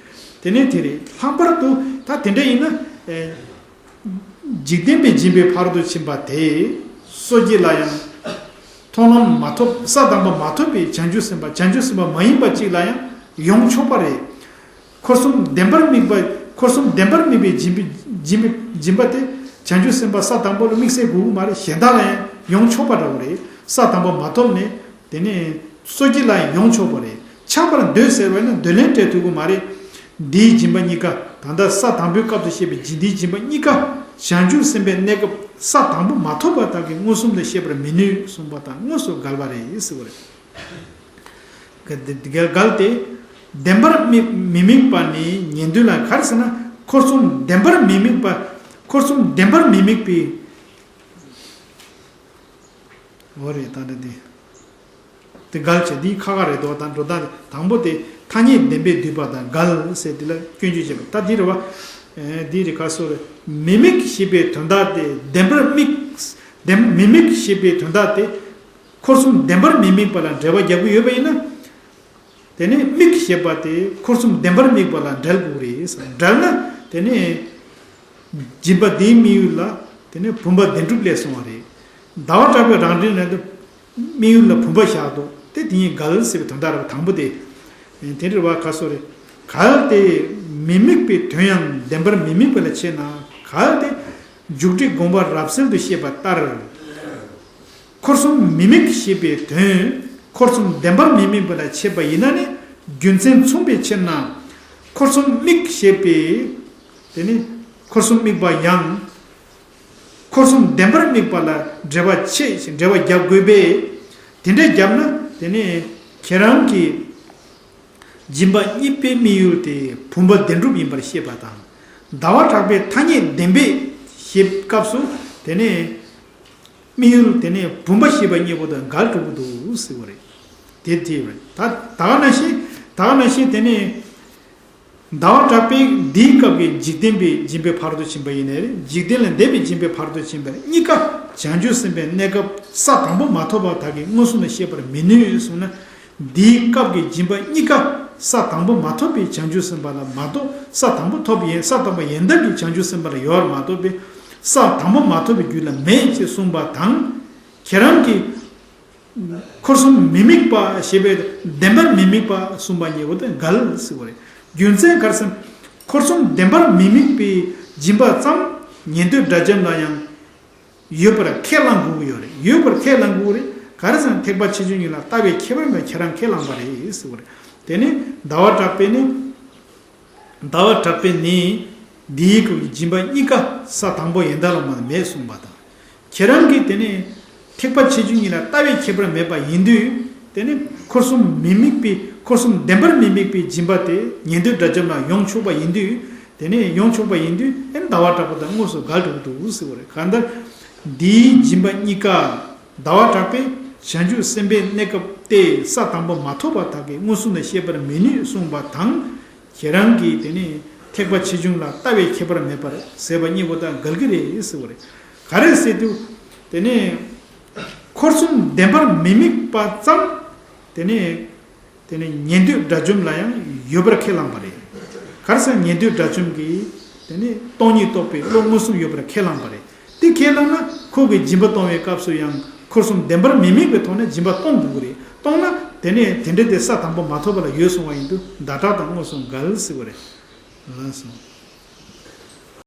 དེ་ནས་དེ་རེད། ལྷག་པར་དུ་ད་དེ་འདྲ་ཡིན་ན། ཨེ། འཇིག་རྟེན་པའི་སྦྱིན་པའི་ཕ་རོལ་ཏུ་ཕྱིན་པ་དེ་སོ་སྐྱེ་ལ་ཡང་ མཐོང་ལམ་མ་ཐོབ། ས་དང་པོ་མ་ཐོབ་པའི་བྱང་ཆུབ་སེམས་དཔའ། བྱང་ཆུབ་སེམས་དཔའ་མ་ཡིན་པ་གཅིག་ལ་ཡང་ཡོང་ཆོག་པ་རེད། འཁོར་གསུམ་བདེན་པར་དམིགས་པ། འཁོར་གསུམ་བདེན་པར་དམིགས་པའི་སྦྱིན་པའི་སྦྱིན་པའི་སྦྱིན་པ་དེ་བྱང་ཆུབ་སེམས་དཔའ་ས་དང་པོ་ལ་དམིགས་བསལ་དགོས་ཀྱི་མ་རེད། གཞན་དག་ལ་ཡང་ཡོང་ཆོག་པ་འདྲ་བོ་རེད། ས་དང་པོ་མ་ཐོབ་ནས་དེ་ནས་སོ་སྐྱེ་ལ་ཡང་ཡོང་ཆོག་པ་རེད། ཆགས་པར་འདོད་ཟེར་བ་ནི་འདོད་ལན་སྤྲད་ཐུབ་ཀྱི་མ་རེད། འདིའི་སྦྱིན་པ་གཉིས་ཀ། ད་ལྟ་ས་དང་པོའི་སྐབས་སུ་བཤད་པའི་འདིའི་སྦྱིན་པ་གཉིས་ཀ་བྱང་ཆུབ་སེམས་དཔའི་གནས་སྐབས་ས་དང་པོ་མ་ཐོབ་པ་དག་གིས་མངོན་སུམ་དུ་ཤེས་པར་མི་ནུས་གསུངས་པ་དང་དངོས་སུ་འགལ་བ་རེད་ཟེར་བ་རེད། གལ་ཏེ་བདེན་པར་དམིགས་མི་དམིགས་པ་ནི་ཉན་ཐོས་ལ། ག་རེ་ཟེར་ན། འཁོར་གསུམ་བདེན་པར་མི་དམིགས་པ། འཁོར་གསུམ་བདེན་པར་མི་དམིགས་པའི། འོ་རེད། ད་འདི་འདི་འགལ་བྱེད་འདི་ཁ་ཁ་རེད་དོ། ད་འགྲོ་སྟངས་དང་པོ་དེ་ཐ་སྙད་བདེན་པས་བསྡུས་པ་དང་འགལ་ཟེར་འདི་ལ་སྐྱོན་བརྗོད་བྱེད་པ། ད་འདི་རེད་བ། ཨེ། འདི་རེད། ག་སོ་རེད། མི་དམིགས་ཞེས་པའི་དོན་དག་དེ་བདེན་པར་དམིགས། བདེན། མི་དམིགས་ཞེས་པའི་དོན་དག་དེ་འཁོར་གསུམ་བདེན་པར་མི་དམིགས་པ་ལ་འགྲེལ་པ་རྒྱག་གི་ཡོད་པ་ཡིན་ན། དེ་ནས་དམིགས་ཞེས་པ་དེ་འཁོར་གསུམ་བདེན་པར་དམིགས་པ་ལ་འགྲེལ་དགོས་རེད། འགྲེལ་ན་དེ་ནས་སྦྱིན་པ་འདིའི་དམིགས་ཡུལ་ལ་དེ་ནས་བུམ་པ་བདེན་གྲུབ་ལས་གསུངས་པ་རེད། ཟླ་བ་གྲགས་པའི་རང་འགྲེལ་ནང་དུ་དམིགས་ཡུལ་ལ་བུམ་པ་བཞག་འདུག། དེ་དེ་གཉིས་འགལ་ཟེར་བའི་དོན་དག་རེད། དང་པོ་དེ། དེ་འདྲ་བ་ག་སོ་རེད། གལ་ཏེ་མི་དམིགས་པའི་དོན་ཡང་བདེན་པར་མི་དམིགས་པ་ལ་འཆད་ན། གལ་ཏེ་འཇུག་འགྲེལ་དགོངས་པ་རབ་གསལ་དུ་བཤད་པ་ལྟར། འཁོར་གསུམ་མི་དམིགས་ཞེས་པའི་དོན་འཁོར་གསུམ་བདེན་པར་མི་དམིགས་པ་ལ་འཆད་པ་ཡིན་ན་ནི་རྒྱུ་མཚན་མཚུངས་པའི་ཕྱིར་ན། འཁོར་གསུམ་དམིགས་ཞེས་པའི་དེ་ནི་འཁོར་གསུམ་དམིགས་པ་ཡང་འཁོར་གསུམ་བདེན་པར་དམིགས་པ་ལ་འགྲེལ་པ་ཆེ་ཞིང་འགྲེལ་པ་རྒྱབ་དགོས་པས། དེ་འདྲ་བརྒྱབ་ན་དེ་ནི་ཁྱེད་རང་གི་སྦྱིན་པ་གཉིས་པའི་དམིགས་ཡུལ་དེ་བུམ་པ་བདེན་གྲུབ་ཡིན་པར་བཤད་པ་དང་། ཟླ་བ་གྲགས་པའི་ཐ་སྙད་བདེན་པས་ཞེས་སྐབས་སུ་དེ་ནི། དམིགས་ཡུལ་དེ་ནས་བུམ་པ་ཞེས་པ་གཉིས་པོ་དང་འགལ་འགྲོ་གི་འདུག་ཟེར་བ་རེད། དེ་དེ་རེད། ད་ད་ག་ནང་བཞིན་ད་ག་ནང་བཞིན་དེ་ནས་ཟླ་བ་གྲགས་པས་འདིའི་སྐབས་ཀྱི་འཇིག་རྟེན་པའི་སྦྱིན་པའི་ཕ་རོལ་ཏུ་ཕྱིན་པ་ཡིན་ནའི་རེད། འཇིག་རྟེན་ལས་འདས་པའི་སྦྱིན་པའི་ཕ་རོལ་ཏུ་ཕྱིན་པ་གཉིས་ཀ་བྱང་ཆུབ་སེམས་དཔའི་གནས་སྐབས་ས་དང་པོ་མ་ཐོབ་པ་དག་གིས་མངོན་སུམ་དུ་ཤེས་པར་མི་ནུས་གསུངས་ན། འདིའི་སྐབས་ཀྱི་སྦྱིན་པ་གཉིས་ཀ་ས་དང་པོ་མ་ཐོབ་པའི་བྱང་ཆུབ་སེམས་དཔའ་ལ་མ་གཏོགས། ས་དང་པོ་ཐོབ་ཡིན། ས་དང་པོ་ཡིན་མདོག་གི་བྱང་ཆུབ་སེམས་དཔའ་ལ་ཡོད་པར་མ་གཏོགས་པའི་ས་དང་པོ་མ་ཐོབ་པའི་རྒྱུད་ལ་མེད་ཅེས་གསུངས་པ་དང་། ཁྱེད་རང་གིས་འཁོར་གསུམ་མི་དམིགས་པ་ཞེས་པའི་བདེན་པར་མི་དམིགས་པ་གསུངས་པ་གཉིས་པོ་དེ་འགལ་ཟེར་བ་རེད། རྒྱུ་མཚན་ག་རེ་ཟེར་ན། འཁོར་གསུམ་བདེན་པར་མི་དམིགས་པའི་སྦྱིན་པ་ཙམ་ཉན་ཐོས་དགྲ་བཅོམ་ལ་ཡང་ཡོད་པར་ཁས་བླང་དགོས་ཀྱི་ཡོད་རེད། ཡོད་པར་ཁས་བླང་དགོས་རེད། ག་རེ་ཟེར་ན་ཐེག་པ་ཆེ་ཆུང་གཉིས་ལ་ལྟ་བའི་ཁྱད་པར་མེད་པར་ཁྱེད་རང་ཁས་བླངས་པ་རེད་ཟེར་བ་རེད། དེ་ནི་ཟླ་བ་གྲགས་པས་ནི། ཟླ་བ་གྲགས་པས་ནི་འདིའི་སྐབས་ཀྱི་སྦྱིན་པ་གཉིས་ཀ་ས་དང་པོ་ཡན་ལག་ལ་མ་མེད་གསུངས་པ་དང་། ཁྱེད་རང་གིས་དེ་ནི་ཐེག་པ་ཆེ་ཆུང་གཉིས་ལ་ལྟ་བའི་ཁྱད་པར་མེད་པ་ཡིན་དུས། དེ་ནི་འཁོར་གསུམ་མི་དམིགས་པའི་འཁོར་གསུམ་བདེན་པར་མི་དམིགས་པའི་སྦྱིན་པ་དེ་ཉན་ཐོས་དགྲ་བཅོམ་ལ་ཡོང་ཆོག་པ་ཡིན་དུས། དེ་ནས་ཡོང་ཆོག་པ་ཡིན་དུས། ཨེ། ཟླ་བ་གྲགས་པ་དང་དངོས་སུ་འགལ་འགྲོ་གི་འདུག་ཟེར་བ་རེད། གང་ལྟར་འདིའི་སྦྱིན་པ་གཉིས་ཀ་ཟླ་བ་གྲགས་པས་བྱང་ཆུབ་སེམས་དཔའི་གནས་སྐབས་ཏེ་ས་དང་པོ་མ་ཐོབ་པ་དག་གིས་མངོན་སུམ་དུ་ཤེས་པར་མི་ནུས་གསུངས་པ་དང་། ཁྱེད་རང་གིས་དེ་ནས་ཐེག་པ་ཆེ་ཆུང་ལ་ལྟ་བའི་ཁྱད་པར་མེད་པར་ཟེར་བ་གཉིས་པོ་དང་འགལ་གྱི་རེད་ཟེར་བ་རེད། ག་རེ་ཟེར་དུས། དེ་ནས་འཁོར་གསུམ་བདེན་པར་མི་དམིགས་པ་ཙམ། དེ་ནས། དེ་ནི་ཉན་ཐོས་དགྲ་བཅོམ་ལ་ཡང་ཡོད་པར་ཁས་བླངས་པ་རེད། ག་རེ་ཟེར་ན་ཉན་ཐོས་དགྲ་བཅོམ་གྱིས་དེ་ནི་སྟོང་ཉིད་རྟོགས་པའི་བློ་མངོན་སུམ་ཡོད་པར་ཁས་བླངས་པ་རེད། དེ་ཁས་བླངས་ན་ཁོ་གིས་སྦྱིན་པ་གཏོང་བའི་སྐབས་སུ་ཡང་འཁོར་གསུམ་བདེན་པར་མི་དམིགས་པའི་ཐོག་ནས་སྦྱིན་པ་གཏོང་དགོས་ཀྱི་རེད། གཏོང་ན་དེ་ནི་དེ་འདྲ་དེ་ས་དང་པོ་མ་ཐོབ་པ་ལ་ཡོད་གསུང་བ་ཡིན་དུས་ཟླ་གྲགས་དང་དངོས་སུ་འགལ་ཟེར་བ་རེད། ལགས་སོ།